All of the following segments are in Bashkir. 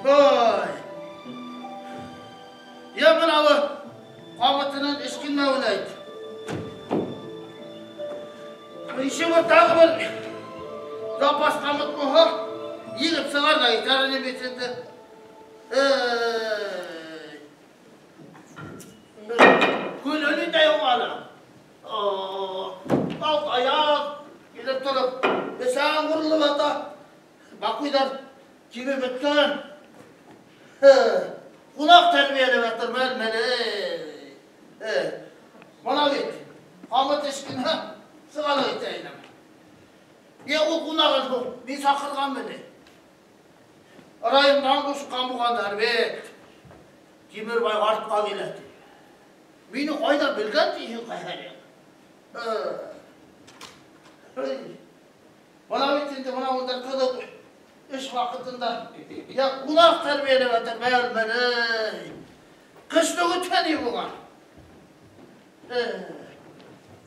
Ой. Я мынауы қамытының ішкінмеуін айт. Еще бір тағы бір запас қамыт болса, егіп сығар да итәріне бетінде. Көлөні де оғаны. Алт аяқ келіп тұрып, бесаған құрылып ата. Бақуйдар кебе біткен. Қунақ тәрбиелеп жатыр мәл-мәл. Мына бет, қамыт ішкін, сығалы етейін. Е, ол қунағын мен сақырған міне. Райымдан қосқан бұғандар бет. Темірбай артқа келеді. Мені қайдан білген дейсің қайһарың. Мына бет енді мына ондар қызық іш уақытында я қунақ тәрбиелеп жатыр мәл-мәл. Қышты өткен болған.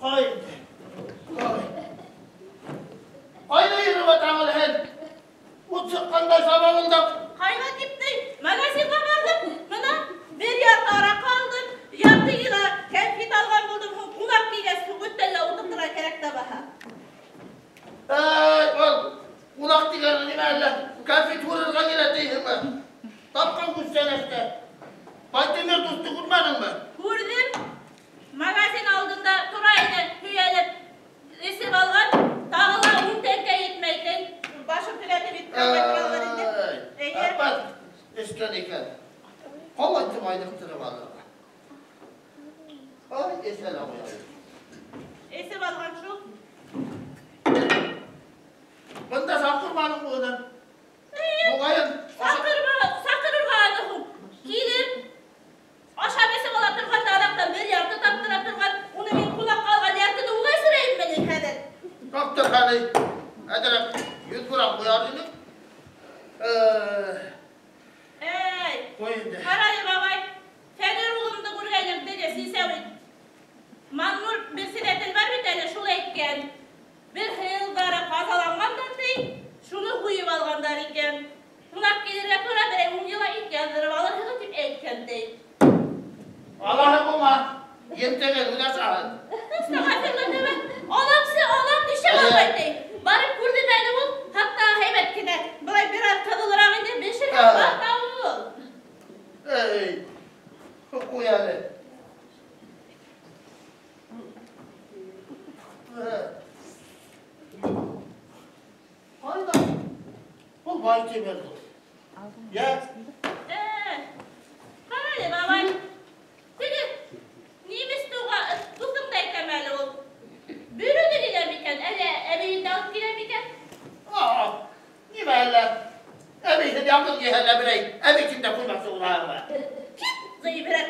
Қой енді. Қой. Қайда жүріп атаңыл хәл? От шыққандай сабағыңдап. Қайға кетті? Магазинға бардым. Мына бір ярты арақ алдым, ярты кило кәмпит алған болдым. Қунақ келген соң өттелі отыртыра керек та баха. Әй, ол қунақ дегені неме әлі? Кәмпит көрерге келеді дейсің бе? Тапқан күстен әсте. Байтемір досты көрмедің бе? Көрдім. Магазин алдында тұра еді, түйеліп, есеп алған, тағы да 10 теңге етмейтін. Башым түлетіп етіп алған еді. Апат, ескен екен. Қалайтып айдықтырып алды. Ай, есел ағай. Есеп алған шул. Бұнда сақырманың бұны. Мұғайын. Сақырырға анығым. Келіп, ашап есеп ала тұрған арақтан бір ярты таптыра тұрған, оны мен қунаққа алған яртыны оңай сұрайын міне қазір. Таптыр қаны. Әдірек 100 грамм қояр едік. Әй, қой енді. Қаралы бабай, Фәнер ұлымды көргенім деді сенсәует. Маннур председатель бар бит әлі, шул әйткән. Бір хыйлдары қазаланғандан дей, шуны қойып алғандар екен. Қунақ келерге тура бір 10 кило ит яздырып алырһығыҙ дип әйткән дей. Аллаһы булма, ертеңе үҙе сағын. Аламсы, алам нишә алмай дей. Барып күрҙем әле ул, хатта һәйбәт кенә. Былай бер аҙ ҡыҙылыраҡ ине, бешергән бар да ул. Эй, ҡуй әле. Ҡайҙа? Ул Байтимер ул. Йә? Ҡара әле, бабай. Теге немец дуҫыңды әйтәм әле ул. Бөрөнө килә микән, әллә әбейенде алып килә микән? Нимә әллә? Әбейһен яңғыҙ иһә берәй, әбейһен дә ҡуймаҡсы булаһыңмы? Кит, ғибрәт.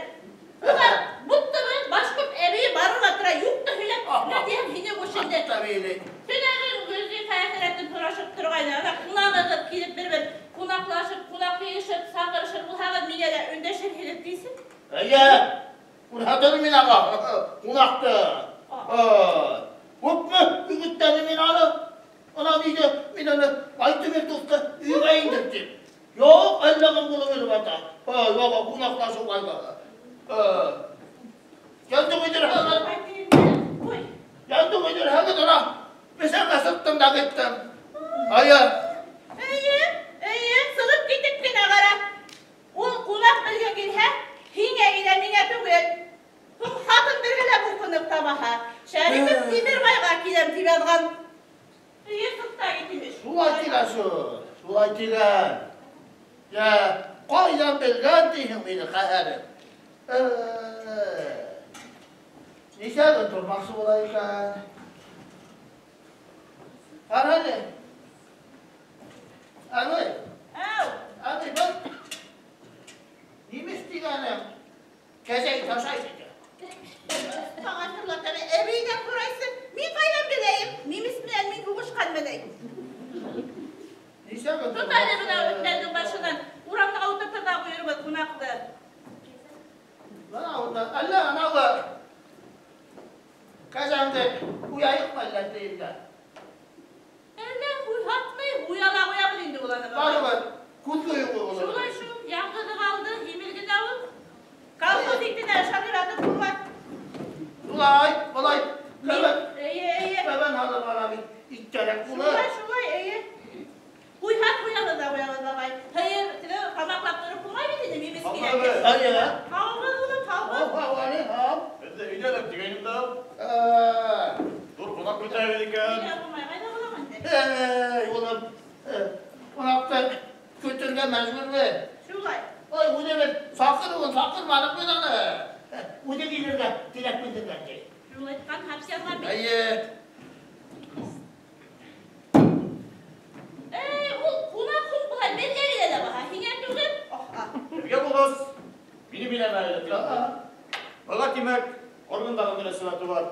Уға буттымы, башҡорт әбейе барырға тора, юҡты һөйләп, ни тиһәм һине ошонда. Әбейне. Төнәген Гөлзифа әхирәтен һорашып торғайны. Ана ҡунағығыҙ килеп бер-бер ҡунаҡлашып, ҡунаҡ йыйышып, саҡырышыр булһағыҙ, миңә лә өндәшер һинең тейсең. Эйе, күрһәтер мин аға, ҡунаҡты. Күпме өгөттәне мин аны? Ана ниҙе, мин аны Байтимер дуҫты өйгә индер тип. Юҡ, әллә кем булып йөрөп ята. Юҡ, ҡунаҡлашыу ҡайҙа. Янды ҡуйҙырһағыҙ. Янды ҡуйҙырһағыҙ, ана. Бесәнгә сыҡтым да киттем. Айы. Эйе, эйе, сығып китеп кенә ҡара. Ул ҡунаҡ бергә килһә, һиңә килә, миңә түгел. Һуң хатын бергә лә булҡынып табаһа. Шәрипов Тимербайға киләм тип яҙған. Эйе, сыҡ та кит имеш. Шулай тигән шул, шулай тигән. Йә, ҡайҙан белгән тиһең мине ҡәһәрем? Нисә көн тормаҡсы була икән? Ҡара әле. Әбей. Әү. Әбей, был немец тигәнең кәзәй ташай икән. Ағасырлата, әбейҙән һорайсы. Мин ҡайҙан беләйем? Немец менән мин һуғышҡан менән. Нисә көн Тот әле бына өҫтәлдең башынан. Урамда ултыртыр ҙа ҡуйырбыҙ ҡунаҡты. Бына унда әллә анауы кәзәңде ҡуяйыҡмы әллә тейем дә? Әллә ҡуйһаҡ Әйе. Ҡуйһаҡ ҡуябыҙ ҙа ҡуябыҙ, бабай. Һыйыр тамаҡлап тороп булмай бит инде, мимеҙ килә. Әйе. Һаубыҙ, улым, һаубыҙ. Һау, әле, һау. Беҙҙе өйҙә тигәйнем дә. Ҙур ҡунаҡ көтәбеҙ икән. Өйҙә булмай, ҡайҙа булам инде? Эй, улым, ҡунаҡты көтөргә мәжбүрбеҙ. Шулай. Ой, үҙебеҙ саҡырыуын саҡырманыҡ бит аны. Үҙе килергә теләк белдергән ти. Шул әйткән, хәпс яҙған бит. Әйе. Эй, ул ҡунаҡ һуң былай беҙгә килә лә баһа, һиңә түгел. Беҙгә булғас, мине биләмә әле. Быға тимәк, органдағы мөнәсәбәте бар.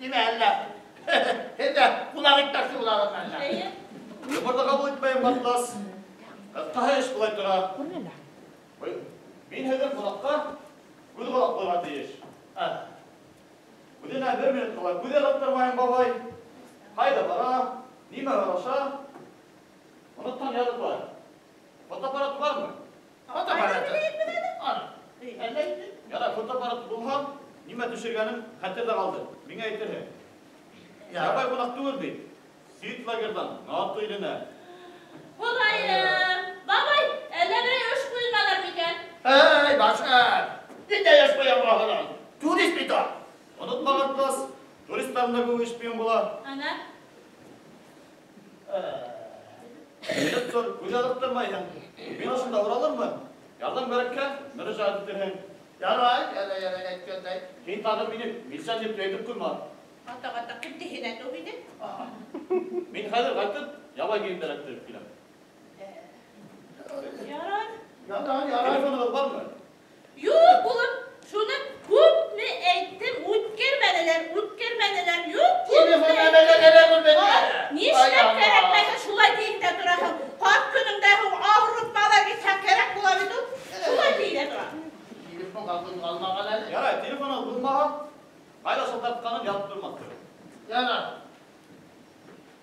Нимә әллә? Һеҙ ҙә ҡунаҡ итмәксе булағыҙ әллә? Әйе. Йоморҙо ҡабул итмәйем, ҡартлас. Ҡыҫҡаһы эш былай тора. Мин һеҙҙең ҡунаҡҡа күҙ ҡолаҡ булырға тейеш. Үҙенә бер минут ҡала күҙ ырғыттырмайым, бабай. Ҡайҙа бара, нимә һораша, онотҡан яҙып бар. Фотоаппараты бармы? Фотоаппараты. Әллә инде. Ярай, фотоаппараты булһа, нимә төшөргәнем хәтерҙә ҡалды. Миңә әйтерһең. Ябай ҡунаҡ түгел бит. Сит лагерҙан НАТО иленә. Хоҙайым, бабай, әллә берәй эш ҡуймалар микән? Эй, башҡа, ниндәй эш ҡуя булаһың? Турист бит ул. Онотма, ҡартлас, туристарҙың да күбе шпион була. Ана. Белеп тор, күҙ ырғыттырмайһың. Мин ошонда уралырмын. Ярҙам кәрәккә мөрәжәғәт итерһең. Ярай, ярай, ярай, әйткәндәй. Һин тағы мине милиционер тип әйтеп ҡуйма. Ата-ата кем тиһенә түгел инде? Мин хәҙер ҡайтып, ябай кейемдәр әктереп киләм. Ярай. Ярай, ярай. Телефонығыҙ бармы? Юҡ, улым, шуны күпме әйттем, үткәрмәнеләр, үткәрмәнеләр, юҡ, Телефон күпме нәмәгә кәрәк ул беҙгә? Нишләп кәрәкмәһен, шулай тиеп тә тораһың. Ҡарт көнөңдә һуң ауырып бала китһәң кәрәк була бит ул. Шулай тиеп тә тора. Телефон алмаған әле. Ярай, телефоны булмаһа, ҡайҙа шылтыратҡанын яҙып тормаҫ. Ярай.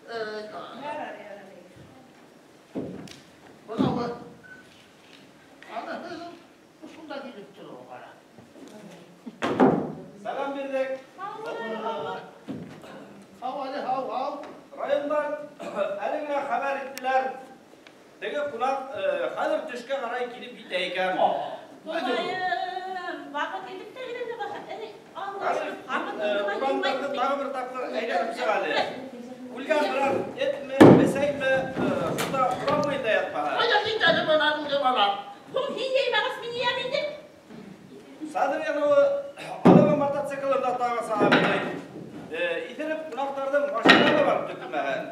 Ярар, ярар. Бына был. Ана шунда килеп тора ҡара. Сәләм бирҙек. Һау әле, һау, һау. Райондан әле генә хәбәр иттеләр. Теге ҡунаҡ хәҙер төшкә ҡарай килеп етә икән. Хоҙайым, ваҡыт етеп тә килә лә баһа. Эй, Алла, Хәҙер, ваҡыт урамдарҙы тағы бер тапҡыр әйләнеп сыҡ әле. Үлгән берәр этме, бесәйме, шунда урам буйында ятмаһа. Ҡайҙа китә әле бына үлгән бала? Һуң һин йыймағас, мин йыям инде. Садыр янауы алығы мотоциклында тағы саға бирәй. Иҫереп ҡунаҡтарҙың машинала барып төкөрмәһен.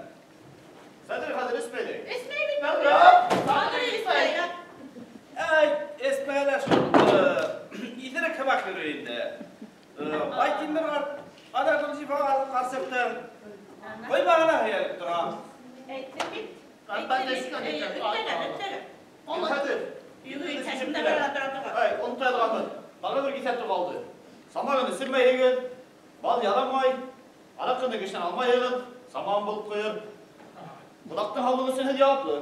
Садыр хәҙер эсмәй. Эсмәй бит. Юҡ, Садыр эсмәй. Әй, эсмәй лә шул, иҫерек һымаҡ йөрөй инде. Байтимер ҡарт, ана Гөлзифа ҡарсыҡтың ҡоймағына һөйәлеп тора. Әйттем бит. Ҡарттан эскән икән. Өттәләр, өттәләр. Хәҙер. Йүгер, сәсемдә бара тора торған. Әй, онотайҙығанмын. Тағы бер киҫәтеү ҡалды. Самогон эсермәйһегеҙ, бал ярамай, араҡыны кешенән алмайһығыҙ, самогон булып ҡуйыр. Ҡунаҡтың һаулығы өсөн һеҙ яуаплы.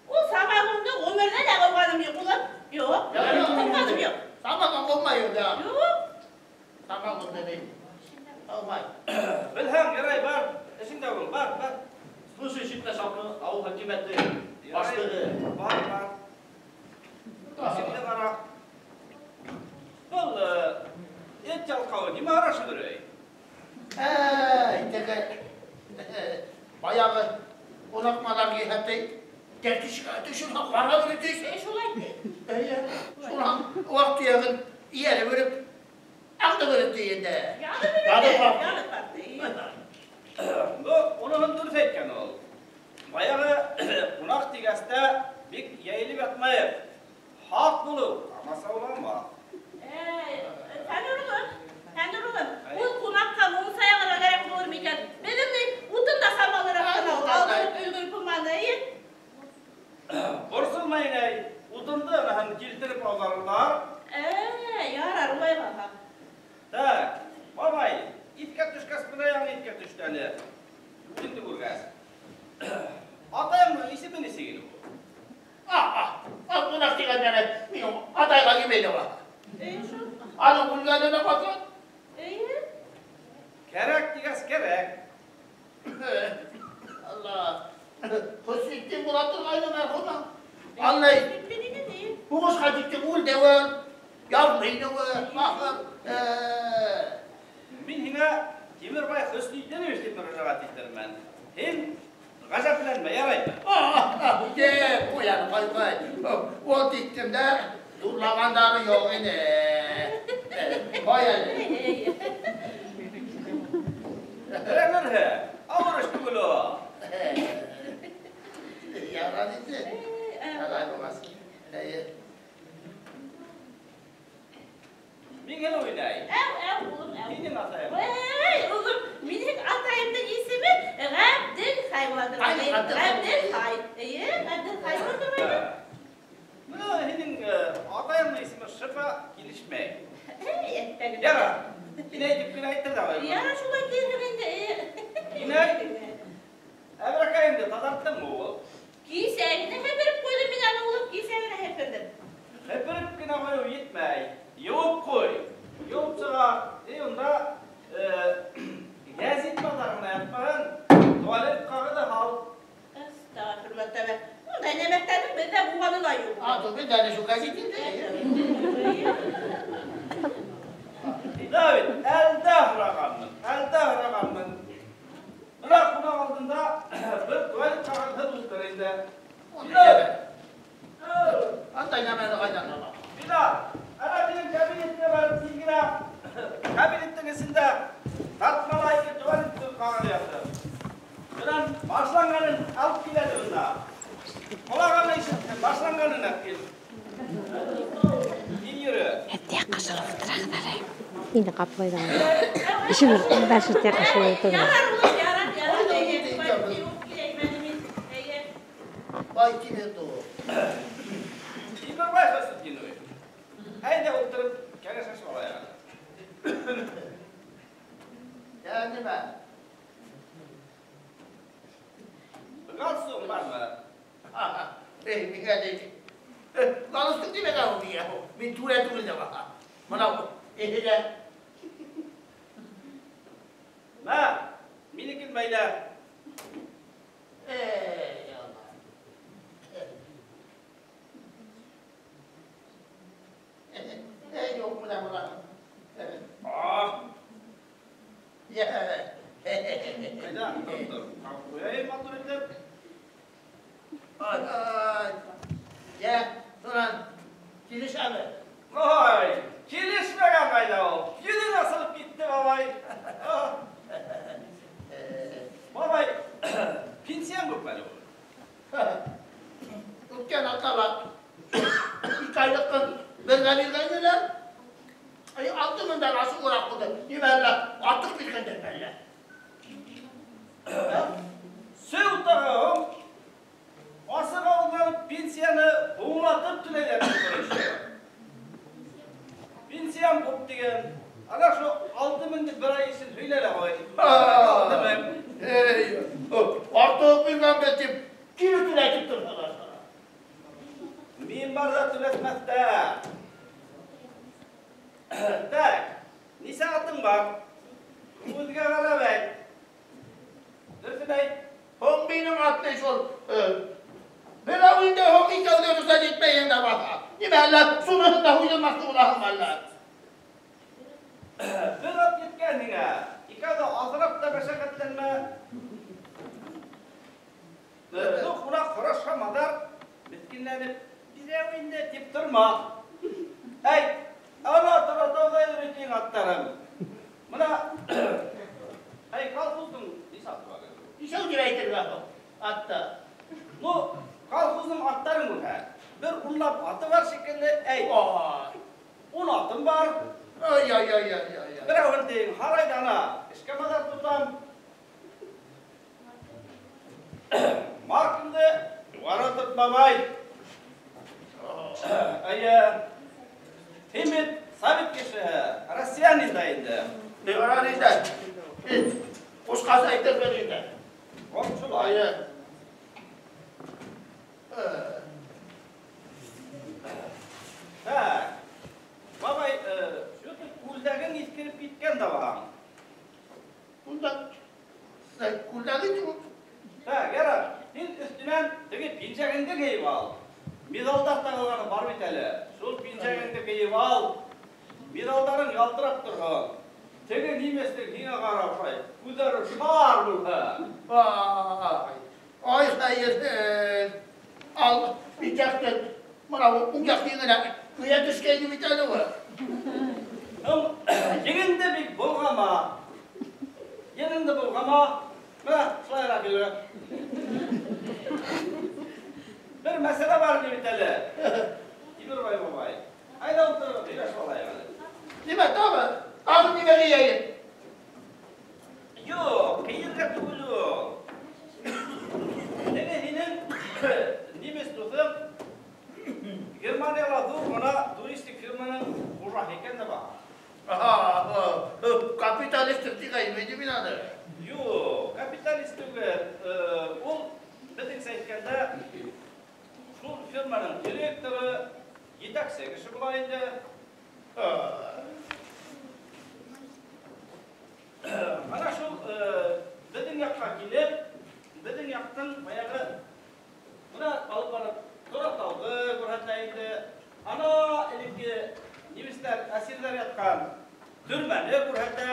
Ул самогонды ғүмерҙә лә ҡойғаным юҡ, улым. Юҡ, ҡойғаным юҡ. Самогон булмай ул, я. Юҡ. Самогон ни? Алмай. Белһәң, ярай, бар. Эшеңдә бул, бар, бар. Слушай, ситтә шалҡын ауыл хакимиәте башлығы. Бар, бар. Эшеңде ҡара. Был эт ялҡауы нимә һорашып йөрөй? Әй, теге баяғы ҡунаҡмалар килһә, тәртишкә төшөргән ҡара бер төш. Эй, шулай ти. Эйе, шунан ваҡ-төйәген эйәреп йөрөп, аҡты бөрөп ти инде. Янып йөрөй. Янып барҙы. Янып барҙы. Ну, уныһын дөрөҫ әйткән ул. Баяғы ҡунаҡ тигәс тә бик йәйелеп ятмайыҡ. Һаҡ булыу ҡамасауламаҫ. Эй, Фәнүр улым, Фәнүр улым, ул ҡунаҡҡа мунса яғырға кәрәк булыр микән? Беҙҙең ни утын да самалыраҡ ҡына алдырып өлгөрөп булманы, эйе? Борсолма, инәй, утынды һәм килтереп ауҙарырҙар. Эй, ярар, улай булһа. Так, бабай, иҫкә төшкәс, бына яңы иҫкә төштө әле. Үҙеңде күргәс. Атайымдың исеме нисек ине ул? Ҡунаҡ тигәндәре мин атайға килмәй ҙә. Эйе, шул. Аның үлгәненә ҡасан? Эйе. Кәрәк тигәс кәрәк. Алла. Хөснетдин була торғайны мәрхүмең. Аллай. Һуғышҡа тиктем үлде ул. Ярлы ине ул, бахыр. Мин һиңә Тимербай Хөснетдинович тип мөрәжәғәт итермен. Һин ғәжәпләнмә, яраймы? Ҡуй әле, ҡуй, ҡуй. Ул тиктем дә ҙурлағандары юҡ ине. Ҡуй әле. Өйрәнерһең, ауыр эш түгел ул. Ярар инде. Ярай булмаҫ. Эйе. Мин генә уйнай. Әү, әү, улым, әү. Һинең атайың. Эй, улым, минең атайымдың исеме Ғәбделхай була торғайны. Ғәбделхай. Эйе, Ғәбделхай була торғайны. Бына һинең атайыңдың исеме шыпа килешмәй. Эй, әттәгеҙ. Ярар. Инәй тип кенә әйтер ҙә. Ярар, шулай тиерһең инде. Инәй, әбрәкәйеңде таҙарттыңмы ул? Кисә генә һепереп ҡуйҙым мин аны, улым, кисә генә һеперҙем. Һепереп кенә ҡуйыу етмәй. Йыуып ҡуй. Йыуып сыға. И унда гәзит баҙарына ятмаһын, туалет ҡағыҙы һал. Әстәғфирулла тәбә. Ундай нәмәктәрҙең беҙҙә булғаны ла юҡ. А, беҙҙә әле шул гәзит инде. Давид, әлдә һорағанмын, әлдә һорағанмын. Бына ҡунаҡ алдында бер туалет ҡағыҙы ултыр инде. Билал! Андай нәмәне ҡайҙан алам? Билал, ана минең кабинетҡа барып тиҙ генә кабинеттың эсендә тартмала ике туалет ҡағыҙы ятыр. Бынан башланғанын алып кил әле бында. Ҡолағына ишеттем, башланғанын алып кил. Тиҙ йөрө. Хәтта ҡашылып ултыраһың әле. Инде ҡаплайҙар. Ишек дальше тә ҡашылып ултыра. Ярар, улым, ярар, ярар. Эйе, йыуып киләйем әле мин. Эйе. Бай Тимерҙе. Тимербай Хөснетдинович. Әйҙә ултырып кәңәшләшеп алайыҡ әле. Йә, нимә? Галстугың бармы? Эй, миңә ни? Галстук тимәгән ул миңә. Мин түрә түгел дә баха. Мынау, эһелә. Мә, минекен бәйлә. Эй, Алла. Эй, юҡ, бына, бына. Ah. Йә. Ҡайҙа? Тор, тор. Ҡуяйым матур итеп. Ай, ай. Йә, Нуран, килешәме? Ай, килешмәгән ҡайҙа ул? Йөҙөн асылып китте, бабай. Бабай, пенсияң күпме әле ул? Үткән атала ике айлыҡын бергә биргәйнеләр. Ай, 6 меңдән ашығыраҡ булды. Нимә әллә, артыҡ биргәндәр әллә? Сөү тағым, асыҡ ауыҙланып пенсияны һуңлатып түләйҙәр. Пенсиям күп тигән. Ана шул 6 меңде бер ай өсөн һөйлә лә ҡуй. 6 мең. Эй, артыҡ биргәнбеҙ тип, кире түләтеп торһалар. Мин барҙа түләтмәҫтәр. Так, нисә атың бар? Үҙгә ҡарап әйт. Дөрөҫөн әйт. Һуң минең ат ни шул? Берәү инде һуң икәүгә рөхсәт итмәйһең дә баха. Нимә әллә шуныһын да һуйҙырмаҡсы булаһыңмы әллә? Бер ат еткән һиңә. Икәүҙе аҙыраҡ та мәшәҡәтләнмә. Ну, ҡунаҡ һорашһа маҙар, меҫкенләнеп, берәү инде тип торма. Әйт, ана тора тауҙа йөрөй аттарым. Бына, әй, колхоздың нисә аты бар әле? Нисәү тип әйтергә һуң атты? Ну, колхоздың аттарын күрһә, бер унлап аты бар шикелле, әй. Ай. 10 атым бар. Ай, ай, ай, ай, ай, ай. Берәүһен тиң, һарайҙа ана, эшкә маҙар тотам. Маркыңды юғары тот, бабай. Әйе. Һин бит совет кешеһе, россиянин да инде. Ни бар инде? Ҡушҡас әйтермен инде. Ул шулай. Әйе. Так. Бабай, что-то күлдәгең иҫкереп киткән дә баһаң. Күлдәк. Күлдәге юҡ. Так, ярар. Һин Пинжәгеңде кейеп ал. Медалдар тағылғаны бар бит әле. Шул пинжәгеңде кейеп ал. Медалдарың ялтырап торһон. Теге немецтең һиңә ҡарап шулай, күҙҙәре шар булһа. Ай, ай хәйерһеҙ. Ал, пинжәкте мына уң яҡ еңенә көйә төшкәйне бит әле ул. Еңеңде бик болғама. Еңеңде болғама. Мына шулайыраҡ йөрө. Бер мәсьәлә бар бит әле. Тимербай бабай. Айҙа ултырып һөйләшеп алайыҡ әле. Нимә тағы? Тағы нимә кейәйем? Юҡ, кейергә түгел ул. Теге һинең немец дуҫың Германияла ҙур ғына туристик фирманың хужаһы икән дә бар. Аһа, капиталист тигәйем инде мин аны. Юҡ, капиталист түгел. Ул беҙҙеңсә әйткәндә шул фирманың директоры, етәксе кеше була инде. Ана шул беҙҙең яҡҡа килеп, беҙҙең яҡтың баяғы бына алып барып Торатауҙы күрһәтә инде. Ана элекке немецтәр әсирҙәр ятҡан төрмәне күрһәтә.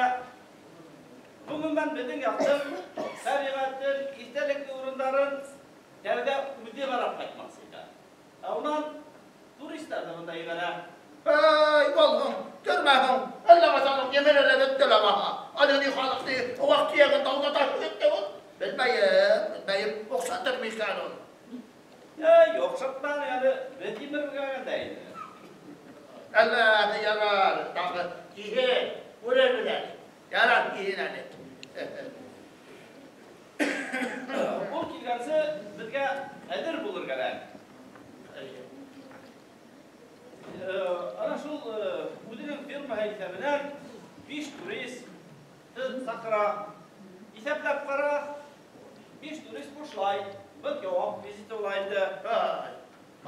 Ғөмүмән, беҙҙең яҡтың тәбиғәтен, иҫтәлекле урындарын тәүҙә үҙе ҡарап ҡайтмаҡсы икән. Ә унан туристарҙы бында ебәрә. Эй, булһын, төрмәһен, әллә ҡасан уҡ емерелеп бөттө лә баһа. Әле ни халыҡты ваҡ төйәген тауҙа ташып китте ул. Белмәйем, белмәйем, оҡшатыр микән ул? Эй, оҡшатманы әле, беҙ емерелгәндә инде. Әллә, ярар, тағы киһен, күрербеҙ әле. Ярар, киһен әле. Ул килгәнсе беҙгә әҙер булыр кәрәк. Ана шул үҙенең фирмаһы иҫәбенән 5 турист саҡыра. Иҫәпләп ҡара, 5 турист бушлай. Был яуап визиты була инде. Ай,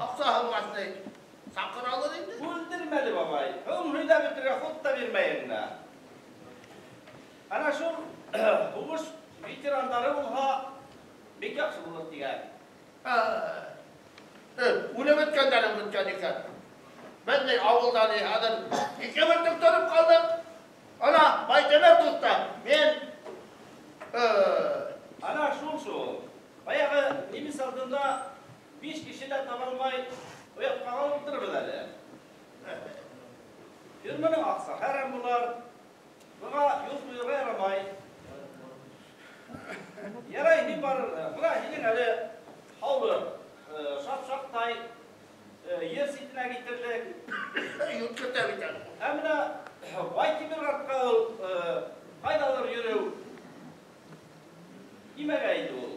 аҡсаһы булғас ни, саҡыралыр инде. Бүлдермәле, бабай. Һуң һөйләп бөтөргә хут та бирмәйем дә. Ана шул һуғыш ветерандары булһа, бик яҡшы булыр тигән. Үлеп бөткәндәрен бөткән икән. Беҙ ни ауылда ни хәҙер ике бөртөк тороп ҡалдыҡ. Ана Байтимер дуҫта, мин, Ана шул-шул. Баяғы немец алдында 5 кеше лә таба алмай оятҡа ҡалып ултырырбыҙ әле. Фирманың аҡса хәрәм булыр. Быға юл ҡуйырға ярамай. Ярай, ни барыр. Бына һинең әле һаулыҡ, шап-шаҡтай, ер ситенә китерлек. Юл китә бит әле. Ә бына Байтимер ҡартҡа ул, ҡайҙалыр йөрөү нимәгә инде ул?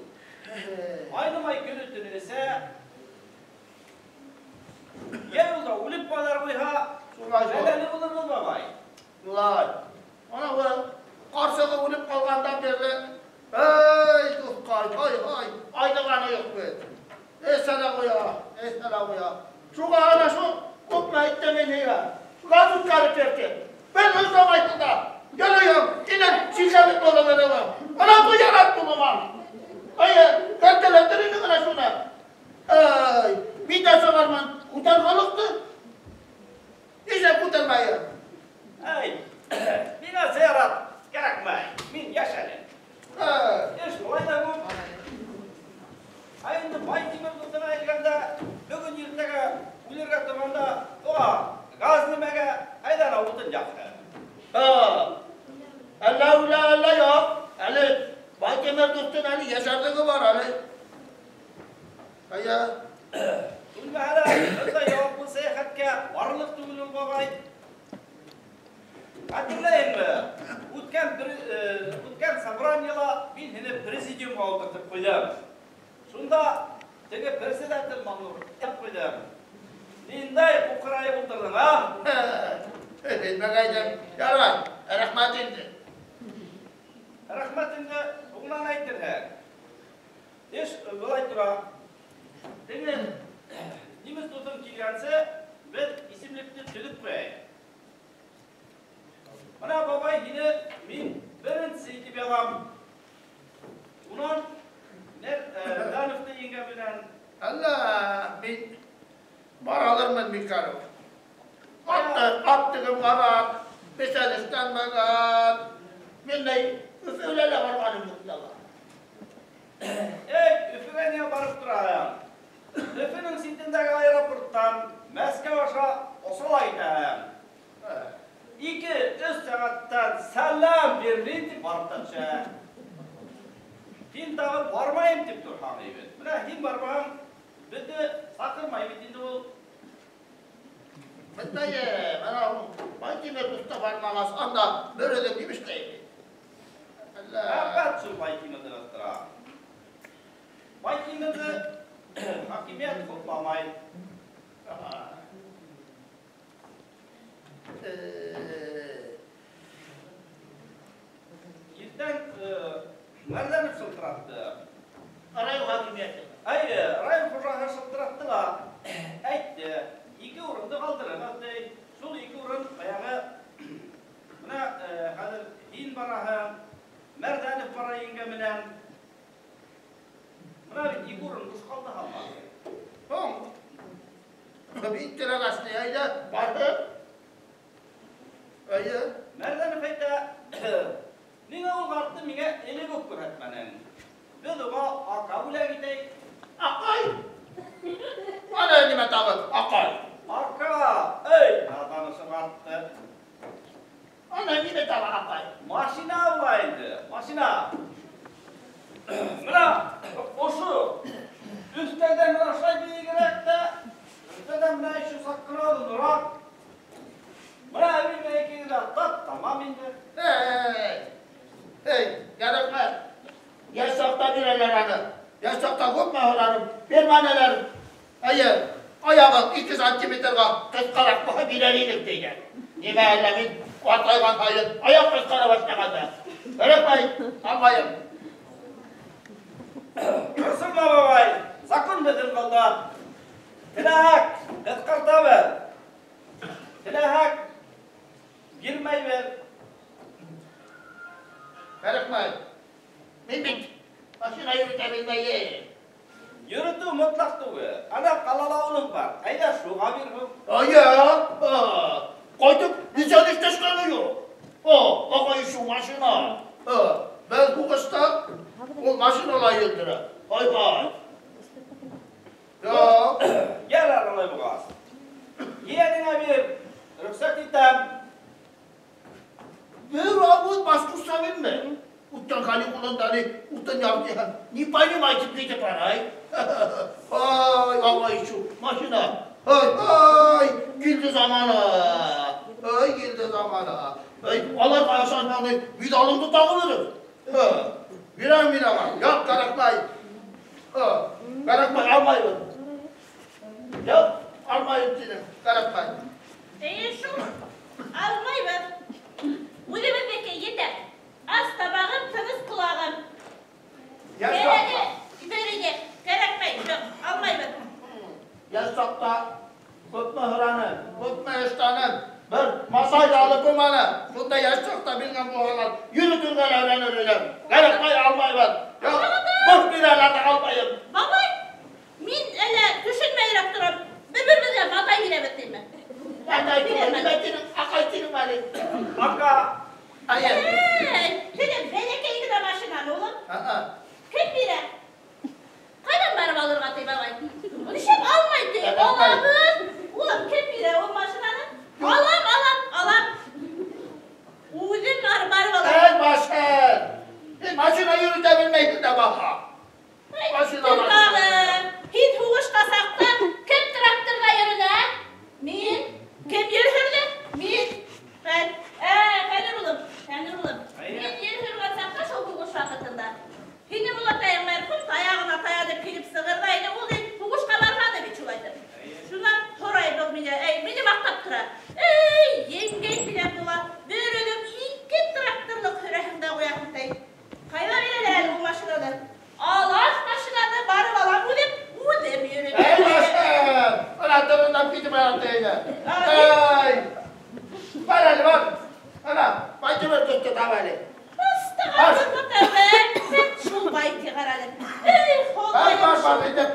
Айнымай көнө төнө эсә. Йә юлда үлеп баҙар ҡуйһа, Шулай шул. бәләле булыр был бабай. Шулай. Ана был ҡарсығы үлеп ҡалғандан бирле, эй, дуҫҡай, ай, ай, айнығаны юҡ бит. Эсә лә ҡуя, эсә лә ҡуя. Шуға ана шул күпме әйттем мин һиңә. Газ үткәреп бирҙе. Бер һүҙ ҙә әйтте дә. Йөрөйөм, инән силсәбит булып йөрөйөм. Ана был ярат булмаған. Әйе, кәртәләндер ине генә шуны. Эй, мин дә сығармын, күтәргән юҡты. Нишләп күтәрмәйем? Эй, миңә зыярат кәрәкмәй, мин йәш әле. Эй. Эш былай ҙа күп. Ә инде Байтимер дуҫыңа килгәндә, бөгөн иртәгә үлергә торғанда, уға газ нимәгә, әйҙә ана утын яҡты. Һа. Әллә үлә, әллә юҡ. Әле Байтимер дуҫтың әле йәшәрлеге бар әле. Әйе. Үлмәһә лә, бындай яуаплы сәйәхәткә барлыҡ түгел ул, бабай. Хәтерләйһеңме? Үткән собраниела мин һине президиумға ултыртып ҡуйҙым. Шунда теге председатель Маннур тип ҡуйҙым. Ниндәй ҡуҡырайып ултырҙың, а? Белмәгәйнем. Ярай, рәхмәт инде. Рәхмәт инде, һуңынан әйтерһең. Эш былай тора. Теге немец дуҫың килгәнсе, беҙ исемлекте төҙөп ҡуяйыҡ. Бына, бабай, һине мин беренсе итеп яҙам. Унан Дановты еңгә менән Әллә мин бара алырмын микән ул? Ат тегем барат, бесән эшләнмәгән. Мин дә Өфөгә лә барганым юк та. Эй, Өфөгә нигә барып тораһың? Өфөнең ситендәге аэропорттан Мәскәү аша осала итәһең. 2-3 сәғәттән сәләм Берлин дип барып та төшә. Һин тағы бармайым дип торһаң бит. Менә һин бармаһаң, беҙҙе саҡырмай бит инде ул. Бөтәйе, менә Байтимер дуҫта бармағас, анда бер үҙем ни эшләйем? Әпәт шул Байтимерҙе ҡыҫтыра. Байтимерҙе хакимиәт хупламай. Иртән Мәрҙәнов шылтыратты. Район хакимиәте. Әйе, район хужаһы шылтыратты ла әйтте, 2 урынды ҡалдырығыҙ ти. Шул 2 урын баяғы менә хәҙер һин бараһың, Мәрҙәнов бара еңгә менән. Менә бит 2 урын буш ҡалды һаман. Һуң, бит теләгәс ни әйҙә, барҙы. Әйе. Мәрҙәнов әйтә, ниңә ул ҡартты миңә элек үк күрһәтмәнең? Беҙ уға аҡа бүләк итәйек. Аҡай? Ана нимә тағы, аҡай? Аҡа, эй, наҙанышы ҡартты. Ана нимә тағы аҡай? Машина була инде, машина. Мына ошо өҫтәлдән мына шулай бейегерәк тә, өҫтәлдән мына еще саҡ ҡына оҙонораҡ. Мына әбей икегеҙ ҙә тап тамам инде. Эй, эй, кәрәкмәҫ. Йәш саҡта бирәләр аны. Йәш саҡта күпме һораным, бирмәнеләр. Әйе, аяғы 2 сантиметрға ҡыҫҡараҡ булһа бирәр инек тигән. Нимә әллә мин ҡартайған һайын аяҡ ҡыҫҡара башлағанда. Кәрәкмәй, алмайым. Борсолма, бабай, закон беҙҙең ҡулда. Теләһәк, ҡыҫҡартабыҙ. Теләһәк, бирмәйбеҙ. Кәрәкмәй. Мин бит машина йөрөтә белмәйем. Йөрөтөү мотлаҡ түгел. Ана ҡалала уның бар. Әйҙә шуға бирһен. Әйе, ҡайтып нисә эшләшкәне юҡ. Ағай шул машина. Беҙ һуғышта ул машинала йөрөтөрә. Ай-һай. Юҡ. Ярар улай булғас. Ейәнеңә бир, рөхсәт итәм. Бер ауыҙ башҡортса белмәй. Уттан каникулында ни, уттан яҙ, не понимаете, китеп барай. Ай, ағай шул машина. Ай, ай, килде заманы. Ай, килде заманы. Ай, аларға ышанманы, медалыңды тағып бирер. Бирәм мин аңа. Юҡ, кәрәкмәй. Кәрәкмәй, алмайбыҙ. Юҡ, алмайым тинем, кәрәкмәй. Эйе шул, алмайбыҙ. Үҙебеҙҙеке етә. Ас табағым, тыныс ҡолағым. Кәрәге бер ине, кәрәкмәй, юҡ, алмайбыҙ. Йәш саҡта күпме һораным, күпме эшләнем, бер масай ҙа алып ҡуйманы. Шунда йәш саҡта биргән булһалар, йөрөтөргә лә өйрәнер инем. Кәрәкмәй, алмайбыҙ. Юҡ, буш бирәләр ҙә алмайым. Бабай, мин әле төшөнмәйерәк торам. Бер-беребеҙгә матай бирәбеҙ тиме? Матай түгел, нимә тинең? Аҡай тинең әле. Аҡа. Әйе. Эй, теге бәләкәй генә машинаны, улым. Кем бирә? Ҡайҙан барып алырға ти, бабай? Нишләп алмай ти? Алабыҙ. Улым, кем бирә ул машинаны? Алам, алам, алам. Үҙем барып алам. Эй, башым! Һин машина йөрөтә белмәйһең дә баһа. Машина тағы. Һин һуғышҡа саҡта кем тракторҙа йөрөнө, ә? Мин. Кем йөрөһөрҙө? Мин. Фәнүр улым, Фәнүр улым. Мин ер һөргән саҡта шул һуғыш ваҡытында. Һинең олатайың мәрхүм таяғына таянып килеп сығырҙа ине, ул һуғышҡа барманы бит шулайтып. Шунан һорай был мине, эй, мине маҡтап тора. Эй, еңгәй тигән була, бер үҙең 2 тракторлыҡ һөрәһең дә ҡуяһың ти. Ҡайҙа бирәләр әле ул машинаны? Алас машинаны барып алам үҙем, үҙем йөрөтәм. Эй, башым! Ана тырындан китеп бара тейне. Эй! Бар әле, бар. Ана, Байтимер төштө тап әле. Ҡыстыға тәүбә, шул шул байтиғар әле. Эй, Хоҙайым, итеп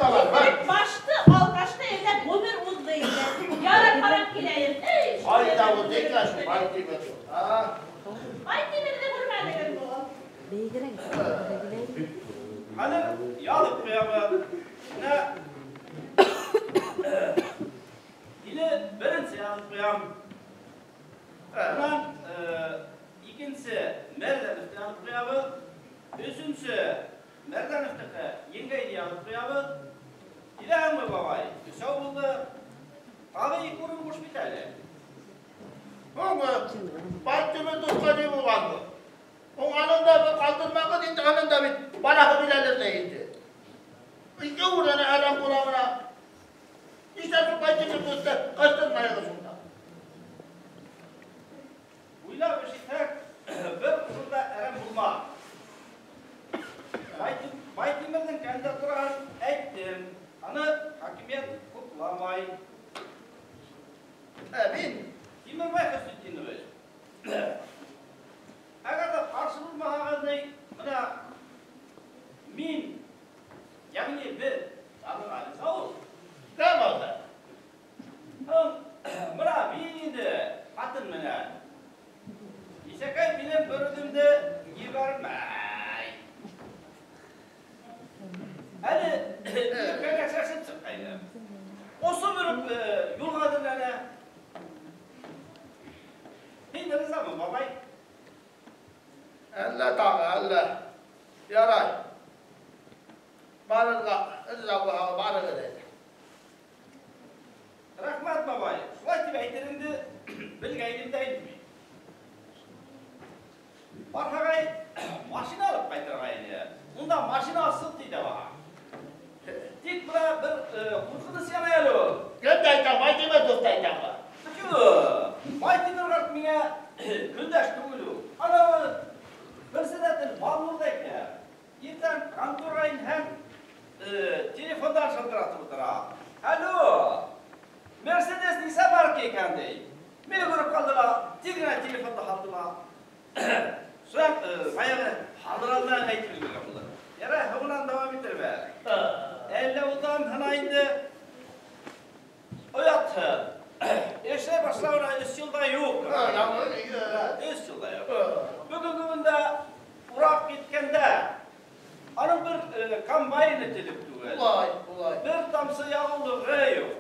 башты, алҡашты эҙләп ғүмер уҙҙы инде. Ярар, ҡарап киләйем. Эй, Ҡайҙа ул икән шул Байтимер? Байтимерҙе күрмәнегеҙ был. Хәҙер яҙып ҡуябыҙ. Менә Или беренсе яҙып ҡуям. Унан икенсе Мәрҙәновты яҙып ҡуябыҙ. Өсөнсө Мәрҙәновтыҡы еңгәйҙе яҙып ҡуябыҙ. Киләһеңме, бабай? Өсәү булды. Тағы ике урын буш бит әле. Һуңы, Байтимер дуҫҡа ни булған был? Уң анын да ҡалдырмағыҙ инде, анын да бит балаһы биләлер ҙә инде. Ике урыны әрәм була бына. Нишләп Байтимер дуҫты ҡыҫтырмайығыҙ шунда? Уйлап эш итһәк, бер урында әрәм булмаҫ. Байтимерҙең кандидатураһын әйттем. Аны хакимиәт хупламай. Мин Тимербай Хөснетдинович. Әгәр ҙә ҡаршы булмаһағыҙ, ни, бына мин, йәғни беҙ, аның әле сауыл. Кем алды? Һуң, бына мин инде ҡатын менән. Исәкәй минең бер үҙемде ебәрмәй. Әле кәңәшләшеп сыҡҡайным. Ошо бөрөп юлға әҙерләнә. Һин ризамы, бабай? Әллә тағы, әллә. Ярай. Барырға, риза булһағыҙ, барығыҙ инде. Рәхмәт, бабай. Шулай тип әйтереңде белгәйнем дә инде мин. Барһағай, машина алып ҡайтырға ине. Унда машина асыҡ ти ҙә баһа. Тик бына бер ҡурҡыныс янай әле ул. Кемде әйтәм, Байтимер дуҫты әйтәм. Юҡ, Байтимер ҡарт миңә көндәш түгел ул. Анау председатель Балнурҙы әйтә. Иртән конторға инһәм, телефондан шылтыратып ултыра. Алло, Мерседес нисә марка икән ти. Мине күреп ҡалды ла, тиҙ генә телефонды һалды ла. Шунан баяғы һалыр алдынан әйтеп өлгөргән булды. Ярай, һуңынан дауам итербеҙ. Әллә уҙам һына инде. Оятһыҙ. Эшләй башлауына өс йыл да юҡ. Өс йыл да юҡ. Бөгөнгө көндә ураҡ киткәндә аның бер комбайны төҙөк түгел. Улай, улай. Бер тамсы яғыулығы юҡ.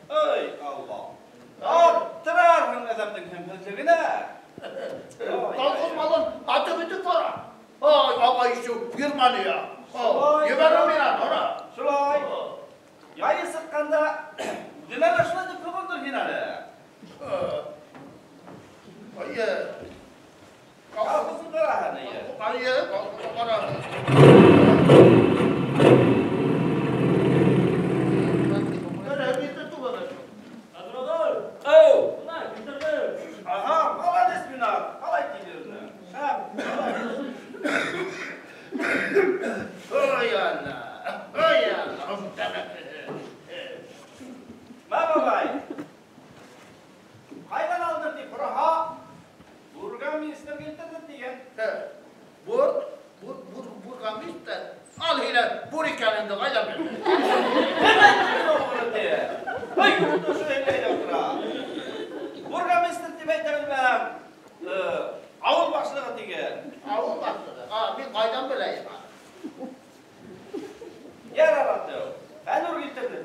Ой, Алла. Аптырарһың әҙәмдең һөмһөҙлөгөнә. Колхоз малын атып итеп бара. Ай, ағай ишеү, Германия. Ебәрә мин аны, ара. Шулай. Яйы сыҡҡанда үҙенә лә шулай тип ҡылғандыр һин әле. Эйе. Колхозын ҡараһын, эйе. Эйе, колхозын ҡараһын. Ага, молодец, Минар. Ҡалай килерҙе. Шәп, Ой, Алла. Ой, Алла. Мә, бабай. Ҡайҙан алдың тип һораһа, бургомистр килтерҙе тигән. Бургомистр? Ал һине, бур икәнеңде ҡайҙан белдең? Кем әйтте мин уны ти? Ой, ошо һөйләй ҙә ултыра. Бургомистр тип әйтә белмәм. Ауыл башлығы тигән. Ауыл башлығы? А, мин ҡайҙан беләйем аны? Ярар, атыу. Фәнүр килтерҙе.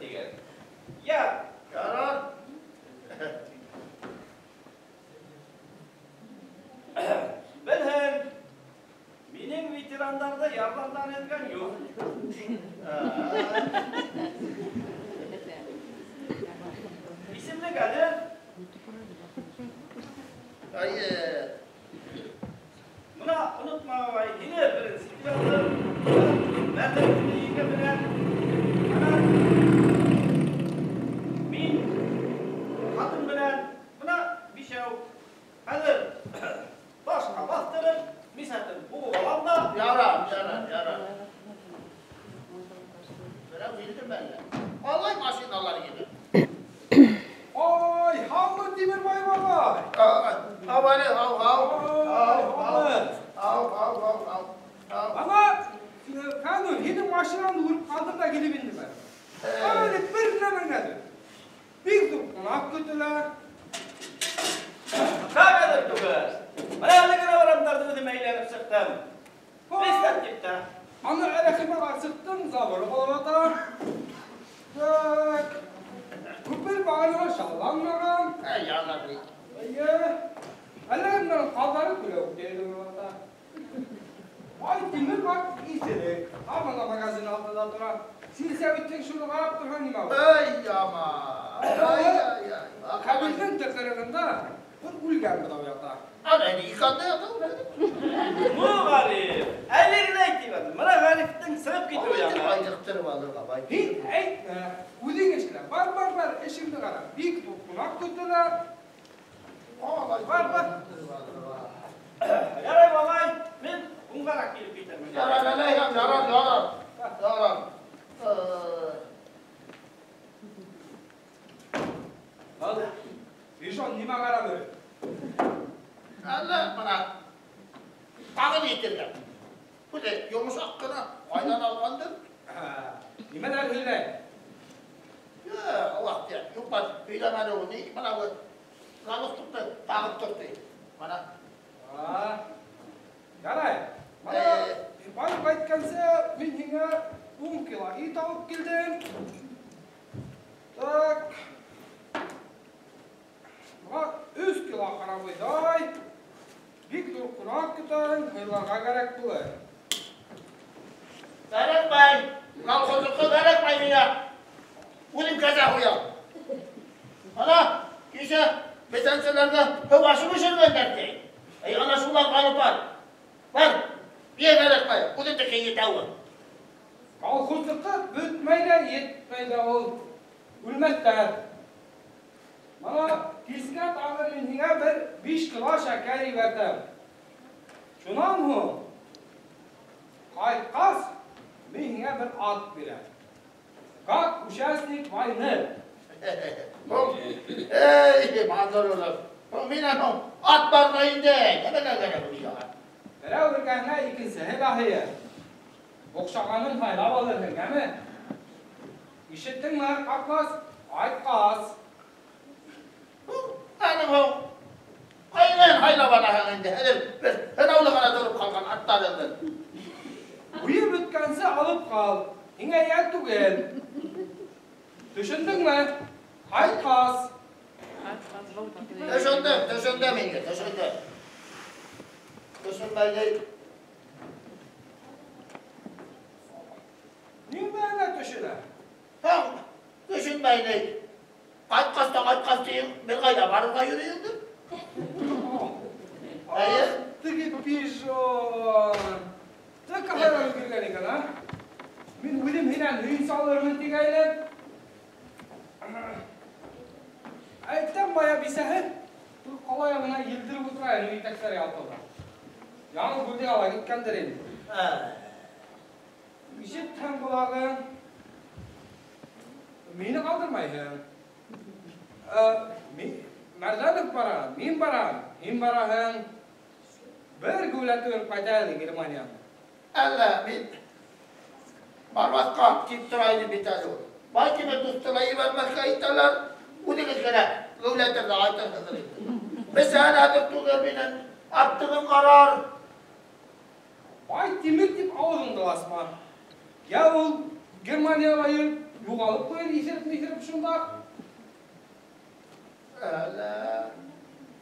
Силсәүиттең шуны ҡарап торған нимә ул? Ай, яман. Ай, ай, ай. Ҡәберҙең тыҡырығында бер үлгән быҙау ята. Ана, иҡанда ята ул. Ну, Ғариф, әле генә әйтеп ятыр. Мына Ғарифтың сығып китеүе яман. Айҙыҡтырып алырға бай. Һин әйтмә, үҙең эшлә. Бар, бар, бар, эшеңде ҡара. Бик ҙур ҡунаҡ көтөлә. Бар, бар. Ярай, бабай, мин уңғараҡ килеп китермен. Ярар, ярар, ярар, ярар. Ярар. Ал, Бижон, нимә ҡарап йөрөй? Әллә, мына тағы ни әйтергә? Үҙе йомшаҡ ҡына ҡайҙан алғандыр? Нимәләр һөйләй? Юҡ, Аллаһ тиә, юҡ бар, һөйләмәне ул. Ни, мына был галстукты тағып торҙо. Мына. Ярай. Мына барып ҡайтҡансы мин һиңә 10 кило ит алып килдем. Так. Быға 3 кило ҡарабойҙай. Бик ҙур ҡунаҡ көтәм, һыйларға кәрәк булыр. Кәрәкмәй. Колхозға кәрәкмәй миңә. Үҙем кәзә ҡуям. Ана, кисә бесәнселәргә һыу ашы бешергәндәр ти. Эй, ана шулар алып бар. Бар. Миңә кәрәкмәй. Үҙемдеке етә ул. Колхоздыҡы бөтмәй ҙә, етмәй ҙә ул. Үлмәҫтәр. Мына кискә тағы мин һиңә бер 5 кило шәкәр ебәртәм. Шунан һуң ҡайтҡас, мин һиңә бер ат бирәм. Как участник войны. Эй, мазур улым. Мин анау ат барҙа инде. Нимәгә кәрәк ул миңә? Берәү эргәһенә икенсеһе лаһыйы. Оҡшағанын һайлап алырһың, әме? Ишеттеңме, ҡартмас? Ҡайтҡас. Аның һуң ҡайҙан һайлап алаһың инде? Әле бер һынаулы ғына тороп ҡалған аттарыңды. Уйы бөткәнсе алып ҡал. Һиңә йәл түгел. Төшөндөңмө? Ҡайтҡас. Төшөндөм, төшөндөм инде, төшөндөм. Төшөнмәй. Нимәгә төшөнә? Һуң, төшөнмәй. Ҡайтҡас та ҡайтҡас тием, мин ҡайҙа барырға йөрөйөм? Әйе. Теге пижон. Теге ҡайҙан өлгөргән икән, а? Мин үҙем һинән һөйөнсө алырмын тигәйнем. Әйтәм бая бисәһе, был ҡала яғына елдереп ултыра әле итәктәре алтылда. Яңы гүлдең ала киткәндер инде. Ишетһәң ҡолағың, мине ҡалдырмайһың. Мәрҙәнов бара, мин барам, һин бараһың. Бер гүләтеп йөрөп ҡайта әле Германияны. Әллә, мин бармаҫҡа тип тора инем бит әле ул. Бай тимер дуҫты ла ебәрмәҫкә итәләр, үҙегеҙ генә геүләтер ҙә ҡайтырһығыҙ инде. Бесән әҙер түгел минең, аттығым ҡарар. Бай тимер тип ауыҙыңды асма. Я ул Германияла йөрөп, юғалып ҡуйыр, иҫереп-миҫереп шунда. Әллә.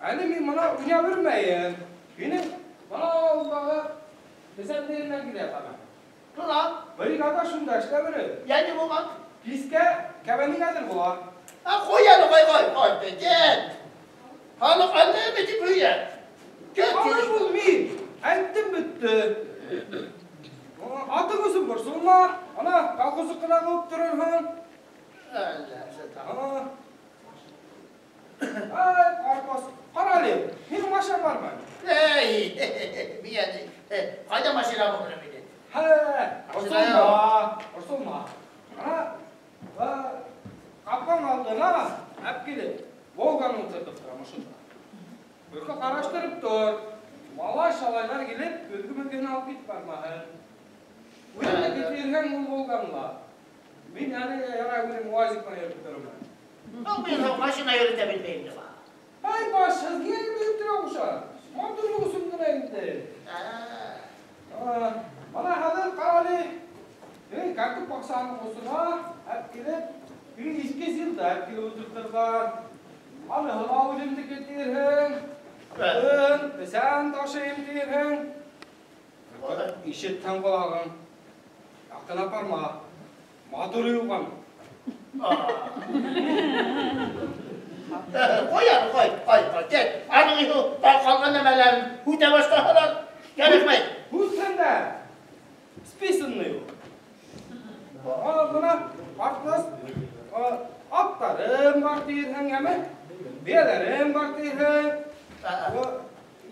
Әле мин мына уйнап йөрөмәйем. Минең бына ауылдағы бесәндәренән килә ятам. Тура. Бригада шунда эшләп йөрөй. Йә, ни булған? Кискә кәбәнең әҙер була. Ә, ҡуй әле, ҡуй, ҡуй, ҡуй, кит. Халыҡ әллә тип һөйә. Кит, Халыҡ кит. ул мин. Әйттем бөттө. Атың өсөн борсолма. Ана, колхоздыҡына ҡыуып торорһоң. Әллә, шайтан. Ана. Ай, ҡарпас. Ҡара әле, һинең машинаң бармы? Эй, мин әле, ҡайҙа машина булыр минең? Һә, борсолма, борсолма. Ана, ҡапҡаң алдына әп килеп, Волганы ултыртып торам ошонда. Бөркө ҡараштырып тор. Малай-шалайлар килеп, көҙгө-мөҙгөһөн алып китеп бармаһын. Үҙең дә китеп йөрөһәң ул Волганы ла. Мин әле ярай үҙем УАЗик менән йөрөп торам. Был мин һуң машина йөрөтә белмәйем дә. Ай, башһыҙ, ниңә йөрөтөргә ҡуша? Матурлыҡ өсөн генә инде. Бына хәҙер ҡара әле. Эй, картоп баҡсаһының осона әп килеп, теге иҫке зилды әп килеп ултыртырҙар. Аныһы ла үҙемдеке тиерһең. Көн, бесән ташыйым тиерһең. Ишетһәң ҡолағың. Яҡын апарма. Матур юҡ. Ҡуй, ҡуй, ҡуй, ҡуй. Аның ҡалған нәмәләрен һүтә башлаһалар, кәрәкмәй. Һүтһен дә. Списанный ул. Бына ҡартлас аттарым бар тиерһең, әме? Бейәләрем бар тиерһең.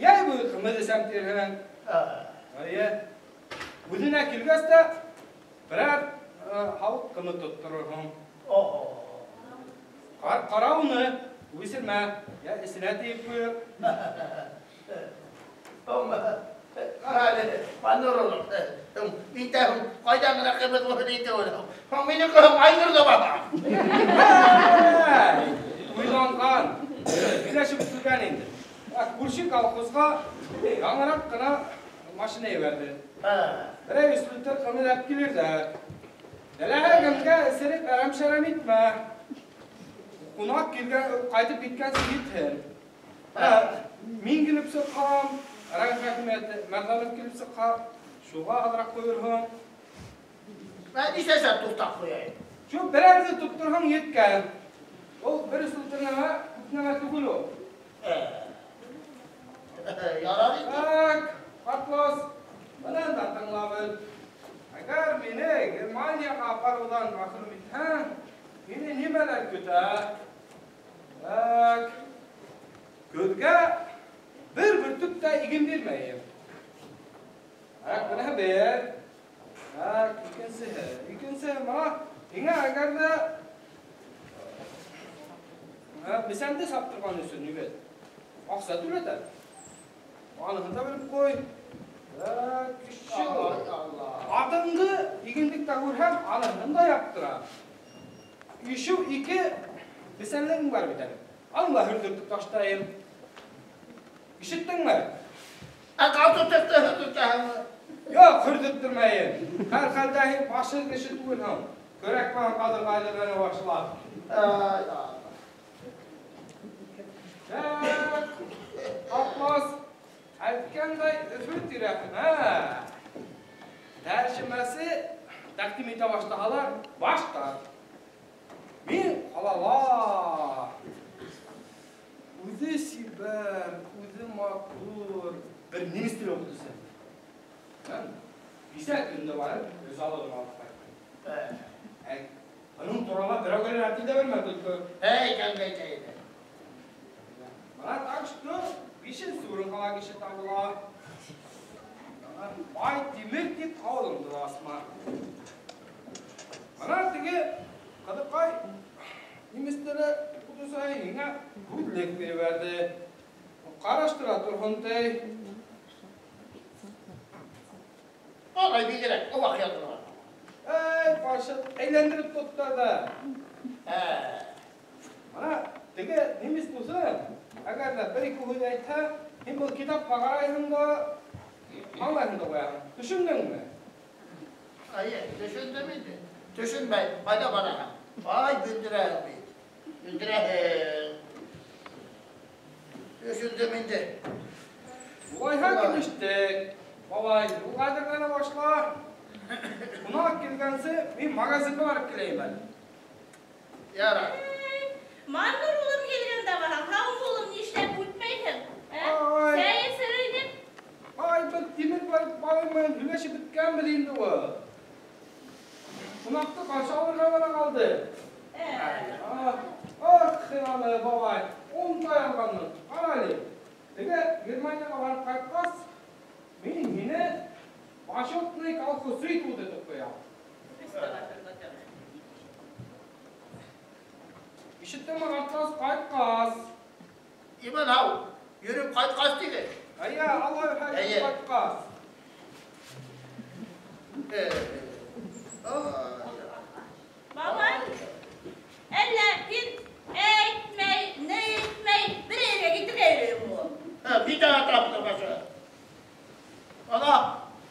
Йәй буйы ҡымыҙ эсәм тиерһең. Эйе. Үҙенә килгәс тә берәр һауыт ҡымыҙ тотторорһоң. Ҡара уны, үсермә, йә эсенә тейеп ҡуйыр. Ҡара әле, Маннур улым, мин дә ҡайҙан ғына ҡымыҙ булһын инде ул. Минеке айғыр ҙа баҫа. Уйланған, һөйләшеп бөтөлгән инде. Күрше колхозға яңыраҡ ҡына машина ебәрҙе. Берәй өс литр ҡымыҙ алып килерҙәр. Теләһә кемгә эсереп әрәм-шәрәм итмә. Ҡунаҡ килгән, ҡайтып киткәнсе етһен. Мин килеп сыҡһам, район хакимиәте Мәрҙәнов килеп сыҡһа, шуға аҙыраҡ ҡуйырһың. Ә нисәсә туҡтап ҡуяйым? Шул берәрҙе тотторһаң еткән. Ул бер өс литр нәмә, күп нәмә түгел ул. Ярар инде. Так, ҡартлас, бынан да тыңлап бел. Әгәр мине Германияға апарыуҙан мәхрүм итһәң, мине нимәләр көтә? Так, көҙгә бер бөртөк тә иген бирмәйем. Так, бына бер. Так, икенсеһе. Икенсеһе бына һиңә әгәр ҙә бесәнде саптырған өсөн, егет, аҡса түләтә. Аныһын да белеп ҡуй. Так, кеше. Атыңды игенлектә күрһәм, аныһын да яптыра. Ишеү ике бесәнлегең бар бит әле. Аны ла һөрҙөртөп ташлайым. Ишеттеңме? Ә ҡалтыртыҡты һөрҙөртәһеңме? Юҡ, һөрҙөрттөрмәйем. Һәр хәлдә һин башы кеше түгелһең. Көрәк менән ҡаҙырға әҙерләнә башла. Так, Атлас, әйткәндәй, Өфө тирәһенә тәржемәсе тәҡдим итә башлаһалар, баш тарт. Мин ҡалала. Үҙе сибәр, үҙе матур, бер немец теле уҡытыусы. Бисә көндә барып, ризалығын алып ҡайттым. Уның турала берәүгә лә тел дә бирмәй көлкө. Эй, кәңгәй тәйҙе. Бына так что бишенсе урынға ла кеше табыла. Бай тимер тип ауыҙыңды ла асма. Бына теге ҡыҙыҡай немец теле уҡытыусыһы һиңә һүҙлек бирҙе. Ҡараштыра торһон ти. Алай бигерәк, оҡ яҙыла. Эй, башы әйләндереп тотто да. Бына теге немец дуҫы, әгәр ҙә бер-ике һүҙ әйтһә, һин был китапҡа ҡарайһың да, аңлайһың да ҡуяһың. Төшөндөңмө? Эйе, төшөндөм инде. Төшөнмәй, ҡайҙа бараһың? Ай, бөлдөрәһең бит. Бөлдөрәһең. Төшөндөм инде. Улайһа килештек. Бабай, юлға әҙерләнә башла. Ҡунаҡ килгәнсе, мин магазинға барып киләйем әле. Ярар. Маннур улым килгәндә барһаң, һау улым нишләп үтмәйһең? Сәй эсер инем. Ай, был тимер бабай менән һөйләшеп бөткәнбеҙ инде ул. Ҡунаҡты ҡаршы алырға ғына ҡалды. Ах, хыялы, бабай, ондай алғанмын. Ҡара әле, теге Германияға барып ҡайтҡас, мин һине почетный колхозчы итеп үтеп ҡуям. Ишеттеңме, ҡартас, ҡайтҡас? Имен һау, йөрөп ҡайтҡас тиген. Эйе, Алла йөрөп ҡайтҡас. Бабай, әллә һин әйтмәй, ни әйтмәй, бер ергә китергә йөрөйһөң ул. Бит тапты башы. Ана,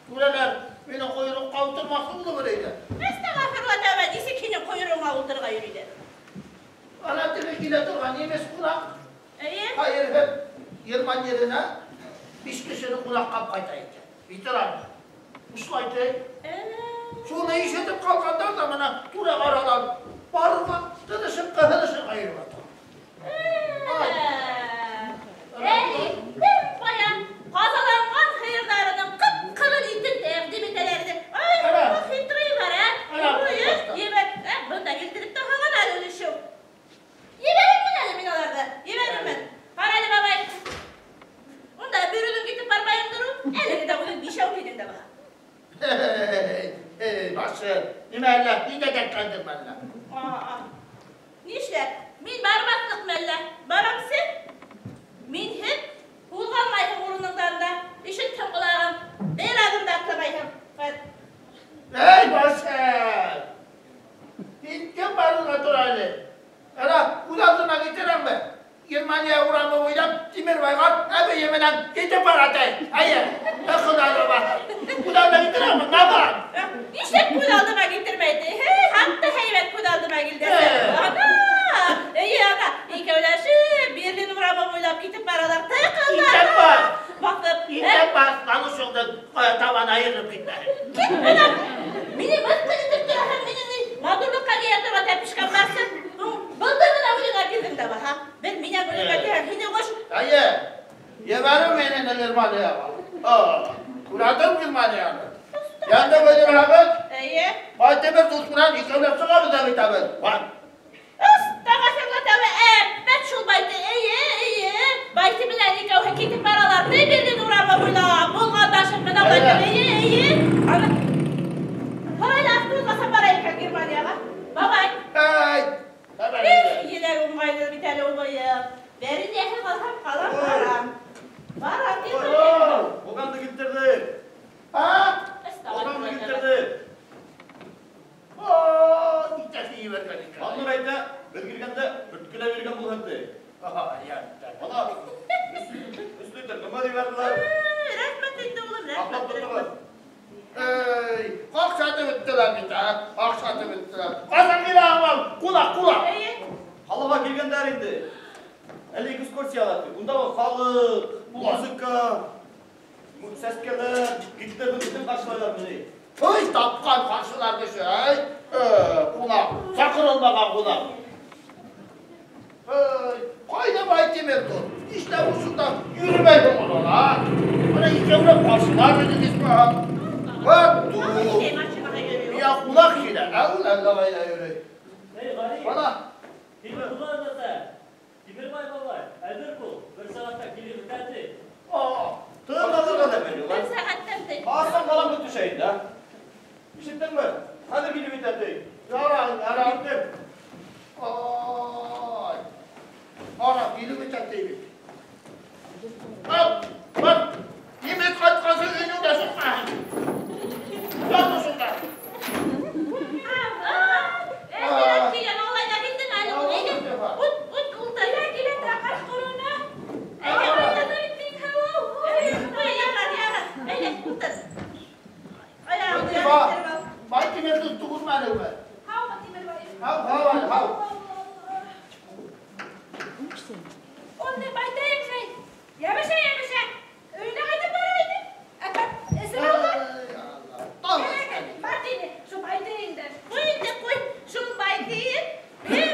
түрәләр мине ҡойроҡҡа ултырмаҡсы булып йөрөйҙәр. Әстәғәфирулла тәүбә, нисек һинең ҡойроғоңа ултырырға йөрөйҙәр? Ана теге килә торған немец ҡунаҡ. Эйе. Ҡайырһып, Герман еренә 5 кешене ҡунаҡҡа алып ҡайта икән. Ветеран. Ушулай ти. Шуны ишетеп ҡалғандар ҙа мына тура ҡаралар. Барырға тынышып ҡыһылышып йөрөп ята. Әле бер ҡаян ҡазаланған һыйырҙарының ҡып-ҡыҙыл итен тәҡдим итәләр ине. Ай, хитрыйҙар, ә? Ебәр, бында килтереп тә һалған әле өлөшөү. Ебәрермен әле мин уларҙы, ебәрермен. Ҡара әле, бабай. Унда бер үҙең китеп бармайыңдыр ул, әлеге дә үҙең бишәү тинең дә баһа. Эй, башы, нимә әллә, ниндә дәртләндерме әллә? Нишләп? Мин бармаҫлыҡмы әллә? Барамсы? Минһеҙ ҡуҙғалмайһың урыныңдан да, ишетһең ҡолағың, бер аҙым да атламайһың. Эй, башы! Һин кем барырға тора әле? Ана, үҙ алдына китерәңме? Германия урамы буйлап Тимербайға әбейе менән китеп бара ти. Әйе, ҡыҙарыма. Үҙ алдына китерәңме? Наҙан! Нишләп күҙ алдыма килтермәй ти? Һей, хатта һәйбәт күҙ алдыма килде. Ана, эйе, ана, икәүләшеп Берлин урамы буйлап китеп баралар. Тыҡылдар. Итәп бар. Баҫып. Итәп бар. Галушыңды табан айырып китмәһен. Кит бынан. Мине мыҫҡыл итеп тораһың, мине матурлыҡҡа кейә торған тәпишкәм барсы. Былтыр ғына үлеңә бирҙең дә баһа. Бер минән үлеңә тиһәң, һине ҡош. Әйе, ебәреү мине Германияға. Күрәтем Германияны. Янда бөҙөрәбеҙ. Эйе. Байтимер дуҫ менән икәүләп сығабыҙ ҙа китәбеҙ. Оҫтаға әбәт шул Байты. Эйе, эйе. Байты менән икәүһе китеп баралар. Ни Берлин урамы буйлап, болғандашып менә Байты. Эйе, эйе. Ана. Ҡалай автобусҡа бара икән Германияға. Бабай. Эй. Эх, еләр уңайлы бит әле ул быйыл. Бәрен йәһе ҡалһам, ҡалам, барам. Барам, Германияға. Волганды килтерҙе. А? Волганды килтерҙе. Итәсе ебәргән икән. Маннур әйтә, беҙ килгәндә бөткөләй биргән булһын ти. Ана, өс литр ҡымыҙ ебәрҙеләр. Рәхмәт инде, улым, рәхмәт. Аҡлап тотоғоҙ. Эй, аҡсаты бөттөләр бит, а? Аҡсаты бөттөләр. Ҡасан килә аңлам? Ҡунаҡ, ҡунаҡ. Эйе. Ҡалаға килгәндәр инде. Әле экскурсияла ти. Унда халыҡ, музыка, сәскәләр, Гитлерҙың үҙен ҡаршылайҙар мине. Ой, тапҡан ҡаршылар кеше, эй. Ҡунаҡ, саҡырылмаған ҡунаҡ. Эй, ҡайҙа Байтимер дуҫ? Нишләп ошонда йөрөмәй һуң ул, а? Бына икәүләп ҡаршылар ине исмаһам. Вәт, я ҡунаҡ килә, ә ул әллә ҡайҙа йөрөй. Эй, Ғариф. Бына. Тимер ҡулланмаса. Тимербай бабай, әҙер бул. Бер сәғәттә килеп етә ти. Тын алырға ла белмәй Бер сәғәттән ти. Асан ҡалам төшә инде, а? Ишеттеңме? Хәҙер килеп етә ти. Ярай, ярай. Киттем. Ай. Ара, килеп етә ти бит. Бар, бар. Немец ҡайтҡансы өйөңдә сыҡмаһын. Ят ошонда. Байтимер дуҫ түгелме әле ул? Һаумы, Тимербай? Һау, һау, һау. Ул ни байтайым шәй? Йәбешә, йәбешә. Өйөнә ҡайтып бара ине. Әпәт, эсеп алған. Бар тине, шул байтайыңды. Ҡуй инде, ҡуй. Шул байтайын бер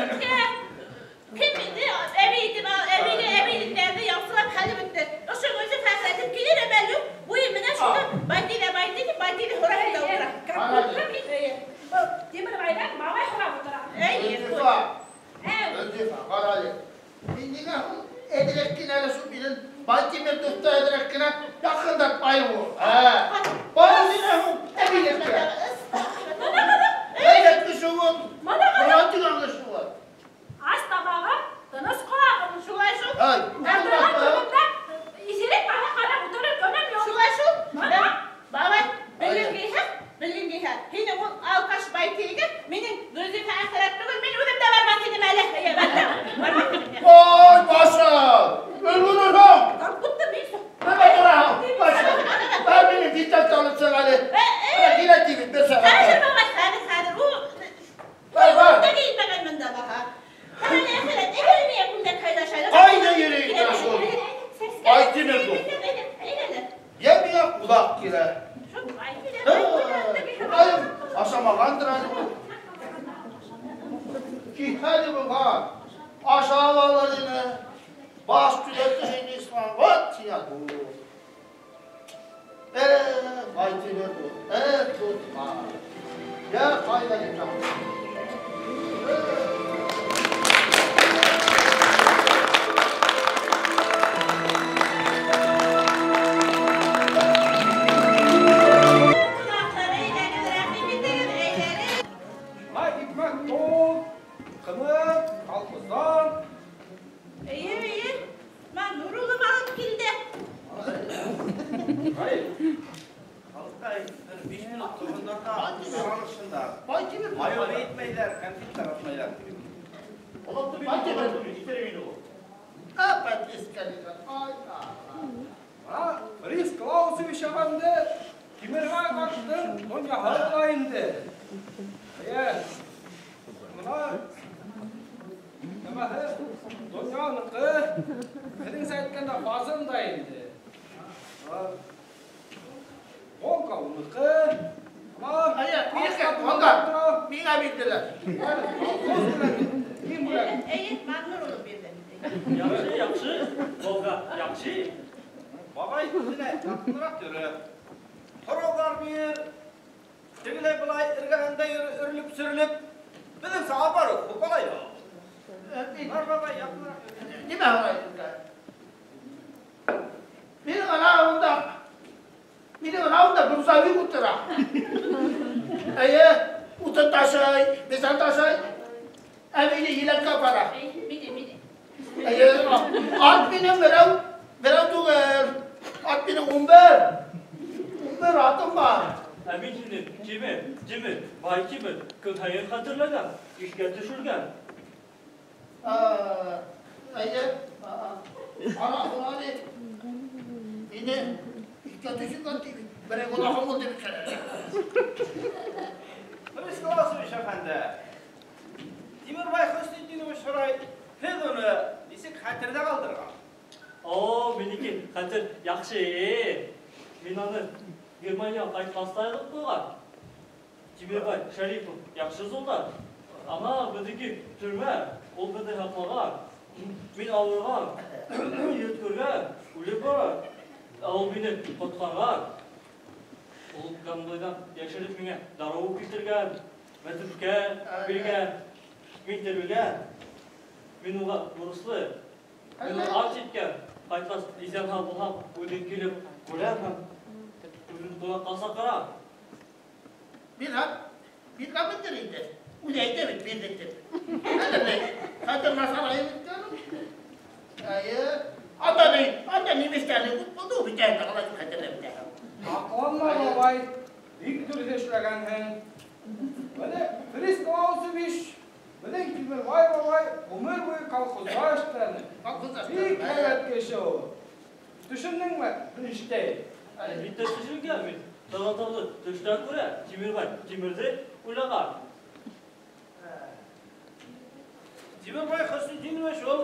кем инде әбей итеп ал, әбейгә әбейлекләрҙе яҡшылап хәле бөттө. Ошо үҙе фәхрәтеп килер әмәл юҡ. Буйы менән шуны байтайҙа байтay тип байтайҙы һорап та ултыра. Был Тимербайҙан бабай һорап ултыра. Эйе, ҡуй. Гөлзифа, ҡара әле. Мин ниңә һуң әҙерәк кенә әле шул минең Байтимер дуҫты әҙерәк кенә яҡындатмайым ул. Бары ниңә һуң әбейлеккә? Әйбәт кеше ул. Мына ҡыҙым. Мына тигән кеше ул. Ас тамағым, тыныс ҡолағым. Шулай шул. Ай, Ә торған төбөмдә иҫерек баға ҡарап ултырыр көнөм юҡ. Шулай шул. Мына. Бабай, белгең килһә, һинең ул алкаш байтейгә минең Гөлзифа әхирәт түгел, мин үҙем дә бармаҫ инем әле. Эйе, бармаҫ инем. Ой, башым! Өлгөрөрһөң! Как будто мин шул. Нимә тораһың? Башым! Бар минең китапты алып сыҡ әле. Бына килә ти бит бер сәғәт. Хәҙер, бабай, хәҙер, хәҙер. Ул Бар, бар. Ул да килмәгән бында баһа. Ни хәле булған? Ашап алыр ине. Баш төҙәтер ине Исман. Вот һиңә дуҫ. Байтимер дуҫ. Дуҫҡай. Йә, ҡайҙа китә? Фриц Клаусович әфәнде, Тимербай ҡарттың донъяһы ла инде. Бына нәмәһе, донъяныҡы, беҙҙеңсә әйткәндә фазын да инде. Волга уныҡы. Волга, миңә бирҙеләр. Эйе, Маннур улым бирҙе. Яҡшы, яҡшы, Волга, яҡшы. Бабай үҙенә яҡыныраҡ йөрө. Һорауҙар бир. Тегеләй былай эргәһендә йөрө, өрөлөп-сөрөлөп. Беҙҙеңсә апарыу, ҡалай. Бар, бабай, яҡыныраҡ йөрө. Нимә һорайһың? Минең анауында, минең анауында грузовик ултыра. Эйе, утын ташый, бесән ташый. Ә мине еләккә апара. Мине, мине. Эйе, ат минең берәү, берәү түгел. Ат минең 11. 11 атым бар. Ә мин һине Тимер, Тимер, бай Тимер, көн һайын хәтерләгән, иҫкә төшөргән. Әйе, ана, ана, мине иҫкә төшөргән тип, берәй гонаһым булды бит. Фриц Клаусович әфәнде, Тимербай Хөснетдинович һорай, һеҙ уны нисек хәтерҙә ҡалдырған? О, минеке хәтер яҡшы. Мин аны Германияға ҡайтмаҫтай ҡылып ҡуйған. Тимербай Шәрипов яҡшы солдат. Ана беҙҙеке төрмә, ул беҙҙе һаҡлаған. Мин ауырыған, йөткөргән, үлеп бара. Ә ул мине ҡотҡарған. Ул конвойҙан йәшереп миңә дарыу килтергән, мәтрүшкә биргән. Мин терелгән. Мин уға бурыслы. Мин уны ант иткән. Ҡайтҡас иҫән-һау булһам, үҙең килеп күрәм һәм үҙең ҡунаҡҡа саҡырам. Мин биргәнмендер инде. Үҙе әйтә бит, бирҙек тип. Әллә ни, хәтер насар айып иткән. Әйе, анда ни, анда немецтәрҙе күп булды, бөтәһен дә ҡалай хәтерләп бөтә. Аҡланма, бабай, бик дөрөҫ эшләгәнһең. Бына Фриц Клаусович, беҙҙең Тимербай бабай ғүмер буйы колхозда эшләне. Бик һәйбәт кеше ул. Төшөндөңмө, Эйнштейн? Әлбиттә төшөнгән мин. Торатауҙы төштән күрә Тимербай Тимерҙе уйлаған. Тимербай Хөснетдинович ул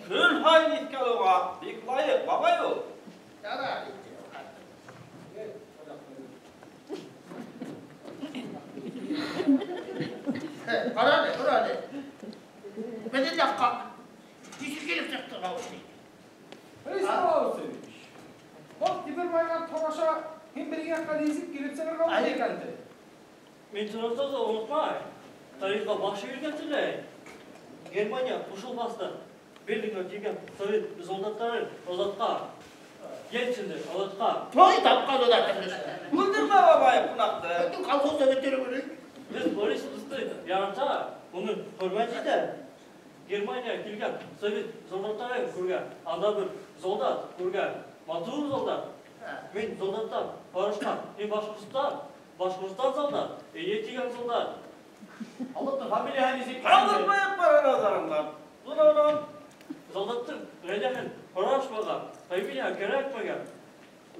көн һайын иҫкә алыуға бик лайыҡ бабай ул. Ярар. Ҡара әле, ҡара әле. Беҙҙең яҡҡа нисек килеп сыҡты Ғауси? Фриц Клаусович, был Тимербайға тораша һин беҙҙең яҡҡа нисек килеп сығырға булды икән ти? Мин Торатауҙы онотмай, тарихҡа баш эйергә теләйем. Германия ҡушылмаҫтан Берлинға килгән совет солдаттарын оҙатҡан, Ельцинды оҙатҡан. Той тапҡан оҙатыр. Бүлдермә, бабай, ҡунаҡты. Бөтөн колхозда бөтөрөп йөрөй. Беҙ Борис дуҫты ярата, уны хөрмәт итә. Германия килгән совет солдаттарын күргән, анда бер солдат күргән, матур солдат. Мин солдаттан һорашҡан, һин Башҡортостан, Башҡортостан солдат, эйе тигән солдат. Аллаһтың фамилияһы нисек? Ҡалдырмайыҡ бар анауҙарыңдан. Унан Солдаттың ғаиләһен һорашмаған, фамилияһы кәрәкмәгән.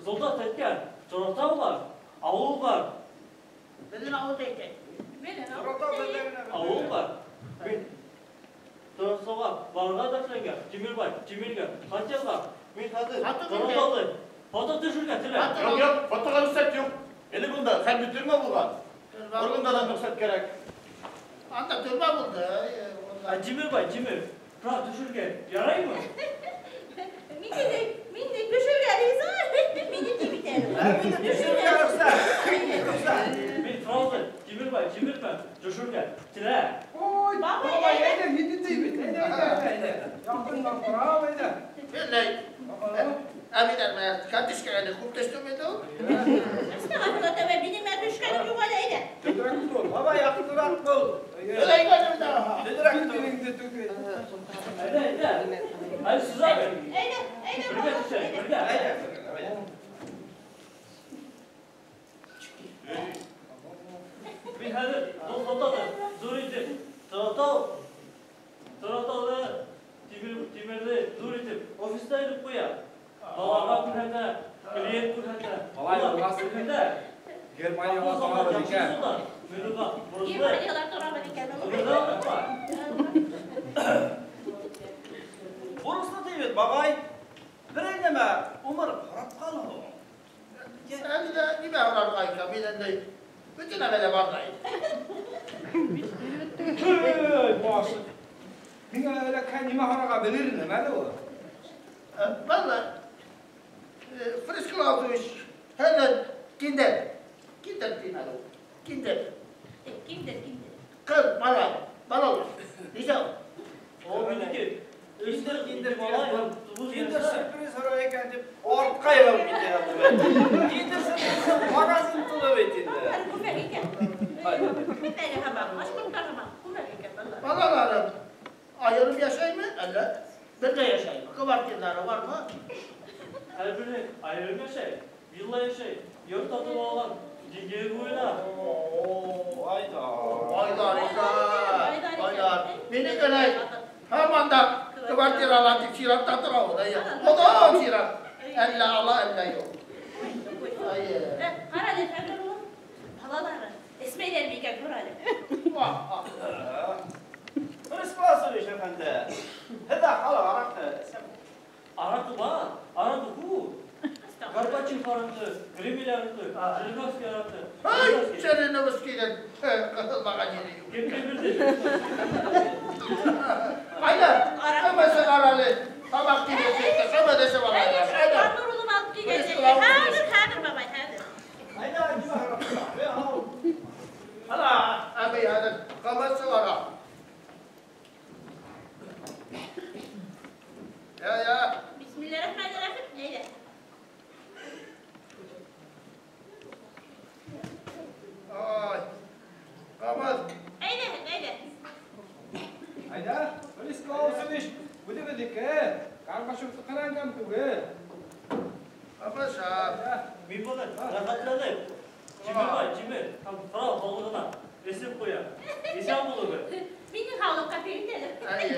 Солдат әйткән, Торатау бар, ауыл бар. Беҙҙең ауылда икән. Торатау беҙҙә генә. Ауыл бар. Мин Торатауға барырға дәртләнгән, Тимербай, Тимергә хат яҙған. Мин хәҙер Торатауҙы фото төшөргә теләйем. Юҡ, юҡ, фотоға рөхсәт юҡ. Элек унда хәрби төрмә булған. Органдарҙан рөхсәт кәрәк. Анда төрмә булды. Тимербай, Тимер, прав төшөргә яраймы? Мин дә төшөргә риза. Мине тип итәле. Төшөргә рөхсәт. Рөхсәт. Мин фрауҙы Тимербай, Тимербай төшөргә телә. Ой, бабай, әйҙә, мине тей бит. Әйҙә, әйҙә, әйҙә. Яҡындан ҡарап, әйҙә. Мин әбейҙәр менән картишкәгә күп төштөм инде ул. Әстәғфирулла, тәүбә, минең менән төшкәнем юҡ әле, әйҙә. Төҙөрәк тор. Бабай, яҡыныраҡ бул. Өләйгәнем дә. Төҙөрәк тор. Телеңде түгел. Әйҙә, әйҙә. Әле сызабыҙ. Әйҙә, әйҙә, Бергә төшәйек, бергә. Әйҙә. Мин хәҙер был фотоны ҙур итеп Торатауҙы Тимерҙе ҙур итеп офиста элеп ҡуя. Балаға күрһәтә, клиент күрһәтә. Малай, Улар күрһәтә. Германияла торабыҙ икән. Мин уға бурыслы. Германияла торабыҙ икән. Бурыслы онотма. Бурыслы ти бит, бабай. Берәй нәмә умырып һорап ҡалһын. Әле дә нимә һорарға икән? Мин инде бөтөн нәмә лә бар ҙа инде. Эй, башы. Миңә эләкһә нимә һорарға белер инем әле ул. Валла, Фрисклаутович, һәҙән киндер. Киндер тим әле ул. Киндер. Киндер, киндер. Ҡыҙ, малай, балалар. Нисә ул? О, минеке. Киндер, киндер, малай. Киндер сюрприз һорай икән тип артҡа йығылып китә ятты. Киндер сюрприз магазин тулы бит инде. Балалар күмәк икән. Мин әле һаман, башҡорттар һаман күмәк икән балалар. Балаларым айырым йәшәйме, әллә бергә йәшәйме? Квартиралары бармы? Һәр береһе айырым йәшәй, вилла йәшәй, йорт һатып алған, диңгеҙ буйына. Айҙар. Айҙар икән, айҙар. Минең генә һаман да квартиралар тип сиратта тора ул. Оҙон сират. Әллә ала, әллә юҡ. Ҡара әле, Фәнүр улым, балалары эсмәйҙәрме икән, күр әле. Фрисклаусович әфәнде, һеҙҙә халыҡ араҡы эсәме? Араҡы бар, араҡы күп. Горбачев араҡы, Кремль араҡы, Жириновский араҡы. Ай, Жириновскийҙың ҡыҫылмаған ере юҡ. Кем бирҙе? Ҡайҙа? Ҡымыҙ сығар әле. Тамаҡ тибеп китте, ҡымыҙ эсеп алайыҡ. Ҡайҙа? Фәнүр улым алып килгән. Хәҙер, хәҙер, бабай, хәҙер. Ҡайҙа, нимә һорап тора? Ана, әбей хәҙер ҡымыҙ сығара. Я, я. Бисмиллахиррахманиррахим. Әйҙә. Ай. Ҡымыҙ. Әйҙә, әйҙә. Әйҙә, Фрисклаусович, үҙебеҙҙеке. Горбачевтыҡынан кәм түгел. Ҡымыҙ шәп. Мин быны рәхәтләнеп, Тимербай, Тимер, һәм фрау һаулығына эсеп ҡуям. Иҫән булығыҙ. Минең һаулыҡҡа бит әле. Әйе.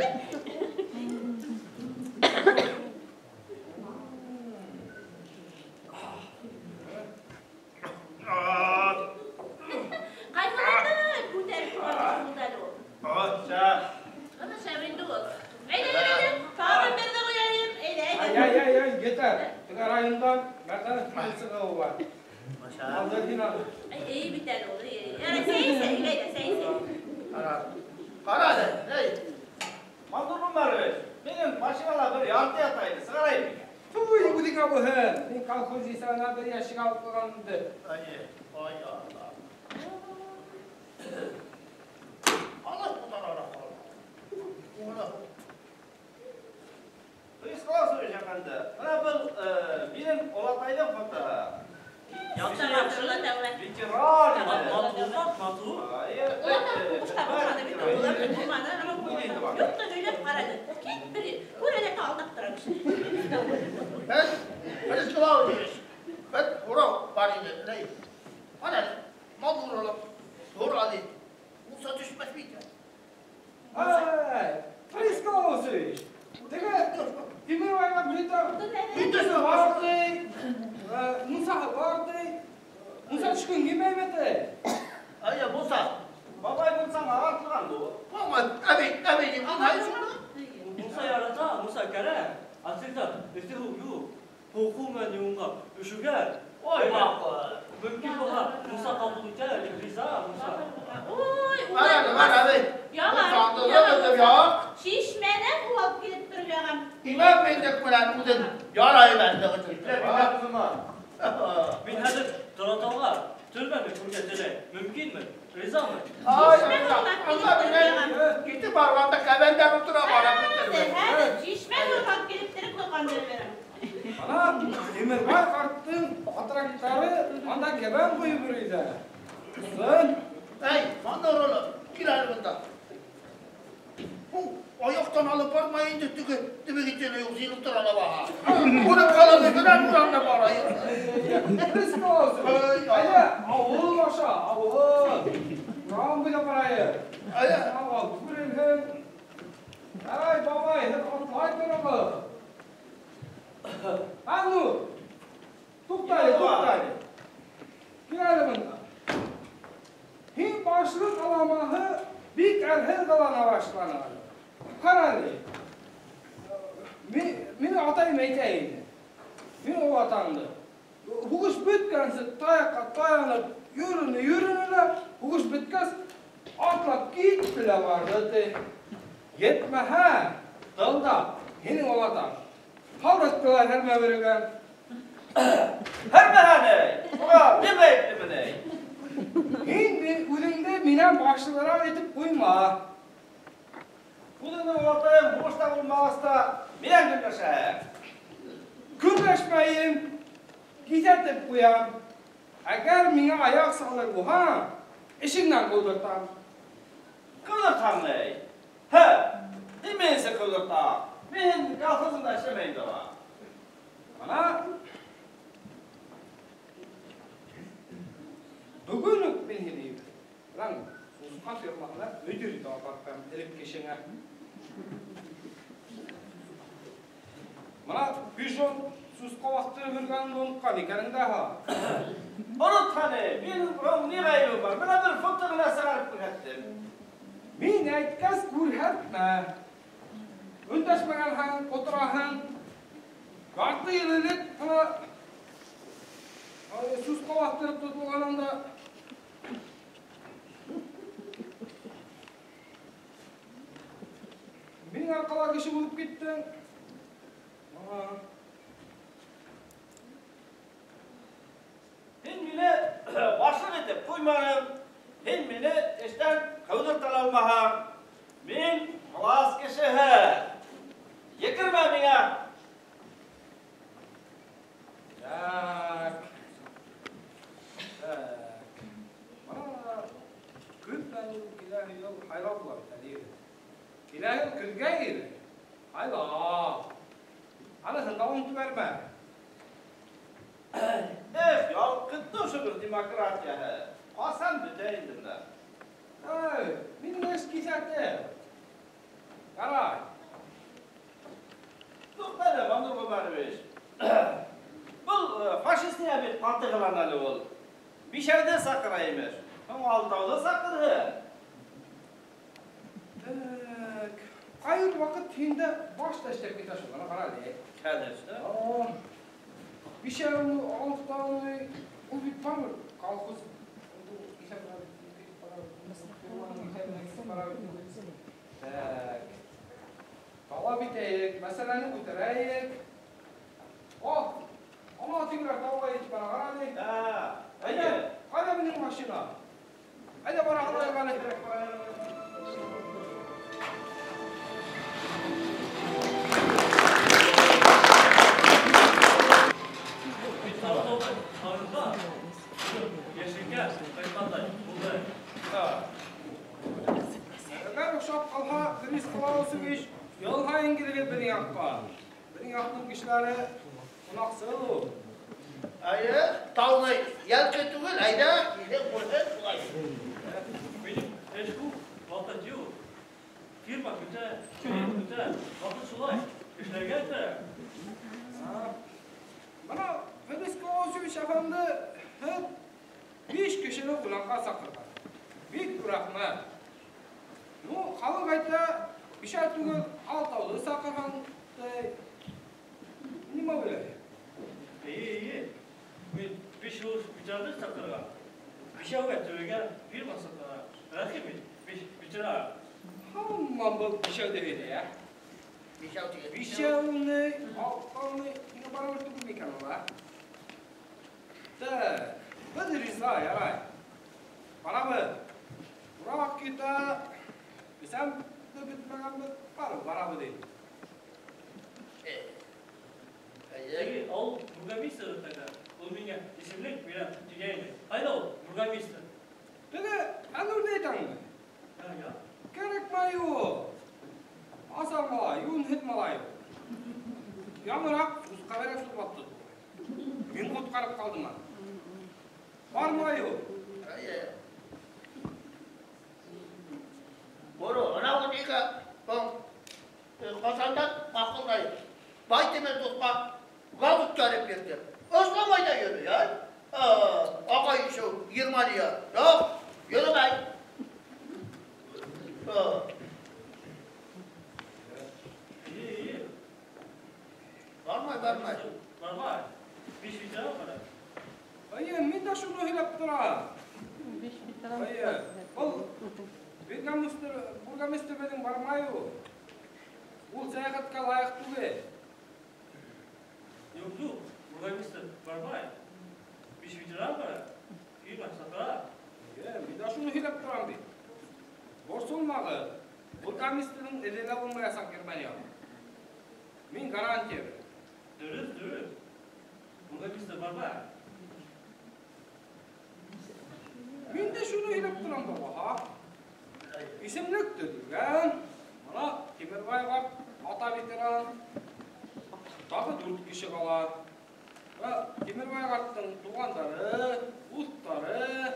Ҡайһыларҙы күтәреп торған булды әле ул. Шәп. Ҡымыҙ шәп инде ул. Әйҙә, әйҙә, тағын берҙе ҡуяйым. Әйҙә, әйҙә. Ай, ай, ай, етәр. Теге райондан Мәрҙәнов килеп сығыуы бар. Алды һин аны. Эй, эй, бит әле ул. Эй, эй, сәй, сәй, әйҙә, сәй, сәй. Ҡара. Ҡара әле, эй. Мансур Ғүмәрович, минең машинала бер ярты ята ине, сығарайым икән. Туй, үҙеңә булһын. Мин колхоз иҫәбенә бер йәшек алып ҡуйған инде. Ай, ай, Алла. Алла ҡотара ҡала. Фрисклаусович әфәнде, бына был минең олатайҙың фотоһы. Яҡшы, яҡшы. Ветеран ине. Матур, матур. Уларҙар һуғышта булманы бит, улар булманы, ана юҡ та һөйләп ҡараны. Кит бер күрә лә алдап тора кеше. Беҙ Фрисклаусович, беҙ һорау бар ине, ни? Ана, мал һоралып, һораны. Мунса төшмәҫ микән? Ай, Фрисклаусович, теге Тимербайға Бөтә бар ти, мунсаһы бар ти. Мунса төшкән килмәй бит. Ай, мунса. Бабай мунсаң ағартылған ул. Булмай, әбей, әбей, аңлай шуны. Мунса ярата, мунса кәрәк. Асылда эҫе һыу юҡ. Һыуҡыу менән йыуынға өшөгән. Ой, баҡы. Мөмкин булһа, мунса ҡабул итә, риза, мунса. Ой, Ҡара, ҡара, әбей. Яғам. Сандыгы яҡ. Шишмәнән һыу алып килеп тороп яғам. Имән миндек менән үҙен ярай бәндеге. Мин хәҙер Торатауға төрмәне күргә теләйем. Мөмкинме? Ризамы? Ай, китеп барғанда кәбәндәр ултыра барып бөтөрмө. Хәҙер шишмә һыу алып килеп тороп ҡоҡандырып бирәм. Ана Тимербай ҡарттың батрактары анда кәбән ҡойоп йөрөйҙәр. Сын. Эй, Маннур улым, кил әле бында. Аяҡтан алып бармай инде теге төбөгә юҡ җыелып тора ла баһа. Күреп ҡалыр генә урамда барайыҡ. Христос. Әйҙә, ауыл аша, ауыл. Урам буйлап барайыҡ. Әйҙә, ауыл күренһен. Ай, бабай, һеҙ атлай тороғоҙ. Ану, туҡта әле, туҡта әле. Кил әле бында. Һин башлыҡ аламаһы бик әрһеҙ ҡылана башланы. Ҡара әле. Мине атайым әйтә ине. Мин ул атаңды. Һуғыш бөткәнсе таяҡҡа таянып йөрөнө йөрөнө лә, һуғыш бөткәс атлап китте лә барҙы ти. Етмәһә, тылда һинең олатаң. Һалдаттылар һәрмә биргән. Һәрмәһә ни? Уға нимә әйттеме ни? Һин үҙеңде минән башлыраҡ итеп ҡуйма. Үҙеңдең олатайың һуғышта булмағас та минән көнләшәһең. Көнләшмәйем, киҫәтеп ҡуям. Әгәр миңә аяҡ салыр булһаң, эшеңдән ҡыуҙыртам. Ҡыуҙыртһаң ни? Һә, нимә өсөн ҡыуҙыртаң? Мин колхозында эшләмәйем дә. Ана бөгөн үк мин һине ебәрәм. Сусҡан фермаһына мөдир итеп апарып ҡуям, элек кешеңә. Мына пижон сусҡа баҫтырып йөрөгәнеңде онотҡан икәнең дә һа. Онотҡан, минең ни ғәйебем бар? Бына бер фото ғына сығарып күрһәттем. Мин әйткәс күрһәтмә. Өндәшмәгәнһең, ҡотораһың. Ярты йыл элек бына сусҡа баҫтырып тотолғаныңда мин арҡала кеше булып киттең. Һин мине башлыҡ итеп ҡуйманың. Һин мине эштән ҡыуҙырта алмаһаң. Мин класс кешеһе. Екермә миңә. Так. Так. Мына көҙ киләһе йыл һайлау була бит әле. Киләһе йыл көҙгә килер. Һайлау. Аныһын да онотоп бәрмә. Эх, ялҡытты ошо бер демократияһы. Ҡасан бөтә инде бына? Эй, минең эш киҫәте. Ҡарай. Туҡта әле, Маннур Ғүмәрович. Был фашист ниңә бик ҡаты ҡылана әле ул? Бишәүҙе саҡыра имеш. Һуң алтауҙы саҡырһын. Так. Ҡайһы ваҡыт һиндә баш та эшләп китә шул, ана ҡара әле. Конечно. Бишәүме, алтауҙы, ул бит барыбер колхоз бара бит. Так. Талап итәйек, мәсьәләне күтәрәйек. О, ана тегеләр тауға етеп бара, ҡара әле. Әйҙә, ҡайҙа минең машина? Әйҙә бара ҡалайыҡ әле. Мин Торатауҙың ҡарында йәшелгә ҡайтҡандай булды. Әгәр оҡшап ҡалһа, Фелис Клаусович, йыл һайын килегеҙ беҙҙең яҡҡа. Беҙҙең яҡтың кешеләре ҡунаҡсыл ул. Әйе, тауны ялҡы түгел, әйҙә, килеп күрһен шулай. Минең эш күп, ваҡыт юҡ. Фирма көтә, клиент көтә, ваҡыт шулай. Эшләргә кәрәк. Бына Фелис Клаусович әфәнде һеҙ 5 кешене ҡунаҡҡа саҡырған. Бик рәхмәт. Ну, халыҡ әйтә, бишәү түгел, алтауҙы саҡырған. Нимә уйлайһың? Эйе, эйе. Мин 5 йыл бичарҙы саҡырған. Бишәүгә түләгән фирма саҡыра. Рәхим ит, бичара. Һаман был бишәүҙе һөйләй, ә? Бишәү тигән. Бишәүне, алтауны, һиңә барыбер түгел микән ул, ә? Так, беҙ риза, ярай. Барабыҙ. Урак китә, бесән дә бөтмәгәнбеҙ, барып барабыҙ инде. Теге ауыл бургомистры тогда. Ул миңә исемлек бирә тигәйне. Ҡайҙа ул бургомистр? Теге Әнүрҙе әйтәңме? Я. Кәрәкмәй ул. Асар малай, йүнһеҙ малай ул. Яңыраҡ усҡа бәреп сулбатты. Мин ҡотҡарып ҡалдым аны. Бармай ул. Боро, анау нигә был Ҡасандан маҡулдай. Байтимер дуҫҡа газ үткәреп бирҙе. Осламай да йөрөй, ә? Ағай ишеү, Германия. Юҡ, йөрөмәй. Эйе, эйе. Бармай, бармай. Бармай. Биш ветеран бара. Эйе, мин дә шуны һөйләп торам. Биш ветеран. Эйе, был бургомистр беҙҙең бармай ул. Ул сәйәхәткә лайыҡ түгел. Юҡ, юҡ, бургомистр бармай. Биш ветеран бара. Фирма саҡыра. Эйе, мин дә шуны һөйләп торам бит. Борсолмағыҙ, бургомистрҙың эҙе лә булмаясаҡ Германияла. Мин гарантия бирәм. Дөрөҫ, дөрөҫ. Бургомистр бармай. Мин дә шуны һөйләп торам баба. Исемлек төҙөлгән. Мына Тимербай ҡарт, ата ветеран. Тағы 4 кеше ҡала. Вә Тимербай ҡарттың туғандары, дуҫтары,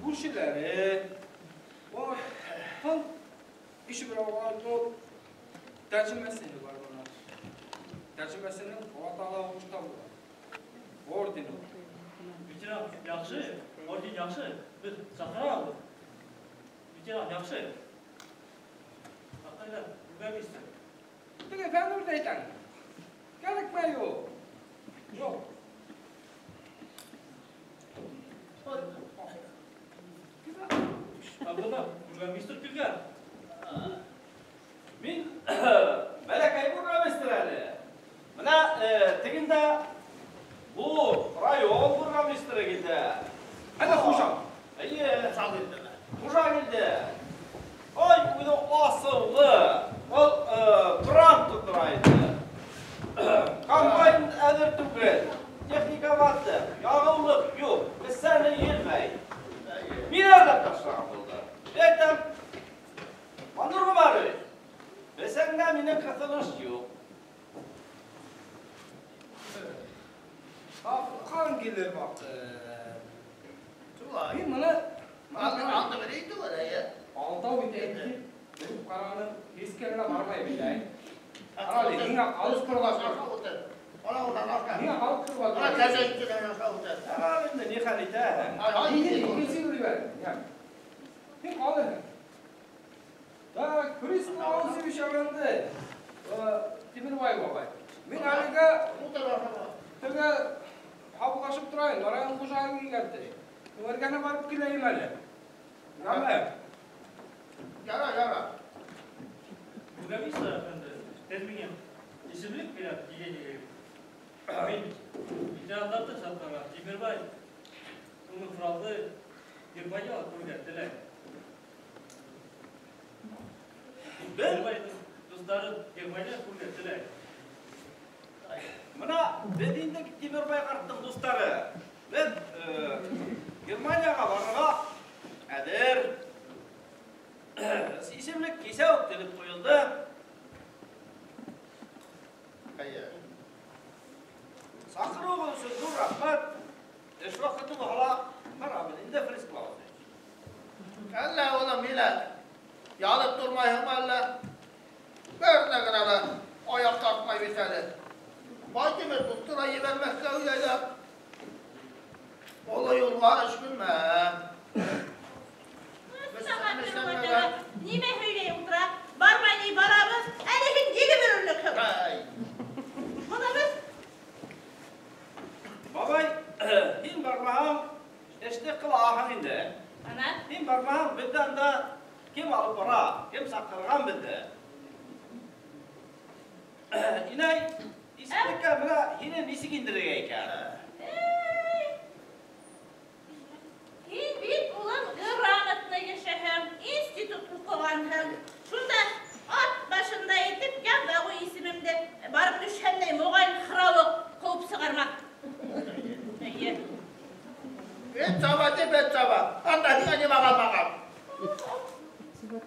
күршеләре. Ой, һын ише бер алған тәржемәсеһе бар бына. Тәржемәсенең Ватанға һуғышта була. Ордены бар. Ветеран яҡшы, орден яҡшы. Беҙ саҡырабыҙ. Ветеран яҡшы. Аҡайҙа бургомистр. Теге Фәнүрҙе әйтәң. Кәрәкмәй ул. Юҡ. Ә бына бургомистр килгән. Мин бәләкәй бургомистр әле. Бына тегендә бу район бургомистры килде. Әнә хужа. Эйе, Хужа килде. Хужа килде. Ой, үҙе асыулы. Ул бранд тотора инде. Комбайн әҙер түгел. Техника батты. Яғыулыҡ юҡ. Бесәне йөрмәй. Мин әрләп ташлаған булды. Әйтәм, Манур Ғүмәрович, бесәнгә минең ҡыҫылыш юҡ. Тапҡан килер ваҡыт. Шулай. Мин быны Алды берәй түгел, әйе. Алтау бит әйтте. Белеп ҡарағаным һис кенә бармай бит, әй. Ҡара әле, һиңә алып торға Ана, ана, ана. Һиңә алып торға Ана, кәзә итенән аша үтә. Ҡара инде, ни хәл итәһең? Ай, ай, Икенсе юл ебәр. Һин ҡалырһың. Так, Христо Алсевич әфәнде, Тимербай бабай. Мин әлегә теге һаулашып торайын, район хужаһы килгән ти. Эргәһенә барып киләйем әле. Яме. Яра, яра. Бургомистр әфәнде, һеҙ миңә исемлек бирә тигән идегеҙ. Мин ветерандарҙы саҡырға, Тимербай уның фралды Германияла күргән теләй. Тимербайҙың дуҫтары Германияла күргән теләй. Бына беҙ инде Тимербай ҡарттың дуҫтары. Беҙ Германияға барырға әҙер. Исемлек кисә үк телеп ҡуйылды. Әйе. Саҡырыуығыҙ өсөн ҙур рәхмәт. Эш ваҡыты булһа ла барабыҙ инде, Фрис Клаусович. Әллә улым, мине янып тормайһыңмы әллә? Бер ҙә генә лә аяҡ тартмай бит әле. Байтимер дуҫтыра ебәрмәҫкә уйлай. Оло юлға эш күрмә. Нимә һөйләй ултыра? Бармай ни, барабыҙ. Һине нисек индерергә икән? Һин бит, улым, грамотный кешеһең, институт уҡығанһың. Шунда ат башында итеп яҙ ҡуй исемемде. Барып төшһәм дә, моғайын фрауы ҡыуып сығармаҫ. Эйе. Эт саба тип эт саба. Анда һиңә нимә ҡалмаған?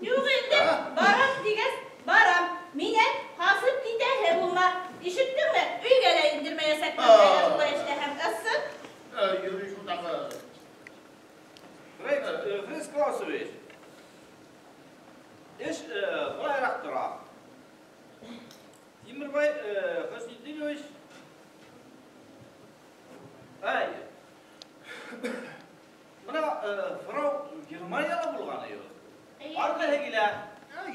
Юҡ инде, барам тигәс, барам. Минән ҡасып китәһе булма. Ишеттеңме? Өйгә лә индермәйәсәкмен, әгәр шулай эшләһәм. Ысын. Йөрөй шундағы. Фриц Клаусович, эш былайыраҡ тора. Тимербай Хөснетдинович, әй, бына фрау Германияла булғаны юҡ. Барғыһы килә.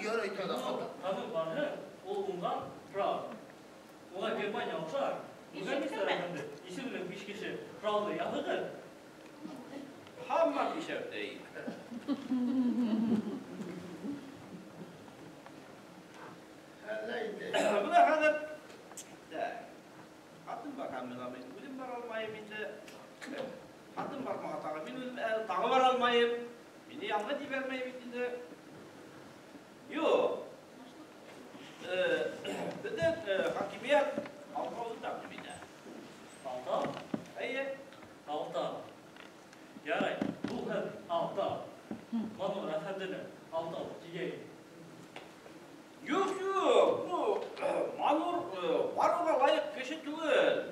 Йөрөй тағы. Аның барһы, ул уңған фрау. Уға Германия оҡшар. Ишеттеңме? Әфәнде, исемле биш кеше фрауҙы яҙығыҙ. Һаман бишәү тей. Әллә инде. Бына хәҙер ҡатын бар һәм мин үҙем бара алмайым инде. Ҡатын бармаға тағы мин үҙем әле тағы бара алмайым. Мине яңғыҙ ебәрмәй бит инде. Юҡ. Беҙҙең хакимиәт алтауҙы тәҡдим итә. Алтау? Эйе. Алтау. Ярай, булһын алтау. Манур әфәнделе алтау тигәйен. Юҡ, юҡ. Ну, Манур барыуға лайыҡ кеше түгел.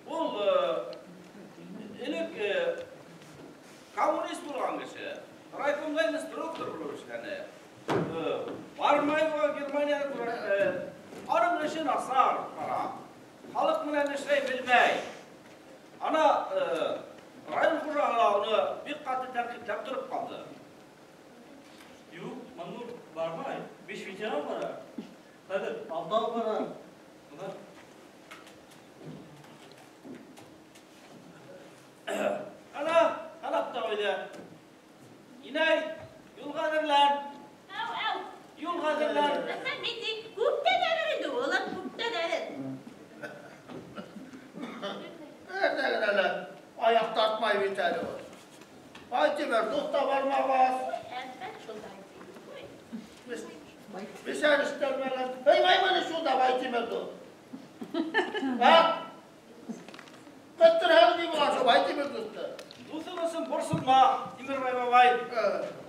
Ул элек коммунист булған кеше. Райкомда инструктор булып эшләне. Бармай уға Германияны күрә. Аның эше насар бара. Халыҡ менән эшләй белмәй. Ана район хужаһы уны бик ҡаты тәнҡитләп тороп ҡалды. Юҡ, Манур бармай. Биш ветеран бара. Хәҙер алтау бара. Бына. Ана, ҡалап та ҡуйҙы. Инәй, юлға әҙерлән. Әү, әү. Юлға әҙерлән. Мин ни, күптән әҙер инде, улым, күптән әҙер. Эртәген әле аяҡ тартмай бит әле ул. Байтимер дуҫ та бармағас. Әлбәт, шунда. Бисәр эштәр менән. Эй, маймыны шунда Байтимер дуҫ. Һа? Ҡыттырһаң ни була шул Байтимер дуҫты? Дуҫың өсөн борсолма, Тимербай бабай.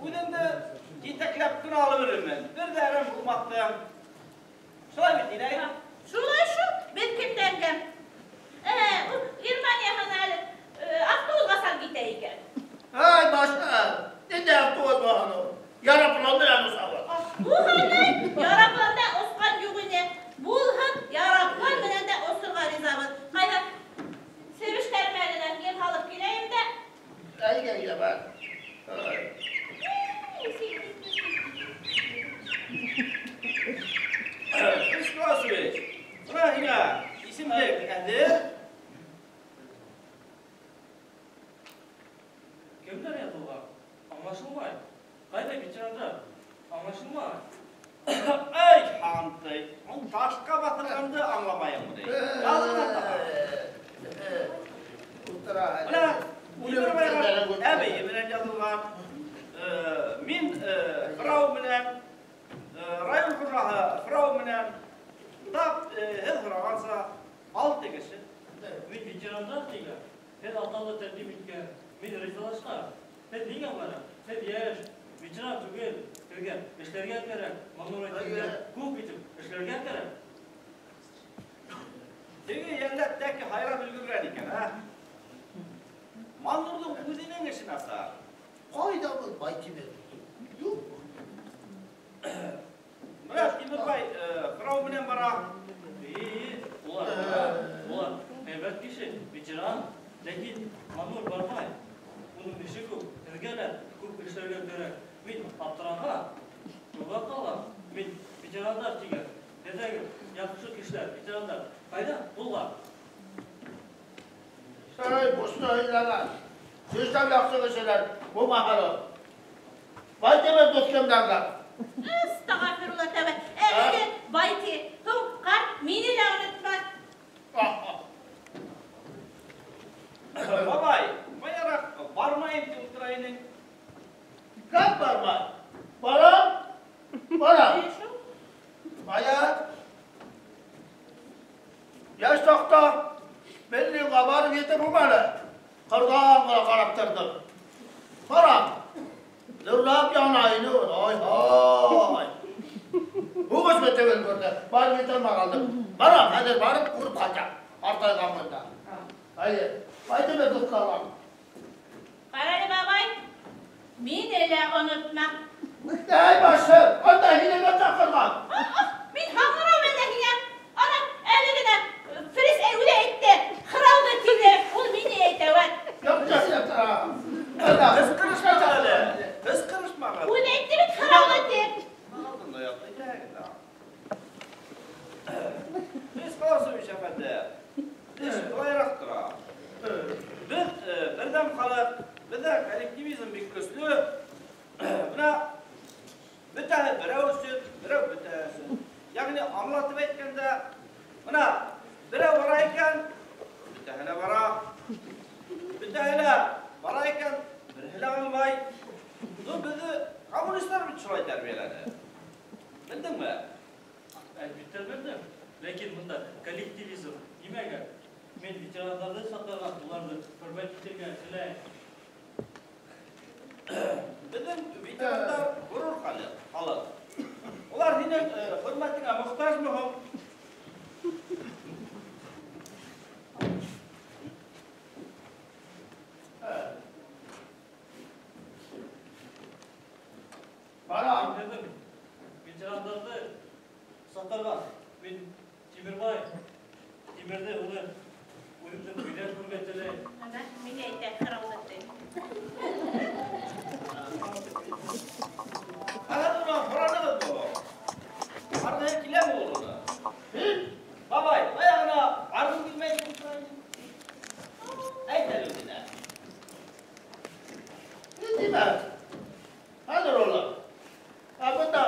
Үҙеңде етәкләп кенә алып йөрөрмөн. Бер ҙә әрәм булмаҫтың. Шулай бит, инәй? Шулай шул, беҙ кемдән кем? Ул Германияһына әле автобусға салып китә икән. Ай, башы, ниндәй автобус булған ул? Яраплан менән осабыҙ. Булһын, ярапланда осҡан юҡ ине. Булһын, яраплан менән дә осорға ризабыҙ. Ҡайҙа себештәрем әле ер һалып киләйем дә. Әйгә, әйгә, бар. Фриц Клаусович, бына һиңә исемлек әҙер. Кемдәр яҙылған? Аңлашылмай. Ҡайҙа ветерандар? Аңлашылмай. Эй, һантый, ул ташҡа баҫылғанды аңламайым ни. Яҙылған таға. Ултыра. Бына Тимербайға әбейе менән яҙылған. Мин фрау менән, район хужаһы фрау менән тап һеҙ һорағанса алты кеше. Мин ветерандар тигән, һеҙ алтауҙы тәҡдим иткән, мин ризалашҡан. Һеҙ ниңә бара? Һеҙ йәш, ветеран түгел, һеҙгә эшләргә кәрәк, Манур әйткәндә күп итеп эшләргә кәрәк. Теге йәнләп тәке һайрап өлгөргән икән, ә? Маннурҙың үҙенең эше насар. Ҡайҙа был Байтимер? Юҡ. Бына Тимербай фрау менән бара. Улар, улар һәйбәт кеше, ветеран, ләкин Маннур бармай. Уның эше күп, һеҙгә лә күп эшләргә кәрәк. Мин аптырарға, юлға ҡалам. Мин ветерандар тигән, һеҙҙәге яҡшы кешеләр, ветерандар. Ҡайҙа улар? Эй, бушны һөйләгән. Һеҙҙән яҡшы кешеләр булмаһа ла. Байтимер дуҫ кемдән? Әстәғфирулла тәүбә. Әлеге Байти, һуң ҡарт мине лә онотма. китеп булманы. Ҡырҙан ғына ҡарап торҙом. Ҡара, дөрләп яна ине ул. Ай-һай. Һуғыш бөтөп өлгөрҙө. Барып етә алмай ҡалдым. Барам, хәҙер барып күреп ҡайтам. Ҡартайғанмын да. Әйе, ҡайтып дуҫларым. Ҡара әле, бабай, мине лә онотма. Әй, башым, анда һине кем саҡырған? Мин һаңғырау әллә һиңә. Ана, әле генә Фрис үҙе әйтте, хырауҙы тине, ул мине әйтә вәт. Юҡ, юҡ, Һеҙ ҡырышмағыҙ әле. Һеҙ ҡырышмағыҙ. Үҙе әйтте бит хырауҙы тип. Фрис Клаусович әфәнде, эш былайыраҡ тора. Беҙ берҙәм халыҡ, беҙҙә коллективизм бик көслө. Бына бөтәһе берәү өсөн, берәү бөтәһе өсөн. Йәғни аңлатып әйткәндә, бына берәү бара икән, бөтәһе лә бара. Бөтәһе лә бара икән, береһе лә алмай. Ну, беҙҙе коммунистар бит шулай тәрбиәләне. Белдеңме? Әлбиттә белдем. Ләкин бында коллективизм нимәгә? Мин ветерандарҙы саҡырған, уларҙы хөрмәт итергә теләйем. Беҙҙең ветерандар ғорур халыҡ. Улар һинең хөрмәтеңә мохтажмы һуң? Барам. Беҙҙең ветерандарҙы саҡырған. Мин Тимербай, Тимерҙе уны үҙемдең өйҙән күрергә теләйем. Ана, мине әйтә, хырауҙы тип. Ә һеҙ уны һоранығыҙмы? Барғыһы киләме ул уны? Һин? Бабай, баяғына барғың килмәй тип тора инең. Әйт әле үҙенә. Ни тимә? Хәҙер улым. Ә бында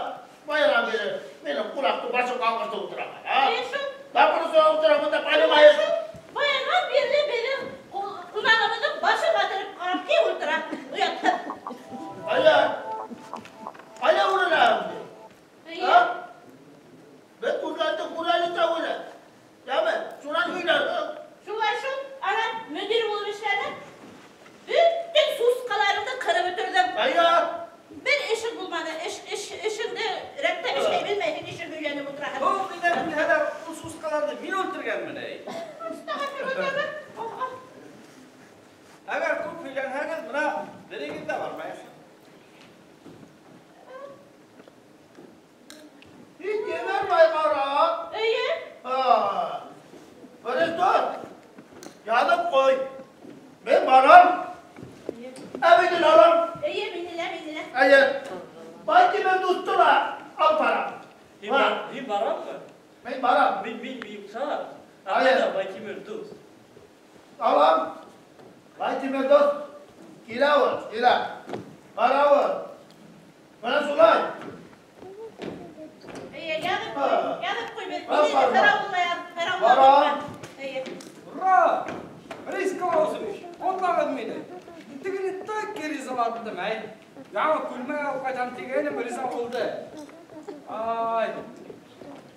баяғынан бире минең ҡолаҡты башым ҡаңғыртып ултыра. Әйе шул. Тапҡыр ултыра бында понимаешь? Баяғынан бирле беҙҙең ҡунағыбыҙҙың башын ҡатырып ҡарап килеп ултыра. Оятһыҙ. Ҡайҙа? Ҡайҙа күренә? Эйе. Беҙ күргәнде күрәле тәүеле. Йәме, шунан һөйләрһең. Шулай шул, ана мөдир булып эшләнем. Бөтөн сусҡаларыңды ҡырып бөтөрҙөм. Ҡайҙа? Бер эшең булманы, эшеңде рәттәп эшләй белмәйһең, эшең һөйләнеп ултыраһың. Ул минән белһәләр, ул сусҡаларҙы мин үлтергәнмен, әй. Әгәр күп һөйләнһәгеҙ, бына берегеҙ ҙә бармаясаҡ. Һин ебәрмәй ҡара. Эйе. Фрис дуҫ, яҙып ҡуй. Мин барам. Ә мине алам. Эйе, мине лә, мине лә. Эйе. Байтимер дуҫты ла алып барам. Һин бараммы? Мин барам. Мин юҡса. Эйе. Ҡайҙа Байтимер дуҫ? Алам. Байтимер дуҫ килә ул, килә. Бара ул. Бына шулай. Эйе, яҙып ҡуй, яҙып ҡуй. Мине ҡарауылла. Барам. Эйе. Ура! Борис Клаусович, ҡотлағыҙ мине. Тегене так ризалаттым, әй. Яңы күлмәк алып ҡайтам тигәйнем, риза булды. Ай.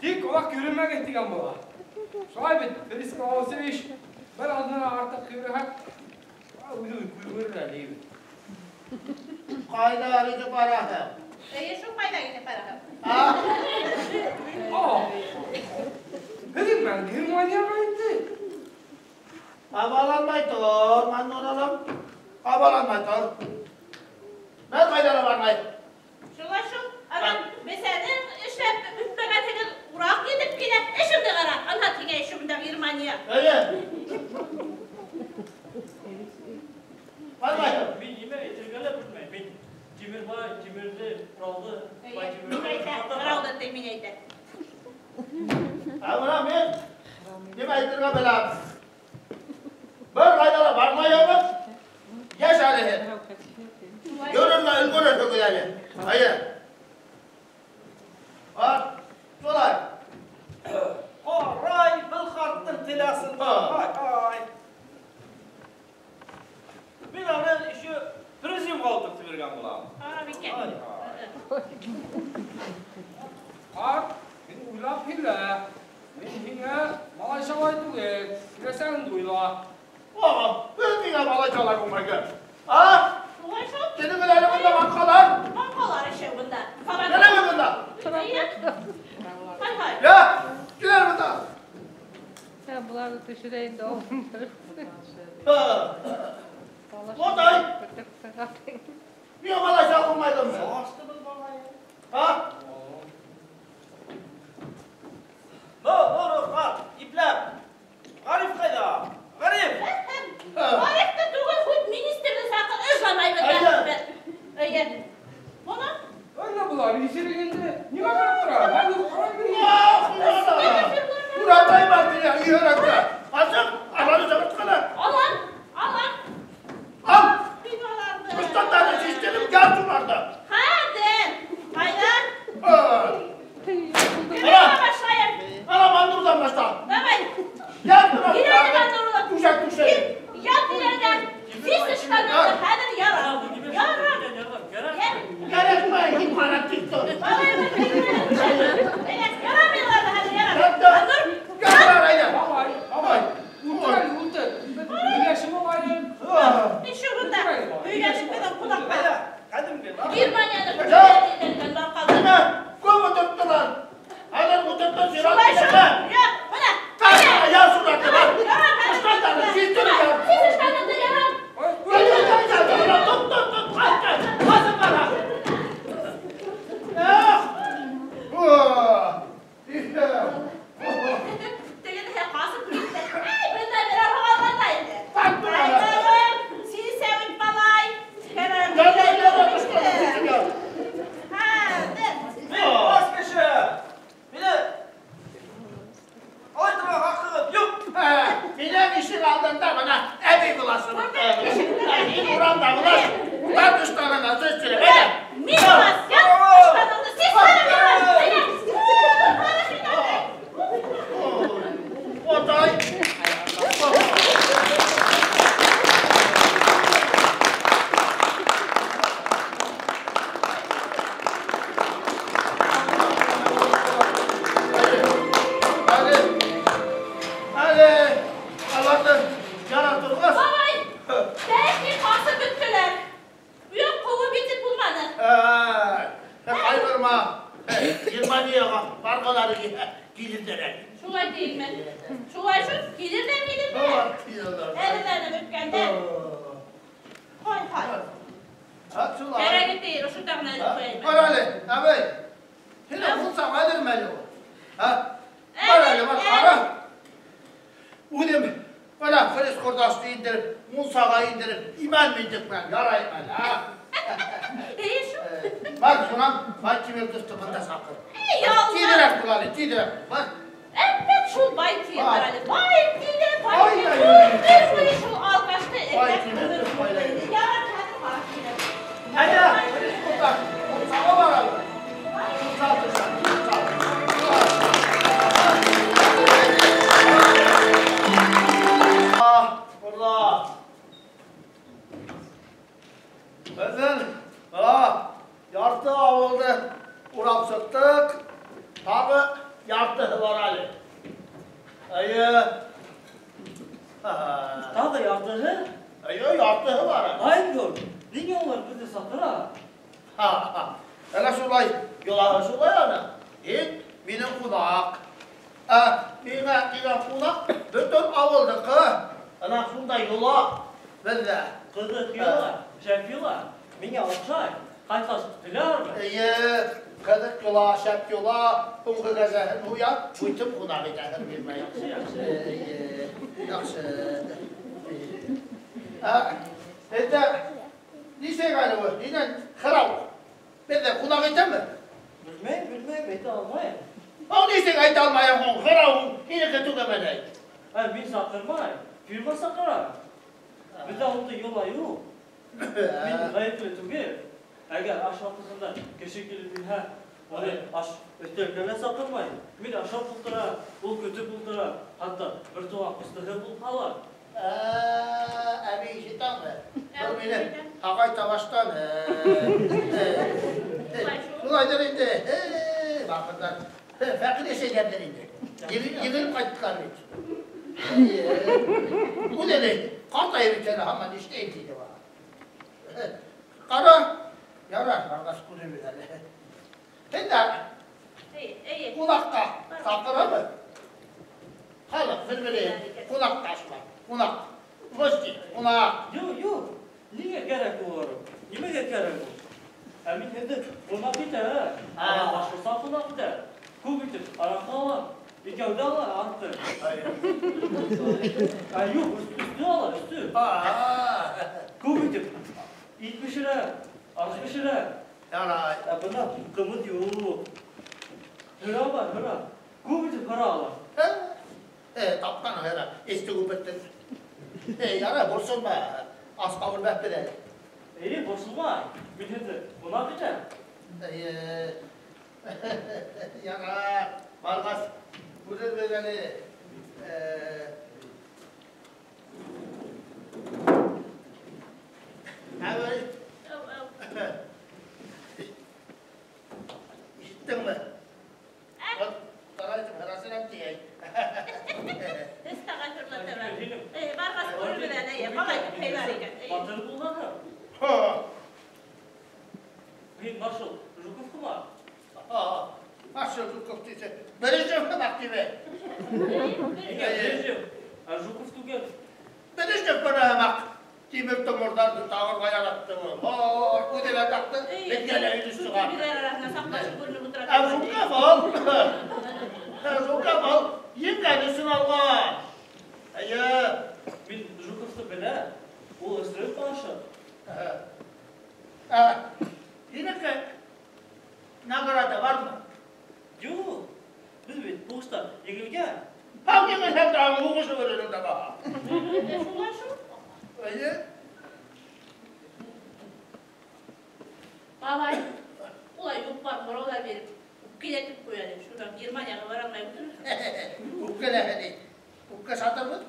Тик улаҡ йөрөмәгеҙ тигән була. Шулай бит, Борис Клаусович, бер аҙна артыҡ йөрөһәк, үҙе күрер әле. Ҡайҙа китеп бараһың? Эйе, шул ҡайҙа китеп бараһың? Беҙҙең менән Германияға инде. Ҡабаланмай тор, Маннур улым. Ҡабаланмай тор. Бер ҡайҙа ла бармай. Шулай шул, ана бесәнең эшләп бөтмәгән ураҡ етеп килә. Эшеңде ҡара, ана тигәй шунда Германия. Эйе. Бармай. Мин нимә әйтергә лә белмәйем. Мин Тимербай, Тимерҙе, Уралды, Мин әйтә, Уралды ти мин әйтә. Ә бына мин нимә әйтергә беләм. Бер ҡайҙа ла бармайһығыҙ. Йәш әле һин. Йөрөргә өлгөрөрһөгөҙ әле. Эйе. Бар, шулай. Ҡарай был ҡарттың теләсен. Ай, ай. Мин аны еще президиумға ултыртып биргән булам. Ҡара микән. Ҡарт, мин уйлап һөйлә. Мин һиңә малай-шалай түгел, киләсәгеңде уйла. Миңә малай-шалай булмай. А? Шулай шул. Килегеҙ әле бында маңҡалар. Маңҡалар эше бында. Килегеҙ бында. Һай-һай. Я, килегеҙ бында. Бұларды төшірейін де Мотай. Миңә малай-шалай булмайҙымы? А? Ну, Нуров, ипләп. Ғариф ҡайҙа? Ғариф! Ғариф та түгел, хоть министрҙы саҡыр, ыжламай бында. Эйе. Бына? Әллә былар иҫерегенде нимә ҡарап тора? Хәҙер ҡарай бирейем. Муратай бар мине йөрәктә. Асыҡ, аланы сығыртҡына. Алан, алан. Ал. Мин аларҙы. Ҡыштаттарҙы систереп, газ уларҙы. Хәҙер. Ҡайҙа? Ана. Башлайым. Ана Мандурҙан башла. Давай. Ят бына. Кил әле Мандурлы. Түшәк түшәк. Ят иләрҙән. Сис тышҡаныңды хәҙер ярам. Ярам. Кәрәкмәй, һин ҡарап тик тор. Ярам иларҙы хәҙер ярам. Мандур. Ярар, әйҙә. Бабай, бабай. Ултыр әле, ултыр. Һөйләшеп алайым. Нисек бында? Һөйләшеп беҙҙең ҡунаҡтар. Ҡәҙимге. Германияны күрһәтелгән маңҡалар. Нимә? Күп ултырттылар. Хәҙер ултырттың сират Шулай шул. килә. Юҡ, бына. Ҡара, яр сураты бар. Ярам, Тышҡандарҙы систереп яр. Сис тышҡаныңды ярам. Gel, gel, gel, gel, gel. Tut, tut, tut. Kaç, kaç. Basın bana. Eh. Oh. İşte. Тегенеһе ҡасып китте. Әй, бында берәү һуғалғанда инде. Бak buna. Айҙарым, сисәүит малай. Gel, gel, gel, gel. Тышҡанды систереп яр. Хәҙер. Мин баш кеше. Мине алай торған хаҡығыҙ юҡ. Минең ишек алдында бына әбей буласың. Һин урамда буласың. Бар тыштарыңа систереп. Әйҙә. Мин бас, ят, тышҡаныңды систереп ярам. Әйҙә. Отай. Әле, әле, аларҙы яратырғас. Бабай, бәлки ҡасып бөттөләр. Юҡ, ҡыуып етеп булманы. Ҡайғырма, Германияға барғанары килерҙәр әле. Шулай тиеңме? Шулай шул, килерҙәр, килерҙәр. Әле бөткәндә. Һай-һай. Кәрәге тейер, ошо тағын әле ҡуяйым. Бар әле, әбей. Һине булсаң әҙерме әле ул? Бар әле, бар, ҡара. Үҙем, бына Фәрис ҡорҙашты индереп, мунсаға индереп, имән миндек менән, ярайым әле, а? Эйе шул. Бар, шунан бай Тимердусты бында саҡыр. Эй, Алла. Тиҙерәк бул әле, тиҙерәк. Бар. Әппәк шул бай тиер бар әле. Бай тиҙе, бай Ай, тиҙе. ай, ай. Көндө шул алкашты Бай эҙләп тимер, өмөр бай буйы. тимер. Ярар, хәҙер барып киләм. Әйҙә, Фәрис ҡорҙаш, мунсаға бар әле. Мунса төшә, мунса. Burada. Беҙҙең ярты ауылды урап сыҡтыҡ. Тағы яртыһы бар әле. Эйе. Тағы яртыһы? Эйе, яртыһы бар әле. Ай, ниңә улар беҙҙе саҡыра? Әле шулай, йолаһы шулай ана. Һин минең ҡунаҡ. Миңә килгән ҡунаҡ бөтөн ауылдыҡы. Ана шундай йола беҙҙә. Ҡыҙыҡ йола, шәп йола. Миңә оҡшай. Ҡайтҡас һөйләрме? Эйе, ҡыҙыҡ йола, шәп йола, һуңғы кәзәһен һуя, үтеп ҡунаҡ итәһең бирмәй. Яҡшы, яҡшы. Эйе, яҡшы. Һеҙҙә нисек әле был? Һинән һорау. Беҙҙә ҡунаҡ итәме? Белмәйем, белмәйем, әйтә алмайым. Ул нисек әйтә алмайым һуң? Һорауың һинеке түгелме ни? Мин саҡырмай, фирма саҡыра. Беҙҙә ундай йола юҡ. Мин ғәйепле түгел. Әгәр аш ваҡытында кеше килеп инһә, уны аш өҫтәлгә лә саҡырмай. Мин ашап ултыра, ул көтөп ултыра. Хатта бер туған ҡустыһы булһа ла. Әбей ишетәңме? Был мине ағай табаштан. Шулайҙыр инде. Баҡырҙар. Фәҡир йәшәгәндер инде. Егелеп ҡайттылар бит. Үҙе ҡартайып бит әле, һаман эшләйем тине бала. Ҡара, ярар, барғас күрербеҙ әле. Һин дә ҡунаҡҡа саҡырамы? Халыҡ бер-береһен ҡунаҡҡа шулай, ҡунаҡ. Гости, ҡунаҡ. Юҡ, юҡ. Ниңә кәрәк улар? Нимәгә кәрәк ул? Ә мин һеҙҙе ҡунаҡ итә. Башҡортса ҡунаҡ итә. Күп итеп араҡы ала, икәүҙе ала, атты. Ә юҡ, өҫтө ала, өҫтө. Күп итеп ит бешерә, аш бешерә. Ярай. Ә бына ҡымыҙ юҡ. Һыра бар, һыра. Күп итеп һыра ала. Тапҡан һыра, эсте күпертеп. Ярай, борсолма. Асҡа үлмәҫбеҙ әле. Эйе, борсолмай. Мин һеҙҙе ҡунаҡ итәм. Эйе. Ярай, барғас күрербеҙ әле. Әүел. Ишеттеңме? Ҡарайым, һырасын әптейәй. Барғас күрербеҙ әле, ҡалай һыйлар икән. Батыр булғанһың. Һин маршал Жуков ҡыма? Маршал Жуков тиһә, Брежнев һымаҡ тимә. Ниңә Брежнев? Ә Жуков түгел. Брежнев бына һымаҡ тимер томорҙарҙы тағырға яратты ул. Үҙе лә таҡты, беҙгә лә өлөш сығарҙы. Тимерҙәр араһына саҡлашып күренеп ултыра. Ә Жуков ул. Жуков ул еңгән өсөн алған. Эйе. Мин Жуковты беләм. Ул эсереп маршал. Һинеке награда бармы? Юҡ. Беҙ бит һуғышта еңелгән. Һау еңелһәң дә һуғышып йөрөнөң дә баһа. Шулай шул. Эйе. Бабай, улай юҡ бар һорауҙар биреп, үпкәләтеп ҡуя әле. Шунан Германияға бара алмай ултырыр. Үпкәләһә ни? Үпкә сатырбыҙ.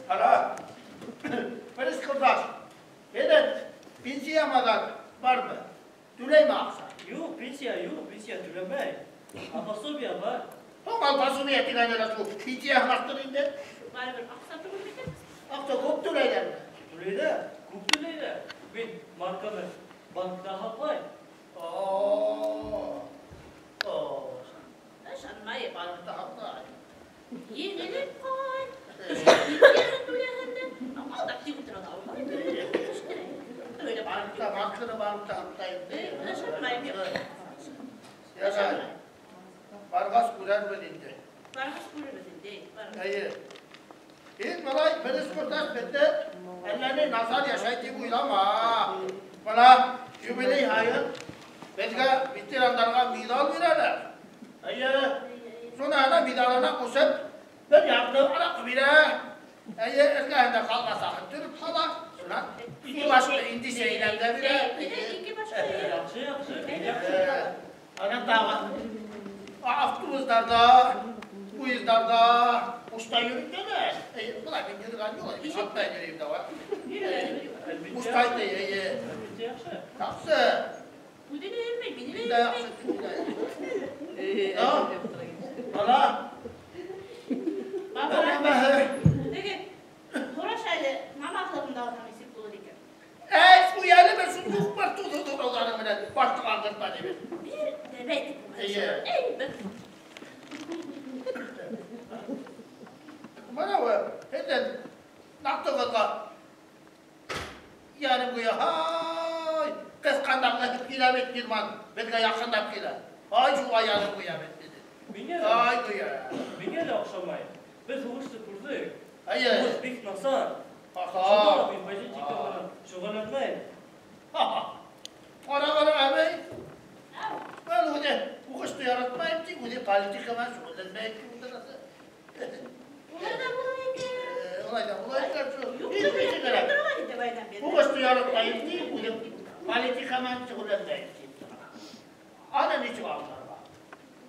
Ҡара, Фәрис ҡорҙаш, һинең пенсия маҙар бармы? Түләйме аҡса? Юҡ, пенсия юҡ, пенсия түләмәй. Ә пособие бар. Һуң ал пособие тигәне лә шул пенсия һымаҡтыр инде. Барыбер аҡса түгел микән? Аҡса күп түләйҙәрме? Түләйҙәр, күп түләйҙәр. Мин марканы банкта һаҡлайым. Ышанмайым. Банкта һаҡлай. Еңелеп ҡай. Пенсияны түләһен дә, алдап тик ултыра ла алмай. Банкта, марканы банкта һаҡлайым. Ышанмайым. Ярай. Барғас күрәрбеҙ инде. Барғас күрербеҙ инде. Эйе. Һин былай Фәрис ҡорҙаш беҙҙе әллә ни насар йәшәй тип уйлама. Бына юбилей һайын беҙгә ветерандарға миҙал бирәләр. Эйе. Шуны ана миҙалына ҡушып бер ярты араҡы бирә. Эйе, эргәһендә ҡалмаҫаһын төрөп һала. Шунан ике башлы инде сәйләм дә бирә. Ике башлы. Яҡшы, яҡшы, яҡшы. Ана тағы автобустарҙа, поездарҙа ҡушта йөрөтәләр. Эйе, былай мин йөрөгән юҡ, мин аттай йөрөйөм дә бар. Ҡушта эйе. Яҡшы. Яҡшы. Үҙе лә йөрөмәй, мине лә Дә йөрөмәй. яҡшы. Ана. Бабай. Теге, һораш әле, намаҙлығымды алһам нисек булыр икән? Әй, ҡуй әле, бер шул юҡ бар, туҙы һорауҙары менән башты ҡалдыртма тип. Бер нәмә әйтеп булмай. Эйе. Эй, бер. Бына һеҙҙең наҡтығыҙға ярым ҡуя, һай, ҡыҫҡандаҡлатып килә бит Герман, беҙгә яҡынлап килә. Ай, шуға ярым ҡуя бит беҙҙе. Миңә лә Ай, ҡуя. Миңә лә оҡшамай. Беҙ һуғышты күрҙек. Эйе. Һуғыш бик насар. Аха. Шуға ла мин политика менән шөғөлләнмәйем. Ҡара, ҡара, әбей. Мин үҙе һуғышты яратмайым тип, үҙе политика менән шөғөлләнмәйем тип ултырасы. Улай ҙа була икән. Улай ҙа була икән шул. Юҡ, Һис бер кәрәк. ултырған инде байҙан бирле. Һуғышты яратмайым тип, үҙе политика менән шөғөлләнмәйем тип. Аны нисек аңларға?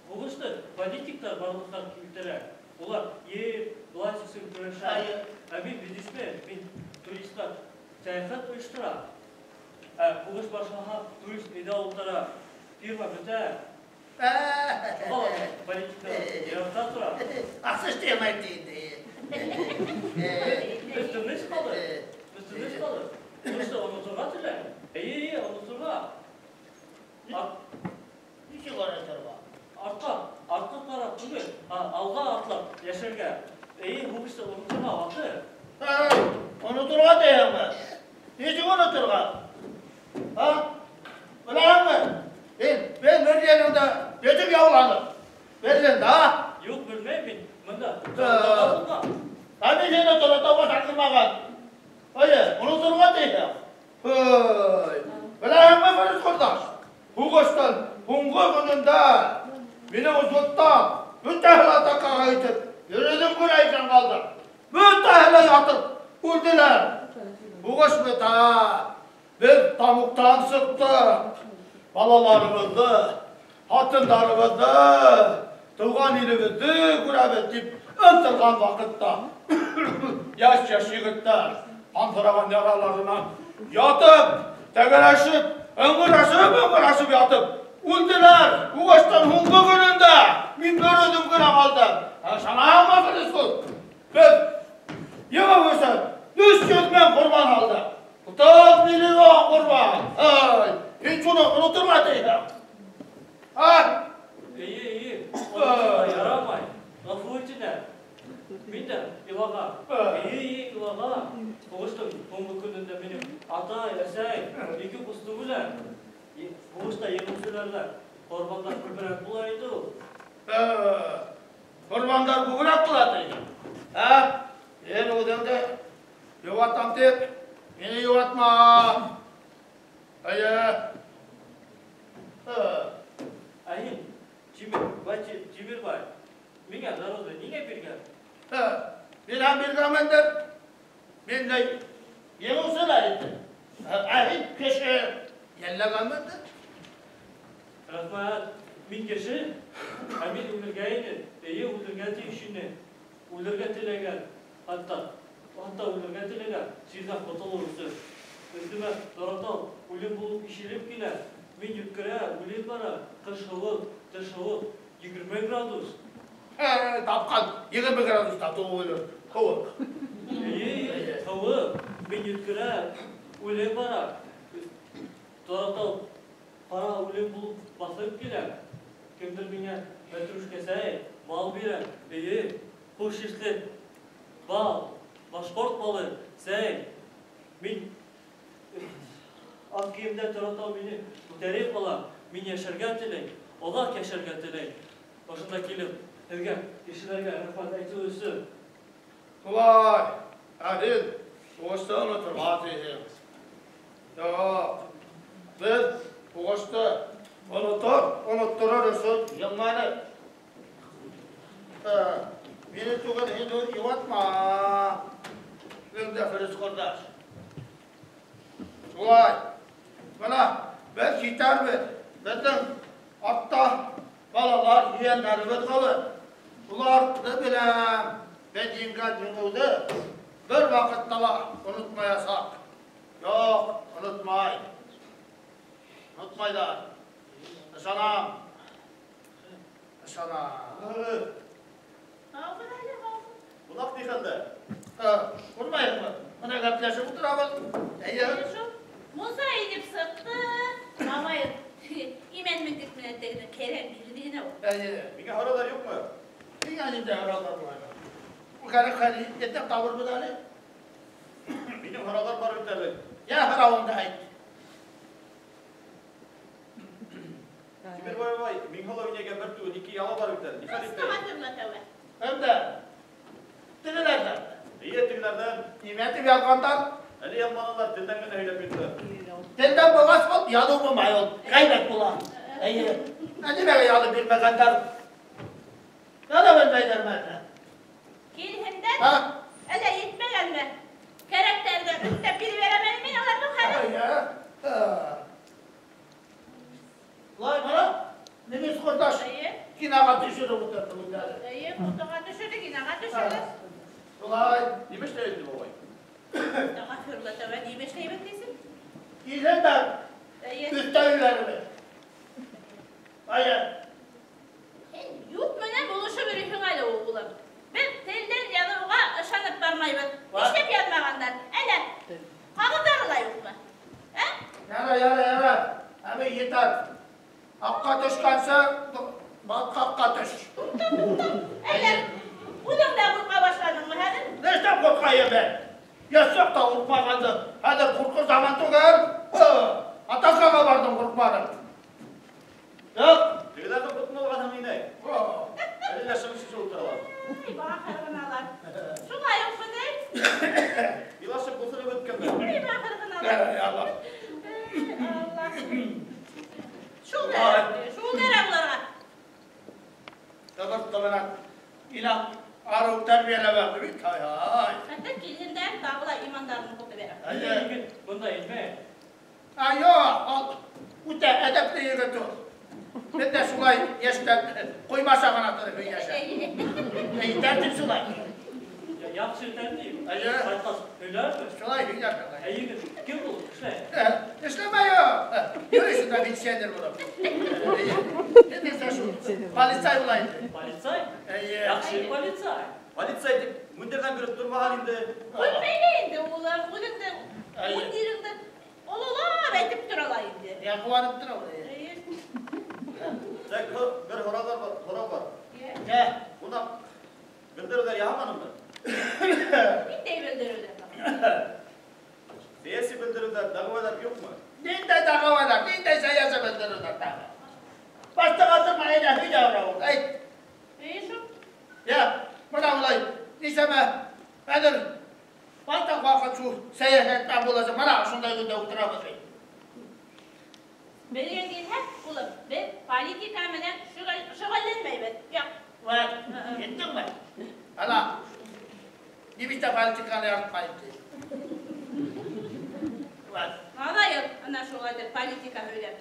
Һуғышты политиктар барлыҡҡа килтерә. Улар ер, власть өсөн көрәшә. Эйе. Ә мин бизнесмен, мин туристар сәйәхәт ойоштора. Ә һуғыш башлаһа, турист өйҙә ултыра. Фирма бөтә. Шуға политика йыраҡта тора. Аҡса эшләмәй инде. Беҙ тыныс ҡалдыҡ. Беҙ тыныс ҡалдыҡ. Һуғышты оноторға теләй. Эйе, оноторға. Нисек оноторға? Артҡа, артҡа ҡарап түгел, алға атлап йәшәргә. Эйе, һуғышты оноторға ваҡыт. Оноторға тиһеңме? Нисек оноторға? Һа? Беләһеңме? Мин Берлиндә нисек яуланым? Берлинда? Юҡ, белмәйем мин. Бында. Ә мин һине Торатауға саҡырмаған. Эйе, оноторға тиһең. Һой. Беләһеңме, Фәрит ҡорҙаш? Һуғыштың һуңғы көнөндә минең взводтан бөтәһе лә атакаға итеп, йөрөҙөм генә иҫән ҡалды. Бөтәһе лә ятып үлделәр. Һуғыш бөтә. Беҙ тамуҡтан сыҡтыҡ. Балаларыбыҙҙы, ҡатындарыбыҙҙы, тыуған илебеҙҙе күрәбеҙ тип ынтылған ваҡытта йәш-йәш егеттәр ҡанһыраған яраларынан ятып, тәгәрәшеп, ыңғырашып ятып үлделәр. Һуғыштың һуңғы көнөндә мин бер үҙем генә ҡалдым. Ышанаһыңмы, Фәрит? Беҙ еңеү өсөн 300 мең ҡорбан алдыҡ. 30 миллион ҡорбан. Ай, һин шуны оноторға тейешһең. А? Эйе, эйе, оноторға ярамай. Ғәфү итенә. Мин дә илаған. Эйе, эйе, илаған. Һуғыштың һуңғы көнөндә минең атай, әсәй, ике ҡустым үлә. Һуғышта еңеүселәрҙә ҡорбандар күберәк була инде ул. Ҡорбандар күберәк була тиһең. Ә? Һин үҙеңде йыуатам тип, мине йыуатма. Эйе. Ә һин, Тимербай, миңә дарыуҙы ниңә биргән? Бирһәм биргәнмендер. Мин дә еңеүселәр инде. Ә һин кеше йәлләгәнмендер. Рәхмәт. Мин кеше, ә мин үлергә инем. Эйе, үлергә тейеш инем. Үлергә теләгән, хатта үлергә теләгән, сирҙән ҡотолоу өсөн. Өҫтөмә Торатау үлем булып ишелеп килә. Мин йүткерә, үлем бара. Ҡыш һыуыҡ, тыш һыуыҡ, 20 градус. Тапҡан 20 градуста түгел, һыуыҡ. Эйе, һыуыҡ. Мин йүткерә, үлем бара. Торатау ҡара үлем булып баҫып килә. Кемдер миңә мәтрүшкә сәй, бал бирә. Эйе, хуш еҫле бал, башҡорт балы, сәй. Мин аҡ кейемдә Торатау мине күтәреп ала. Мин йәшәргә теләйем, оҙаҡ йәшәргә теләйем. Ошонда килеп, һеҙгә, кешеләргә рәхмәт әйтеү өсөн. Шулай, ә һин һуғышты оноторға тейешһең. Юҡ, беҙ һуғышты онотторор өсөн еңмәнек. Мине түгел, һин йыуатма. Үҙең дә Фәрит ҡорҙаш. Шулай, бына беҙ китәрбеҙ. Беҙҙең артта балалар, ейәндәребеҙ ҡалыр. Уларҙы беләм, беҙ еңгән еңеүҙе бер ваҡытта ла онотмаясаҡ. Юҡ, онотмай. Онотмайҙар. Ышанам. Ышанам. Ҡунаҡ ни хәлдә? Күрмәйһеңме? Бына гәпләшеп ултырабыҙ. Эйе. Муса инеп сыҡты. Мамай имән меңгек менән тегене кәрәм бирҙе генә ул. Эйе. Миңә һорауҙар юҡмы? Миңә ниндәй һорауҙар була? Ул кәрәк хәл итеп табырбыҙ әле. Минең һорауҙар бар бит әле. Йә, һорауыңды әйт. Тимербай бабай, Миңһылыу инәгә бер түгел, ике яла бар бит әле. Ни хәл итәйем? Астағфирулла тәүбә. Кемдә? Тегеләрҙән. Эйе, тегеләрҙән. Нимә тип яҙғандар? Әле яҙманылар, телдән генә һөйләп бирҙеләр. Телдән булғас был, яҙыу булмай ул. Ғәйбәт була. Эйе. Ә нимәгә яҙып бирмәгәндәр? Яҙа белмәйҙәрме әллә? Килһендәр. Һа? Әллә етмәгәнме? Кәрәктәрҙе өҫтәп биреп бәрәм әле мин уларҙың хәлен. Эйе. Улай бара, немец ҡорҙаш Эйе. киноға төшөрөп ултырҙы үҙҙәре. Эйе, фотоға төшөрҙө, киноға төшөрҙө. Шулай. Нимә эшләй инде бабай? Астағфирулла тәүбә, нимә эшләйбеҙ тиһең? Килһендәр. Эйе. Өҫтәүләребеҙ. Әйе. Һин юҡ менән булышып йөрөйһөң әле ул, улым. Беҙ телдән яҙыуға ышанып бармайбыҙ. Нишләп яҙмағандар? Әллә ҡағыҙҙары ла юҡмы? Ә? Ярай, ярай, ярай. Әбей етәр. Аҡҡа төшкәнсе, батҡаҡҡа төш. Туҡта, туҡта. Әллә үҙең дә ҡурҡа башланыңмы хәҙер? Нишләп ҡурҡайым мин? Йәшсәк тә ҡурҡмағанды. Хәҙер ҡурҡыр заман түгел. Атасаға барҙым, ҡурҡманым. Юҡ. Тегеләрҙең ҡотон алғанһың инәй. Әле лә шым-шым ултыралар. Эй, бахыр ғыналар. Шулай уҡмы ни? Илашып ултырып бөткәндәр. Эй, бахыр ғыналар. Эй, Алла. Эй, Алла. Шул кәрәк, шул кәрәк уларға. Тығыр-тығыраҡ илап арыу тәрбиәләп бит, ай-ай. Хәтта килһендәр тағы ла имандарын уҡытып бирә. Әйе. Егет бында инмәй. Ай, юҡ, ул үтә әҙәпле егет ул. Беҙ ҙә шулай йәштән ҡоймаса ғына тороп йәшә. Әй, тәртип шулай. Яҡшы тәртип. Әйе. Ҡайтҡас һөйләрме? Шулай һөйләр. Ә егет кем ул? Эшләй? Эшләмәй ул. Йөрөй шунда пенсионер булып. Ни шул? Полицай була инде. Полицай? Әйе. Яҡшы полицай. Полицай тип мундирҙан биреп тормаған инде. Ҡуймай инде улым, үҙеңде, мундирыңды ололап әйтеп торалар инде. Я ҡыуанып тора ул. Әйе. Тик бер һорау бар. Ә? Ҡунаҡ белдереүҙәр яһаманыңмы? Ниндәй белдереүҙәр? Сәйәси белдереүҙәр, дәғүәләр юҡмы? Ниндәй дәғүәләр, ниндәй сәйәси белдереүҙәр тағы? Башта ҡатырма, әйҙә, һөйлә һорауың, әйт. Әйе шул. Я, бына улай, нисәмә, хәҙер байтаҡ ваҡыт шул сәйәсәттә буласаҡ, бына шундай көндә ултырабыҙ бит. Белгән килһә, улым, беҙ политика менән шөғөлләнмәйбеҙ. Юҡ. Вәт, еттеңме? Ана, нимә политиканы яратмайым ти. Вәт. Наҙайым, ана шулай итеп политика һөйләп.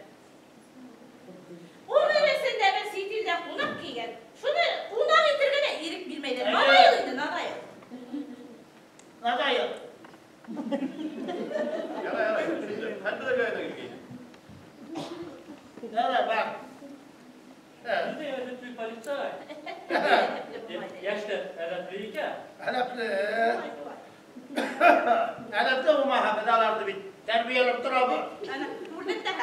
Ғүмер эсендә бер сит илдә ҡунаҡ килгән. Шуны ҡунаҡ итергә лә ирек бирмәйҙәр. Наҙайым инде, наҙайым. Наҙайым. Ярай, ярай. Хәл белергә генә килгәйне. Ярай, бар. Ниндәй әҙәпле полицай? Йәштәр әҙәпле икән. Әҙәпле. Әҙәпле булмаһа, беҙ аларҙы бит тәрбиәләп торабыҙ. Ана, күрҙек тә.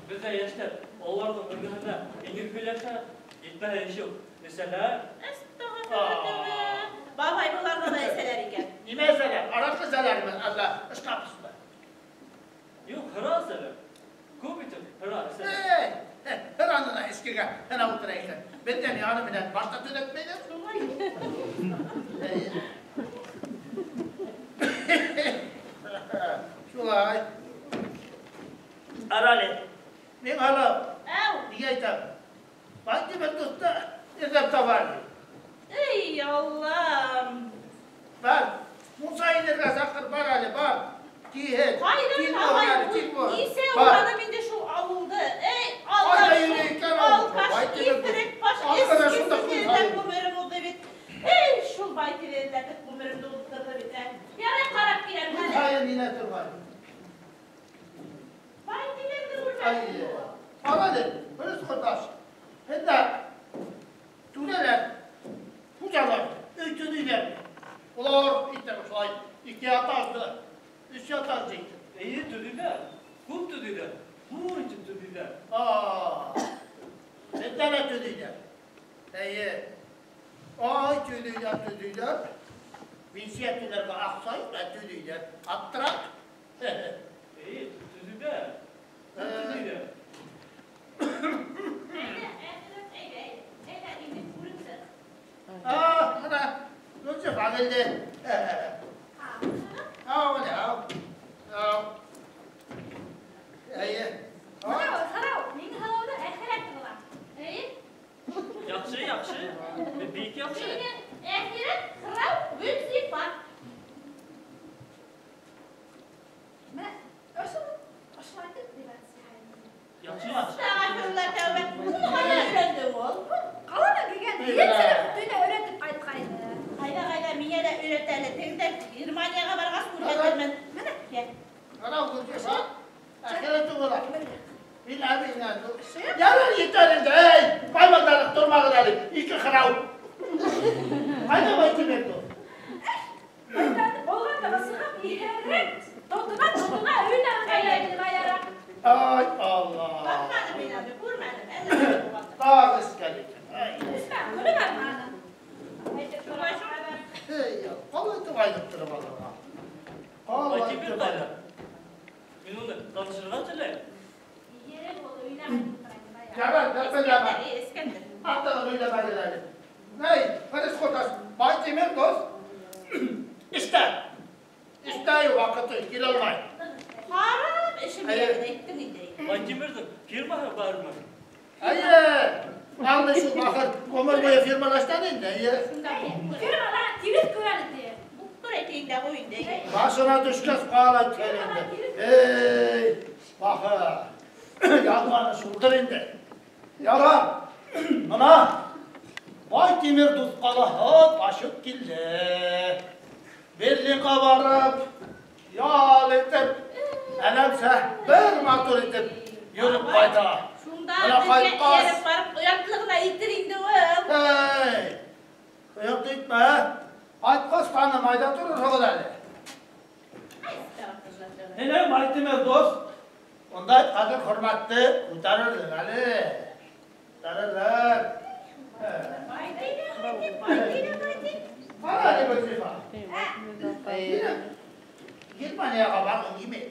Беҙҙә йәштәр уларҙың эргәһендә еңел һөйләшә, етмәһә эш юҡ. Эсәләр. Әстәғәфирулла. Бабай быларҙы ла эсәләр икән. Нимә эсәләр? Араҡы эсәләрме? Әллә ышҡапсызмы? Юҡ, һыра эсәләр. Күп итеп һыра эсәләр. Эй, һыраны ла эскегә һыра ултыра икән. Беҙҙән яны менән башта төҙәтмәйҙәр. Шулай. Шулай. Арали. Мин алып. Әү. Нигә әйтәм? Байтимер дуҫты эҙләп табар. Эй, Аллам. Бар. Муса инергә саҡыр, бар әле, бар. Тиһен. Ҡайҙан Тиҙ бул, табайым? әле, тиҙ бул. Нисә Бар. ураным инде шул ауылды. Эй, Аллам, Ҡайҙа шул йөрөй икән ул? алкаш, Байтимер дуҫ. иҫерек баш, Алҡына эскесе шунда ҡуй. эҙләп ғүмерем уҙҙы бит. Эй, шул Байтимер эҙләтеп ғүмеремде уҙҙырҙы бит, ә. Ярай ҡарап киләм хәҙер. Ҡайын инә торған. Байтимерҙе күрмәнем. Ай, ҡара әле, дөрөҫ ҡорҙаш. Һеҙҙә түрәләр, хужалар, өй төҙөйҙәр. Улар итә шулай ике этажлы, өс этажлы итеп. Эйе, төҙөйҙәр. Күп төҙөйҙәр. Ҙур итеп төҙөйҙәр. Беҙҙә лә төҙөйҙәр. Эйе. Ай, төҙөйҙәр, төҙөйҙәр. Пенсия түләргә аҡса юҡ, ә төҙөйҙәр. Аптырап. Эйе, төҙөйҙәр. Күп төҙөйҙәр. Әйҙә, әҙерәк, әйҙә, әйҙә. Әйҙә, инде күреп сыҡ. Бына, Гөлсөф ағылды. Ау, бына, ау. Ау. Эйе. Һорау, һорау. Мин һорауҙы әхирәт була. Эйе. Яҡшы, яҡшы. Бик яҡшы. Минең әхирәт һорау Гөлсифа. Менә ошо ошолай итеп Яҡшы, яҡшы. Әстәғәфирулла, тәүбә. Уны ҡайҙа өйрәнде ул? Ҡаланан килгән егет төндә өйрәтеп ҡайтҡайны. Ҡайҙа, ҡайҙа, миңә лә өйрәтә әле. Тегендә Германияға барғас күрһәтермен. Менә. Йә. Ҡара, Гөлсифа. Әхирәте була. Мин әбейеңә. Ярар, етер инде. Эй, ҡаймалдарып тормағыҙ әле. Ике ҡырау. Ҡайҙа Байтимер дуҫ? Болғанда сығып иһереп, тотона өйөнә ыңғайлай баяра. Ай, Алла. Баҡманым мин аны, күрмәнем. Әллә булғанда. Тағы эскән икән. Ай. Эсмә, көлөп арманы. Шулай шул. Эй, ҡалай айнып тороп алырға. Ҡалай Байтимер ҡайҙа? Мин уны танышырға теләйем. Иһереп ул өйөнә ҡайтып тора инде. Ярар, бер Эскәндер. Артығын уйлама әле. Ней, Фәрис ҡорҙаш, Байтимер дуҫ. Эштә. Эштә ваҡыты килә алмай. Харап эшем Әйе. әйттең инде. Байтимерҙең фирмаһы бармы? Әйе. Алды шул бахыр ғүмер буйы фирмала эшләне инде. Әйе. Фирмала тирес күрә инде. Буктыр әйтейін дә ҡуй инде. Башына төшкәс ҡалай килә инде. Эй, бахыр. Яҙғаны шулдыр инде. Ярар. Мына Байтимер дуҫ ҡалаһы ташып килде. Берлинға барып, ял итеп, әләмсә бер матур итеп йөрөп ҡайта. Шунда Мына беҙгә ҡайтҡас. эйәреп барып, оятлығына итер инде ул. Эй, оят итмә. Ҡайтҡас танымай ҙа торорһоғоҙ әле. Һинең Байтимер дуҫ, ундай ҡәҙер хөрмәтте күтәрерлек әле. Күтәрерлек. Ҡара әле, Гөлзифа. Һинең Германияға барғың килмәй.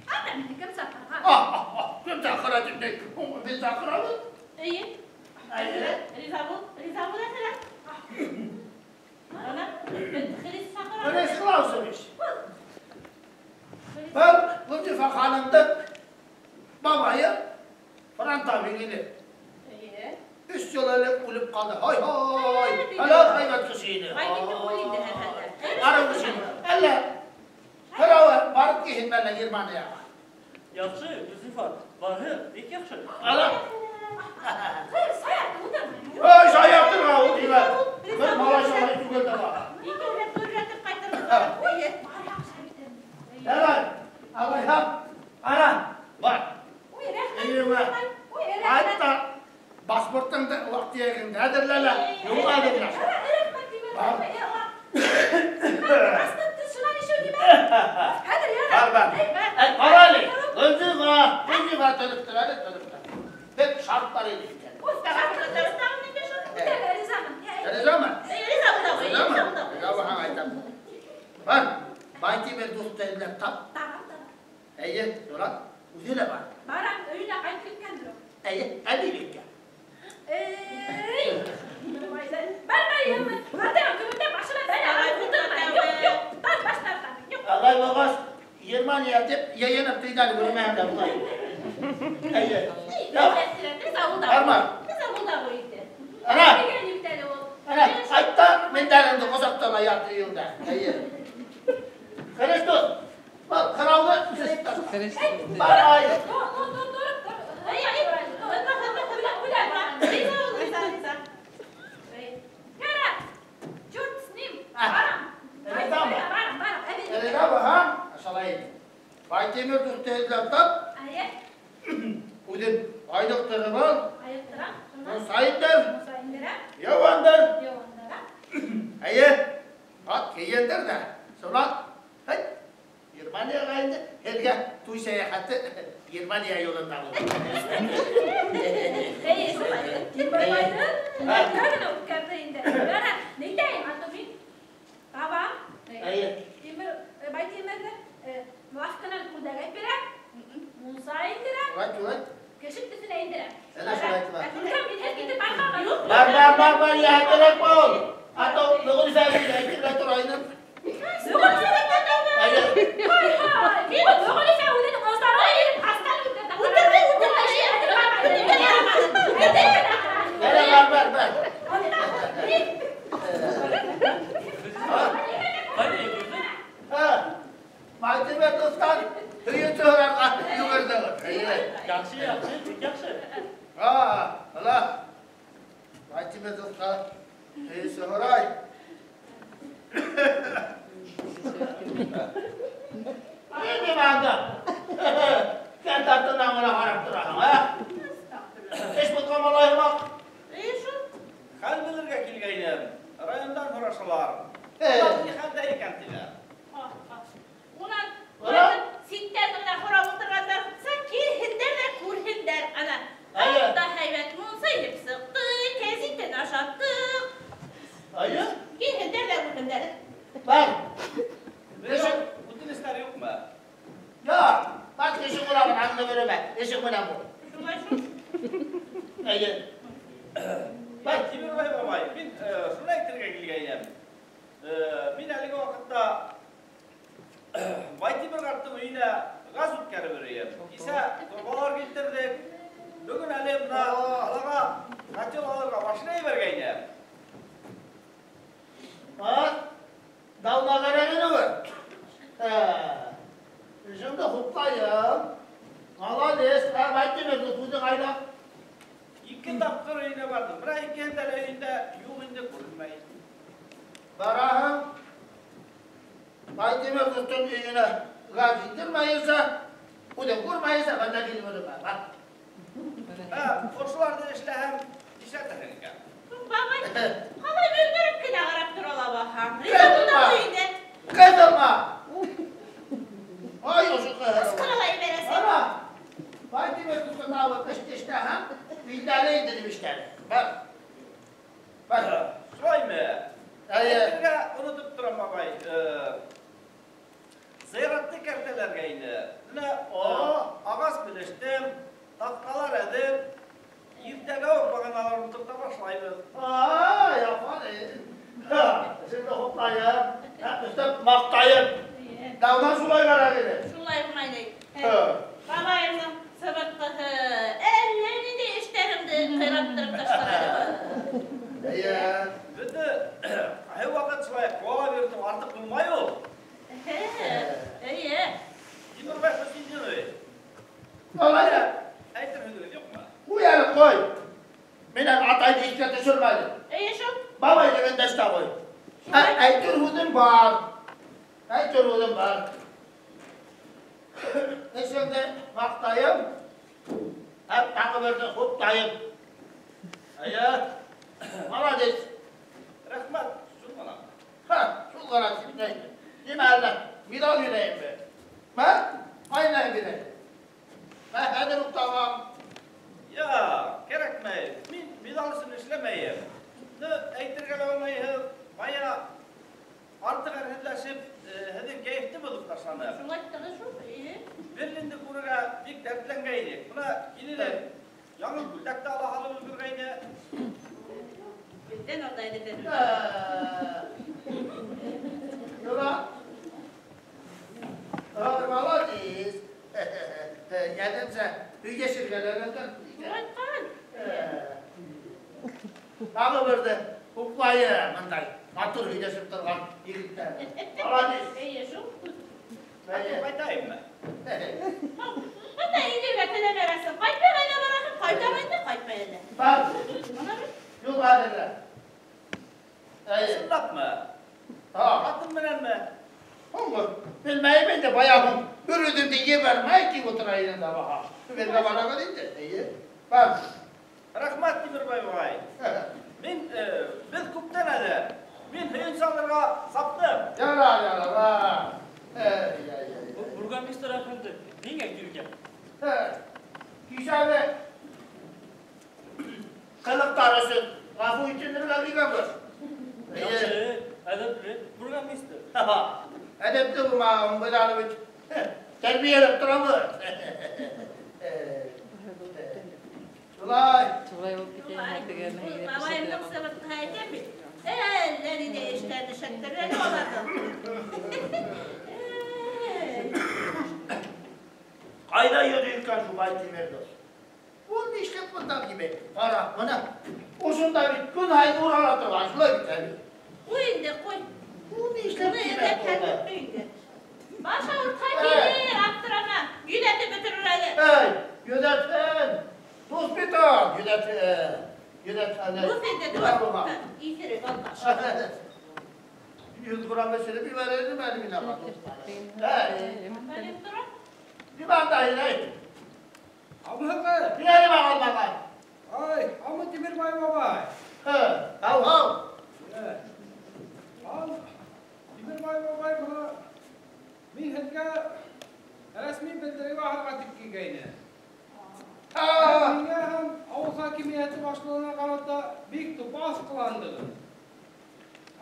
Ата мине кем саҡырған? Кем саҡыра тип ни? Беҙ саҡырабыҙ. Эйе. Әйе. Риза бул, риза бул әҫәлән. Ана, беҙ Хрис саҡырабыҙ. Хрис Клаусович. Был Гөлзифа ханымдың бабайы фронтовик ине. Эйе. Өс йыл элек үлеп ҡалды. Һай-һай! Әллә һәйбәт кеше ине. Бай китте ул инде һәр хәлдә. Арыу кеше ине. Әллә берәүе барып килһен әллә Германияға. Яҡшы, Гөлзифа, барһы, бик яҡшы. Ала. Хәйер, саяртып ултырма. Ой, саяртырға ул тимә. Бер малай шалай түгел дә бар. Икәүләп гөрләтеп ҡайтырбыҙ. Эйе. Ярай, алайһа, ара, бар. Ой, рәхмәт. Өйөңә. Ой, рәхмәт. Ҡайт та паспортыңды ваҡ-төйәгеңде әҙерлә лә, юлға әҙерлә. Рәхмәт, тимә. Бар. Бар, бар. Ҡара әле, Гөлзифа, Гөлзифа тороп тор әле, тороп тор. Бер шарт бар ине икән. Ризамы? Ризамы? Ризамы һиңә әйтәм. Бар, Байтимер дуҫты эҙләп тап. Эйе, Дурат, үҙе лә бар. Барам, өйөнә ҡайтып киткәндер ул. Эйе, әбейлеккә. Эй! Бармайым. Ҡартайған көнөмдә башыма бәлә алып ултырмайым. Юҡ, юҡ, тар баш тартам. Юҡ. Алай булғас, Германия тип йыйынып тейҙәр күрмәһәм дә булай. Эйе. Барма. Ана. Ана, ҡайт та мендәреңде ҡосаҡлама ят өйөңдә. Эйе. Христос, был ҡырауҙы Бар, ай. Байтимер дуҫты эҙләп тап. Үҙен айлыҡтырып ал. Муса индер. Йыуандыр. Эйе, ат кейендер ҙә. Шунан, һәй, Германияға инде һеҙгә туй сәйәхәте Германия юлында булыр. Эйе, шулай. Тимербайҙы генә үткәрҙе инде. Бара, нитәйем, ато мин табам. Эйе. Тимер, Байтимерҙе лавканан күлдәк әйт бирә, мунса индерә. Шулай, шулай. Кеше төҫөнә индерә. Әнә шулай, шулай. Күркәм мин һеҙ китеп бармағыҙ. Юҡ. Бар, бар, бар, бар, йәһәтерәк бул. Ато, Мөғлифә әбейгә әйтергә тора инем. Эйе. Һай, һай. Мөғлифә үҙенең оҙары ирен ҡастан үтә. Үтерҙе, үтерҙе. Бар, бар, бар, бар. Ҡайҙа йүгерҙең? Һа, Байтимер дуҫтан һөйөнсө һорарға йүгерҙе. Эйе. Яҡшы, яҡшы, бик яҡшы. Һа, ала. Байтимер дуҫҡа һөйөнсө һорай. Ни анда? Кәрт артынан ғына ҡарап тораһың, ә? Эш бутҡан малай һымаҡ. Эйе шул. Хәл белергә килгәйнем. Райондан һорашалар. Улар ни хәлдә икән тиләр. Унан ситтән генә һорап ултырғандар булһа, килһендәр ҙә күрһендәр. Ана, анда һәйбәт мунса инеп сыҡтыҡ, кәзитен ашаттыҡ. Әйе? Килһендәр ҙә күрһендәр. Бар. Үтенестәр юҡмы? Юҡ. Бар кеше ҡолағын аңлап йөрөмә. Эшең менән бул. Шулай шул. Әйе. Бар, Тимербай бабай, мин шуны әйтергә килгәйнем. Мин әлеге ваҡытта Байтимер ҡарттың өйөнә газ үткәреп йөрөйөм. Кисә торбалар килтерҙек. Бөгөн әле бына ҡалаға котел алырға машина ебәргәйнем. Дауна кәрәгенеме? Эшеңде хуплайым. Молодец, Байтимер, үҙең ҡайҙа? Ике тапҡыр өйөнә барҙым. Бына икеһендә лә өйөндә юҡ инде, күренмәй. Бараһың, Байтимер дуҫтың өйөнә газ индермәйенсә, үҙең күрмәйенсә, бында килеп йөрөмә. Бар. Ошоларҙы эшләһәм, нишләтерһең икән? Бабай, ҡалай мөлдөрөп кенә ҡарап тора ла баһаң. Риза булдың өйөндә. Ҡыҙылма! Ай, ошо ҡыҙыл. Ҡысҡырыла ебәрәсең. Ана, Байтимер дуҫтың алып эште эшләһәң, билдәле инде тип эшләне. Бар. Бар. Шулаймы? Әйе. Әйтергә онотоп торам, бабай. Зыяратты кәртәләргә инде. Менә ағас белештем, таҡталар әҙер. Иртәгә үк бағаналар ултырта башлайбыҙ. Ай, афарин. Эшеңде хуплайым, өҫтәп маҡтайым. Дауҙан шулай кәрәк ине. Шулай ғына ине. Бабайымдың сыбыртҡыһы әллә ниндәй эштәремде ҡыйраттырып ташлар әле. Эйе. Беҙҙе ҡайһы ваҡыт шулай ҡыуала биреүҙең артыҡ булмай ул. Эйе. Тимербай Хөсәйендинович. Алай. Әйтер һүҙегеҙ юҡмы? Ҡуй әле, ҡуй. Минән атайҙы иҫкә төшөрмәне. Эйе шул. Бабай тигән дәштә ҡуй. Әйтер һүҙем бар. Әйтер һүҙем бар. Эшеңде маҡтайым, һәм тағы берҙе хуптайым. Эйе. Молодец. Рәхмәт, шул ғына. Ха, шул ғына тип әйтте. Нимә әллә, миҙал бирәйемме? Мә, ҡайнай бирәйем. Мә, хәҙер үк табам. Я, кәрәкмәй. Мин миҙал өсөн эшләмәйем. Әйтергә лә алмайһығыҙ, бая артыҡ әрһеҙләшеп, һеҙҙең кәйефте боҙоп ташланы. Шулай тағы шул, эйе. Берлинде күрергә бик дәртләнгәйнек. Бына килеп, яңы күлдәк тә ала һалып өлгөргәйне. Беҙҙән алда әле. Юла. Ай, молодец. Йәнемсә, өйгә ширгәләгәндән. Шулай. Тағы берҙе хуплайым, мындай матур һөйләшеп торған егеттәр. Молодец. Эйе, шул. Ҡайтайыммы? Бында инергә теләмәгәнсең, ҡайтмай ҡайҙа бараһың, ҡайтам инде, ҡайтмай әле. Бар. Бына бит. Юл әҙерлә. Эйе. Ысынлапмы? Ҡатын менәнме? Һуңғы, белмәйем инде, баяғы бер үҙемде ебәрмәй тип ултыра инем дә баһа. Бергә барабыҙ инде. Эйе. Бар. Рәхмәт, Тимербай бабай. Мин, беҙ күптән әле. Мин һөйөн салырға саптым. Ярар, ярар. Эй, эй, эй. Бургомистр әфәнде, ниңә килгән? Кисәге ҡылыҡтар өсөн ғәфү итенергә килгәнбеҙ. Яҡшы, әҙәпле бургомистр. Әҙәпле булмаған беҙ аны бит тәрбиәләп торабыҙ. Шулай. Шулай булып китә инде. Бабайымдың сыбыртҡыһы әйтәм бит. Әллә ниндәй эштәрҙе шәктерҙәр аларҙың. Ҡайҙа йөрөй икән шул Байтимер дуҫ? Ул нишләп бында килмәй? Ҡара, бына ошонда бит көн һайын урала торған, шулай бит әле. Ҡуй инде, ҡуй. Ул нишләп Быны килмәй эҙләп бында? хәл инде. Баш ауыртһа килер, аптырама. Йөҙәтеп бөтөрөр әле. Эй, йөҙәтһен. Дуҫ бит ул, йөҙәтһен. Йөҙәтһен. Дуҫ инде, дуҫ. Иҫерек алҡаш. 100 грамм эсереп ебәрер инем әле мин аңа. Эй. Бәлем тора. Нимә анда, эй? Һаумыһығыҙ? Нимә алмаған? Ай, һаумы Тимербай бабай? Һау, һау. Ал, Тимербай бабай, бына мин һеҙгә рәсми белдереү яһарға тип килгәйнем. Миңә һәм ауыл хакимиәте башлығына ҡарата бик тупаҫ ҡыландығыҙ.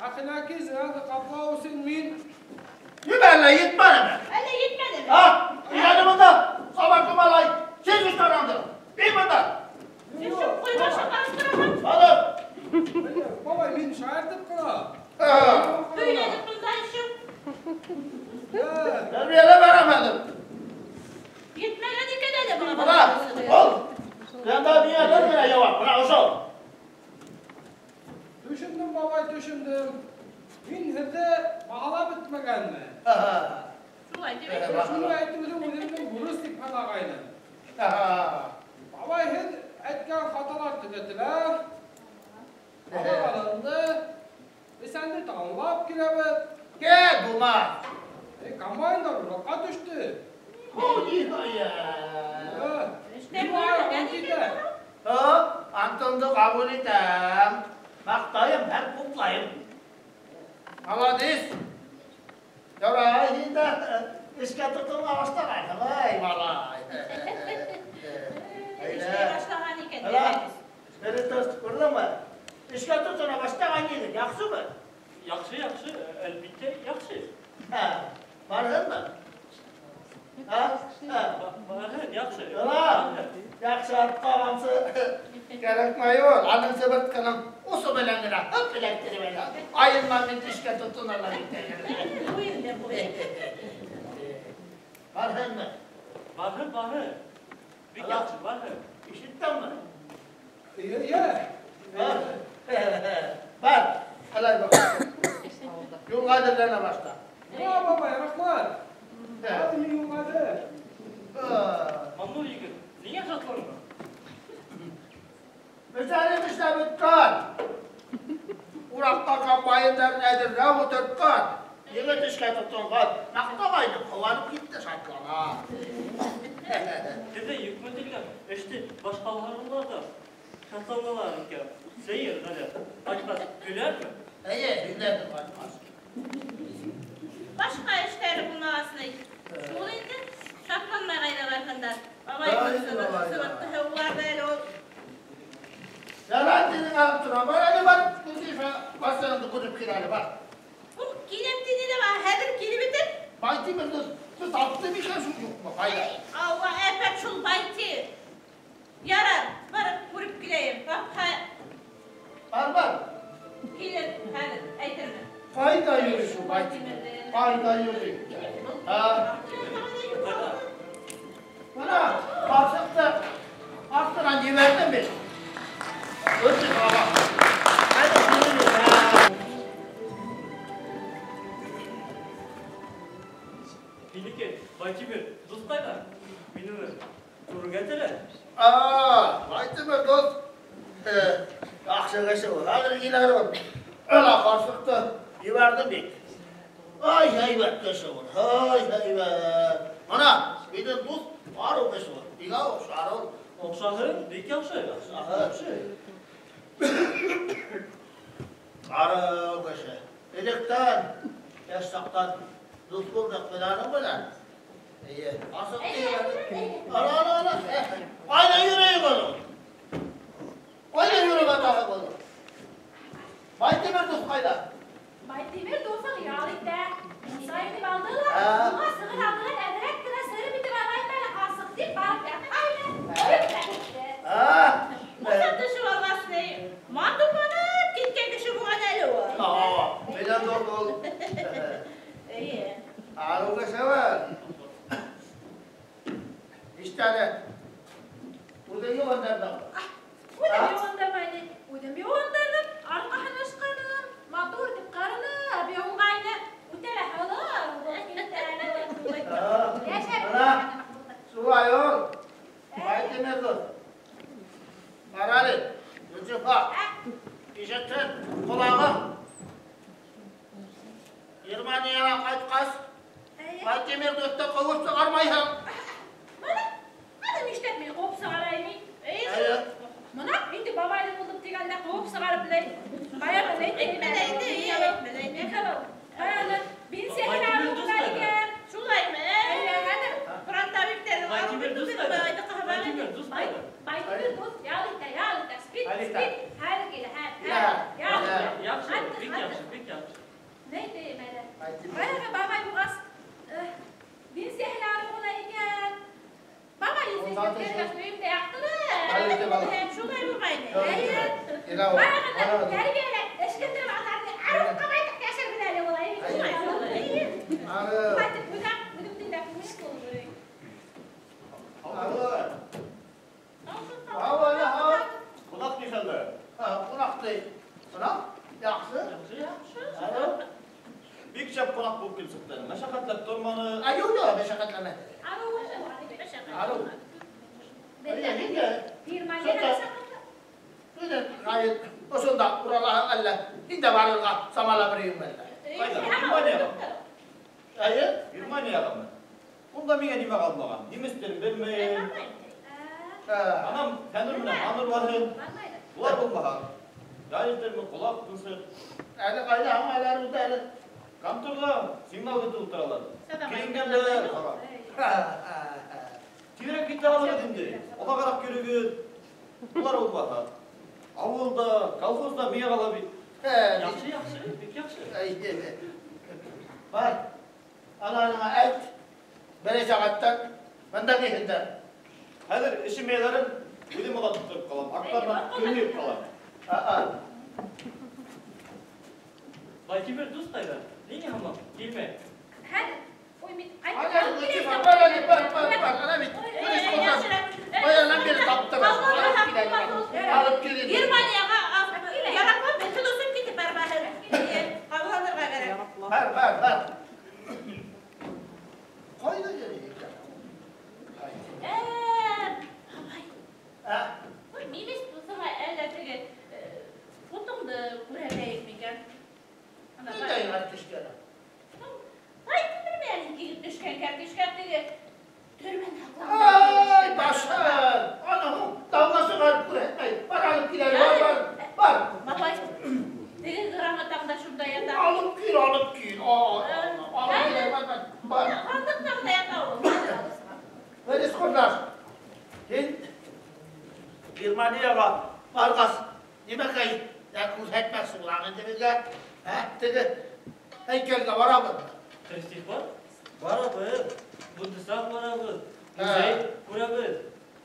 Әхлаҡи зыянды ҡаплау өсөн мин... Нимә, әллә етмәнеме? Әллә етмәнеме? А, өйләне бында, сабаҡы малай, сен көстәреңде, бей бында. Син шул ҡуйбашы ҡараштыраһың. Алып. Бабай, мин шаяртып ҡына. Һөйләнеп бында ишеү. Тәрбиәләп бараманым. Етмәгән икән әле бына. Бына, ул. Бында миңә бер генә яуап, бына ошо. Төшөндөм, бабай, төшөндөм. Мин һеҙҙе баһалап бөтмәгәнмен. Шулай тип әйтә. Шуны әйтеүҙе үҙемдең бурыс тип һанағайным. Бабай, һеҙ әйткән хаталар төҙәтелә. Бабай алынды. Бесәнде таңлап киләбеҙ. Кел, булмаҫ. Комбайндар ураҡҡа төштө. Антонды ҡабул итәм. Маҡтайым һәм хуплайым. Молодец. Ярай, һин дә эшкә тотона башлағанһың, ай, малай. Эшләй башлаған икән. Бер күрҙеңме? Эшкә тотона башлаған егет, яҡшымы? Яҡшы, яҡшы, әлбиттә, яҡшы. Барһынмы? Барһын, яҡшы. Яҡшы атҡа ҡамсы кәрәкмәй ул. Аның сыбыртҡының осо менән генә һып эләктереп әле. Айынман мин эшкә тотоналар икән. Ҡуй инде, ҡуй. Барһынмы? Барһын, барһын. Бик яҡшы, барһын. Ишеттеңме? Эйе. Бар, ҡалай бак. Юлға әҙерләнә башла. Ура, бабай, рәхмәт. Хәҙер мин юлға әҙер. Маннур егет, ниңә шатланма? Бесәнем эшләп бөткән. Ураҡта комбайндарын әҙерләп ултыртҡан. Егет эшкә тотонған. Маҡтағайны, ҡыуанып китте, шатлана. Һеҙҙә йөкмәтелгән эште башҡарғандар ҙа шатланалар икән. Сәйер, ғәләт. Ҡайтҡас көләрме? Эйе, һөйләне ҡайтҡас. Башҡа эштәре булмағас ни? Шул инде шатланмай ҡайҙа барһындар. Бабай сыбыртҡыһы уларҙы әле ул. Ярай тинең алып тора. Бар әле, бар. Башыңды күреп кил әле, бар. Ул киләм тине лә, хәҙер килеп етер. Байтимерҙе тапты микән шул юҡмы? Ҡайҙа? Алла, әпәт шул Байти. Ярар, барып күреп киләйем. Бар, бар. Килер, хәҙер әйтермен. Ҡайҙа йөрөй шул Байтимер? Ҡайҙа йөрөй? Бына, ҡарсыҡты артынан ебәрҙем бит. Өтөп ала. Ҡайҙа йөрөй? Һинеке, Байтимер, дуҫ ҡайҙа? Мин уны күрергә теләм. Байтимер дуҫ. Яҡшы кеше ул. Хәҙер килер ул. Ана ҡарсыҡты ебәрҙем бит. Ай, һәйбәт кеше ул. Ай, һәйбәт. Ана, минең дуҫ арыу кеше ул. Миңә оҡшар ул. Оҡшаһын, бик яҡшы. Яҡшы. Арыу кеше. Электән, йәш саҡтан дуҫ булдыҡ беҙ аның менән. Эйе, асыҡ тиҙ. Ана, ана, ана. Ҡайҙа йөрөйөң ул? Ҡайҙа йөрөп ятаһың ул? Байтимер дуҫ ҡайҙа? Байтимер дуҫың ял итә. Муса итеп алды ла, уға сығыр алдынан әҙерәк кенә сереп итеп алайым әле, ҡарсыҡ тип барып ятҡайны, өрөп тә китте. Муса төшөп алғас ни, матурланып киткән кеше булған әле ул. Минән ҙур ул. Эйе. Арыу кеше ул. Ништәне? Үҙең йыуандырҙың? Үҙем йыуандырмайны. Үҙем йыуандырҙым, арҡаһын ышҡаным, матур итеп ҡарынып йыуынғайны. Үтә лә һылыу булып китте әле. Йәшәп. Шулай ул. Байтимер дуҫ. Бар әле, Гөлзифа. Ишетһен ҡолағың. Германияға ҡайтҡас, Байтимер дуҫты ҡыуып сығармайһың. Бына, бына нишләп Нишләп мине ҡыуып сығара ими? Мына инде бабайҙы булдым тигәндә ҡыуып сығарып ләй. Баяғы әйтмәне. Баяғы пенсияһын алып икән. Шулаймы? Фронтовиктәрҙең Байтимер дуҫ. Байтимер дуҫ, ял итә, ял итә. Спит, спит. Хәҙер килә, хәҙер. Ял итә. Яҡшы, бик яҡшы, бик яҡшы. Ни тием әле? Баяғы бабай булғас, пенсияһын алып ғына икән. Бабай йөҙҙән өйөмдә яҡтылы. Шулай булғайны. Эйе. Баяғында тәрбиәләп, эшкендереп атарҙы. Арыу ҡабайтыҡ йәшәрбеҙ әле улай. Эйе. Ҡайтып үҙемдең дә күңел булды. Ҡунаҡ ни хәлдә? Ҡунаҡ ти. Ҡунаҡ? Яҡшы. Яҡшы, яҡшы. Бик шәп ҡунаҡ булып килеп сыҡты. Мәшәҡәтләп торманы. Юҡ, юҡ, мәшәҡәтләмәне. Арыу. Ошонда уралаһың әллә, һин дә барырға самала бер йөрөм әллә. Ҡайҙа? Германияға? Эйе. Германияғамы? Унда миңә нимә ҡалмаған? Немец телен белмәйем. Анам Фәнүр менән Анур бар. Улар булмаһа, ял итермен, ҡолаҡ тынсыр. Әле ҡайҙа һуң алар үҙе әле? Конторҙа сигнал көтөп ултыралар. Кейенгәндәр. Тиҙерәк китә алығыҙ инде. Оҙағыраҡ йөрөгөҙ. Улар булмаһа, ауылда, колхозда миңә ҡала бит. Яҡшы, яҡшы, бик яҡшы. Бар, аларыңа әйт, берәй сәғәттән бында килһендәр. Хәҙер эшем эйәләрен үҙем оҙатып тороп ҡалам, арттарынан көлмәйеп ҡалам. Байтимер дуҫ ҡайҙа? Ниңә һаман килмәй? Хәҙер, ой, мин Германияға яраҡлап беҙҙе үсеп китеп бармаһын. Ҡабылланырға кәрәк. Бар, бар, бар. Ҡайҙа йөрөй икән? Бабай. Ой, мин дуҫыңа әллә теге фотоңды күрһәтәйек микән? Ниндәй карточканы? Байтимер менән килеп төшкән карточка теге төрмәне һаҡлаған. Ай, башым! Ана һуң тауға сығарып күрһәтмәй. Бар, алып кил әле, бар, бар, бар. Бабай, теге грамотаң да шунда ята. Алып кил, алып кил. Алып кил, бар, бар, бар. Һандыҡтаң да ята ул. Вәлис ҡорҙаш, һин Германияға барғас, нимәкәй күрһәтмәксе булаң инде беҙгә? Теге һәйкәлгә барабыҙ. Крестик бар? Барабыҙ. Бундесвер барабыҙ. Музей күрәбеҙ.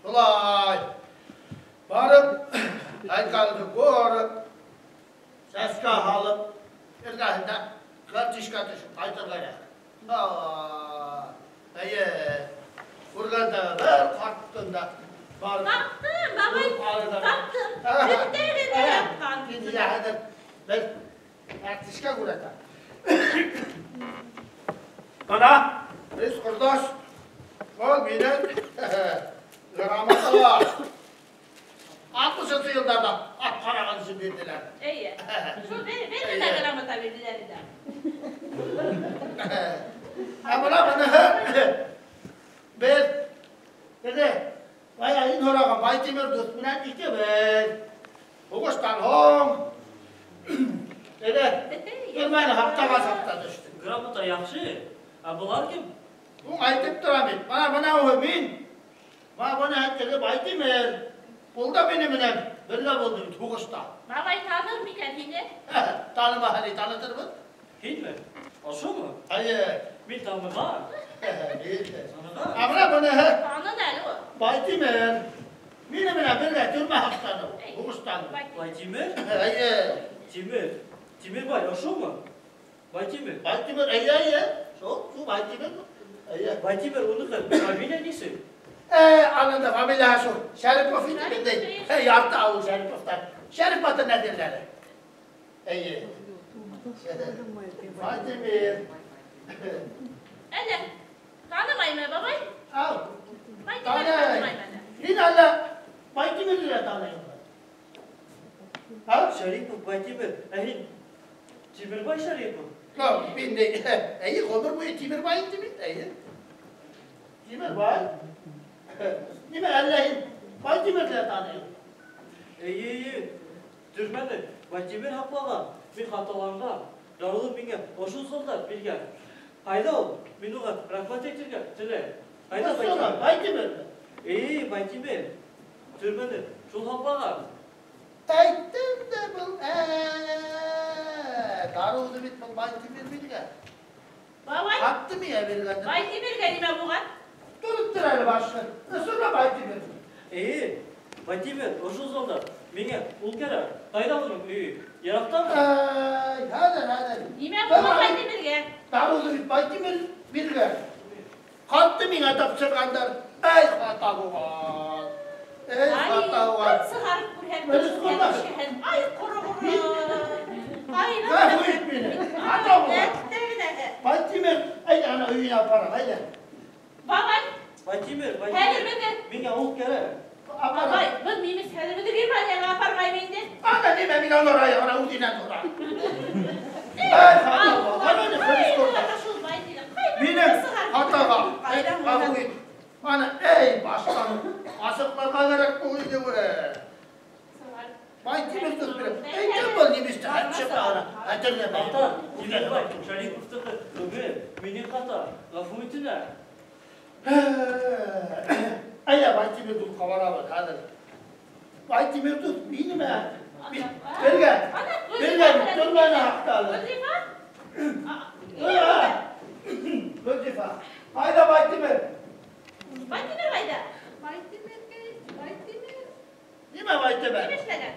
Шулай. Барып, һәйкәлде күреп, сәскә һалып, эргәһендә картишка төшөп ҡайтырға кәрәк. Эйе, күргәндә бер ҡарттың да барып. Таптым, бабай, таптым. Бөтә генә ятҡан. Хәҙер бер картишка күрәтәм. Бына, Рис ҡорҙаш, был минең грамоталар. 60-нсы йылдарҙа ат ҡараған өсөн бирҙеләр. Эйе. Шул бер генә грамота бирҙеләр инде. Ә бына быныһы беҙ теге бая һин һораған Байтимер дуҫ менән икебеҙ. Һуғыштан һуң теге Германия һаҡтаған саҡта төштөк. Грамота яҡшы. Ә былар кем? Ул әйтеп тора бит. Бына бына ул мин. Бына бына теге Байтимер. Ул да минең менән бергә булды бит һуғышта. Бабай таныр микән һине? Танымаһа ни танытырбыҙ? Һинме? Ошомо? Эйе. Мин таныған. Таныған. Ә бына быныһы Таныны әле ул. Байтимер. Минең менән бергә төрмә һаҡтаны ул, һуғыштан. Байтимер? Эйе. Тимер. Тимербай ошомо? Байтимер. Байтимер, эйе, эйе. Шул, шул Байтимер. Эйе. Байтимер уныҡы фамилия нисек? Аның да фамилияһы шул. Шәрипов инде бит. Ярты ауыл Шәриповтар. Шәрип аты нәҙерләре. Эйе. Байтимер. Әллә танымаймы, бабай? Ау. Байтимер танымаймы әллә? Һин әллә Байтимерҙе лә таныйһыңмы? Ха? Шәрипов Байтимер. Ә һин Тимербай Шәрипов? Юҡ, мин дә, эйе, ғүмер буйы Тимербай инде мин, эйе. Тимербай. Нимә әллә һин Байтимерҙе таныйһың? Эйе, төрмәне Байтимер һаҡлаған, мин хаталанған. Дарыуҙы миңә ошо солдат биргән. Ҡайҙа ул? Мин уға рәхмәт әйтергә теләйем. Ҡайҙа Байтимер? Байтимерме? Эйе, Байтимер. Төрмәне шул һаҡлаған. Әйттем дә был, дарыуҙы бит был Байтимер биргән. Бабай. Хатты миңә биргән. Байтимергә нимә булған? Тороп тор әле башын. Ысынлап Байтимер. Эйе, Байтимер, ошо солдат. Миңә ул кәрәк. Ҡайҙа уның өйө? Йыраҡтамы? Ай, хәҙер, хәҙер. Нимә булған Байтимергә? Дарыуҙы бит Байтимер биргән. Хатты миңә тапшырғандар. Эй, хата булған. Эй, хата булған. Ай, сығарып күрһәм, ай, ҡоро-ҡоро. Ай, Ғәфү ит мине. Хата булған. Байтимер, әйҙә, ана өйөнә апарам, әйҙә. Бабай. Байтимер, Хәҙер Байтимер. беҙҙе. Миңә ул кәрәк. Бабай, был немец хәҙер беҙҙе Германияға апармаймы инде? Ана нимә мин ана орайым, ана үҙенән ора. Эй, хата булған. Ана ни хөрөс күрҙе. Минең хатаға, ғәфү ит. Ана, эй, баштан асыҡларға кәрәк был ине күрә. Байтимер тоҫ бирә. Әйтәм был немецте, хәтшепә ана, хәтерләмәй. Ата, Тимербай Шәриповтыҡы түгел, минең хата, ғәфү итенә. Әйҙә, Байтимер дуҫҡа барабыҙ хәҙер. Байтимер дуҫ минеме? Бергә, бергә төрмәне һаҡталы. Гөлзифа. Ҡайҙа Байтимер? Байтимер ҡайҙа? Байтимер, Байтимер. Нимә Байтимер? Нимә эшләгән?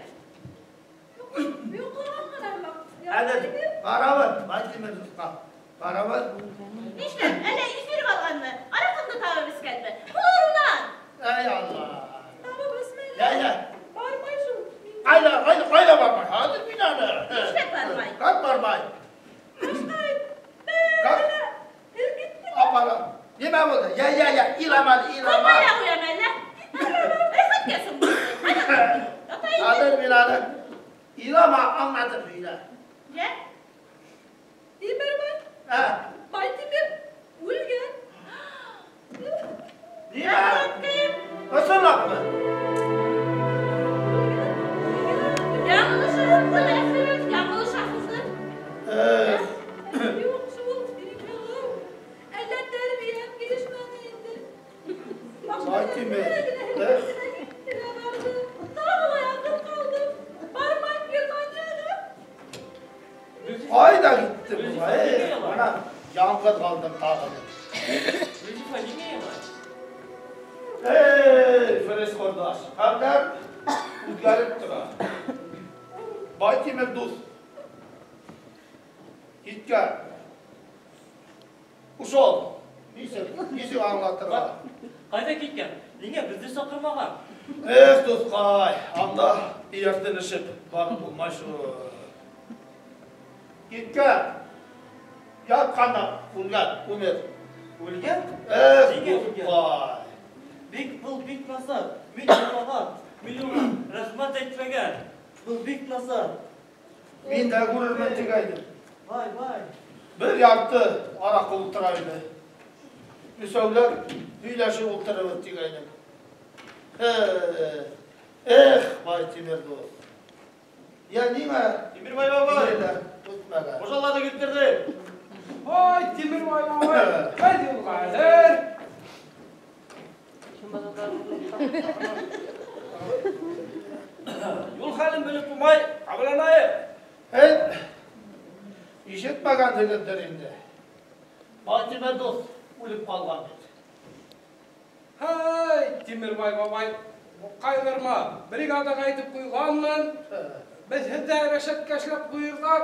Йоҡлаған ғына. Хәҙер барабыҙ Байтимер дуҫҡа. Барабыҙ. Нишләп? Әллә иҫереп алғанмы? Араҡыңды табып эскәнме? Булыр унан. Эй, Алла. Табып эсмәгән. Йә, йә. Бармай шул. Ҡайҙа, ҡайҙа, ҡайҙа бармай? Хәҙер мин аны. Нишләп бармай? Ҡап бармай. Башҡай. Ҡап. Апара. Нимә булды? Йә, йә, йә, илама, илама. Ҡурҡмай ҙа ҡуям әллә? Рәхәткә һуң. Хәҙер мин аны. Илама, аңлатып һөйлә. Йә. Тимербай. Ә. Байтимер үлгән. Нимә? Ысынлапмы? Яңылышаһың, яңылышаһың. Юҡ шул, минең әллә тәрбиәм килешмәне инде. Байтимер. Тағы ла яңғыҙ ҡалдым. Бармайым Германияға. Ҡайҙа китте был? Эй, бына яңғыҙ ҡалдым тағы. Гөлзифа, ниңә илай? Эй, Фәрис ҡорҙаш, хәлдәр үҙгәреп тора. Байтимер дуҫ киткән. Ушел. Нисек, нисек аңлатырға? Ҡайҙа киткән? Ниңә беҙҙе саҡырмаған? Эх, дуҫҡай, анда эйәртенешеп барып булмай шул. Киткән. Ятҡанда үлгән, умер. Үлгән? Эх, Ниңә үлгән? дуҫҡай. Бик, был бик насар. Мин уйлаған, мин уға рәхмәт әйтмәгән. Был бик насар. Мин дә күрермен тигәйнем. Вай, вай. Бер ярты араҡы ултыра ине. Өсәүләп һөйләшеп ултырабыҙ тигәйнем. Эх, Байтимер дуҫ. Йә, нимә? Тимербай бабай. Нимә? Үтмәгән. Хужаларҙы килтерҙе. Ай, Тимербай бабай, беҙ юлға әҙер. Юл хәлен белеп булмай, ҡабаланайыҡ. Эй, ишетмәгәнһегеҙҙер инде. Байтимер дуҫ үлеп ҡалған бит. Һай, Тимербай бабай, ҡайғырма, бригадаға әйтеп ҡуйғанмын. Беҙ һеҙҙе рәшәткә эшләп ҡуйырҙар.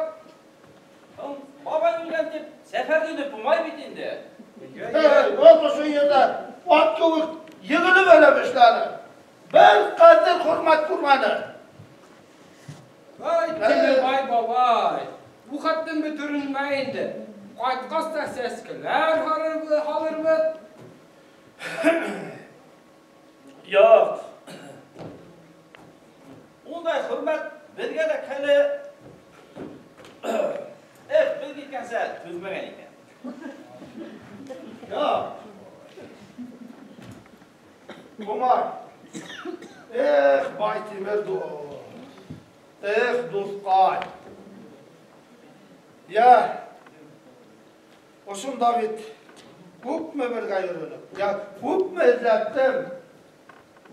Бабай үлгән тип сәфәрҙе өҙөп булмай бит инде. Эй, был ошо ерҙә ат кеүек егелеп әләм эшләне. Бер ҡәҙер хөрмәт күрмәне. Ай, Тимербай бабай, бу хаттың бөтөрөнмә инде. Ҡайтҡас та сәскәләр һалырбыҙ. Юҡ. Ундай хөрмәт беҙгә лә хәле. Эх, беҙ киткәнсә түҙмәгән икән. Юҡ. Булмай. Эх, Байтимер дуҫ. Эх, дуҫҡай. Йә, ошонда бит күпме бергә йөрөнөк, йә күпме эҙләттем.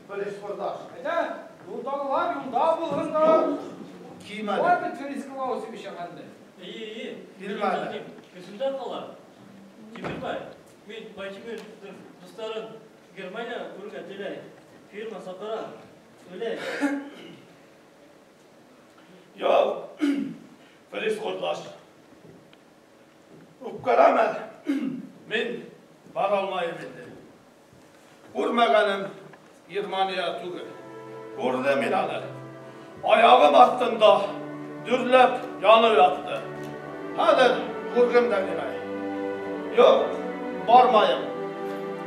Фелис ҡорҙаш. Әйҙә, юлдағылар юлда булһындар. Килмәне. Бар бит Фелис Клаусович әфәнде. Эйе, эйе. Килмәне. Көсөмдән ҡала. Тимербай, мин Байтимерҙең дуҫтарын Германия күрергә теләй. Фирма саҡыра. Түләй. Юҡ, Фелис ҡорҙаш. Үпкәләмә, мин бара алмайым инде. Күрмәгәнем Германия түгел. Күрҙем мин аны. Аяғым аҫтында дөрләп янып ятты. Хәҙер күргем дә килмәй. Юҡ, бармайым.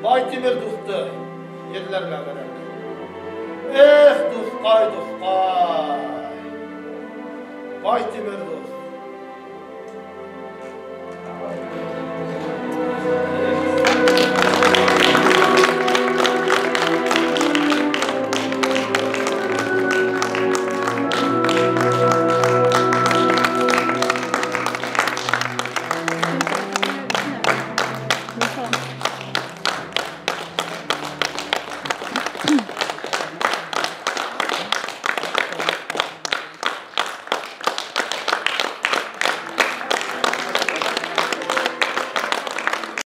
Байтимер дуҫты ерләргә кәрәк. Эх, дуҫҡай, дуҫҡай. Байтимер дуҫ.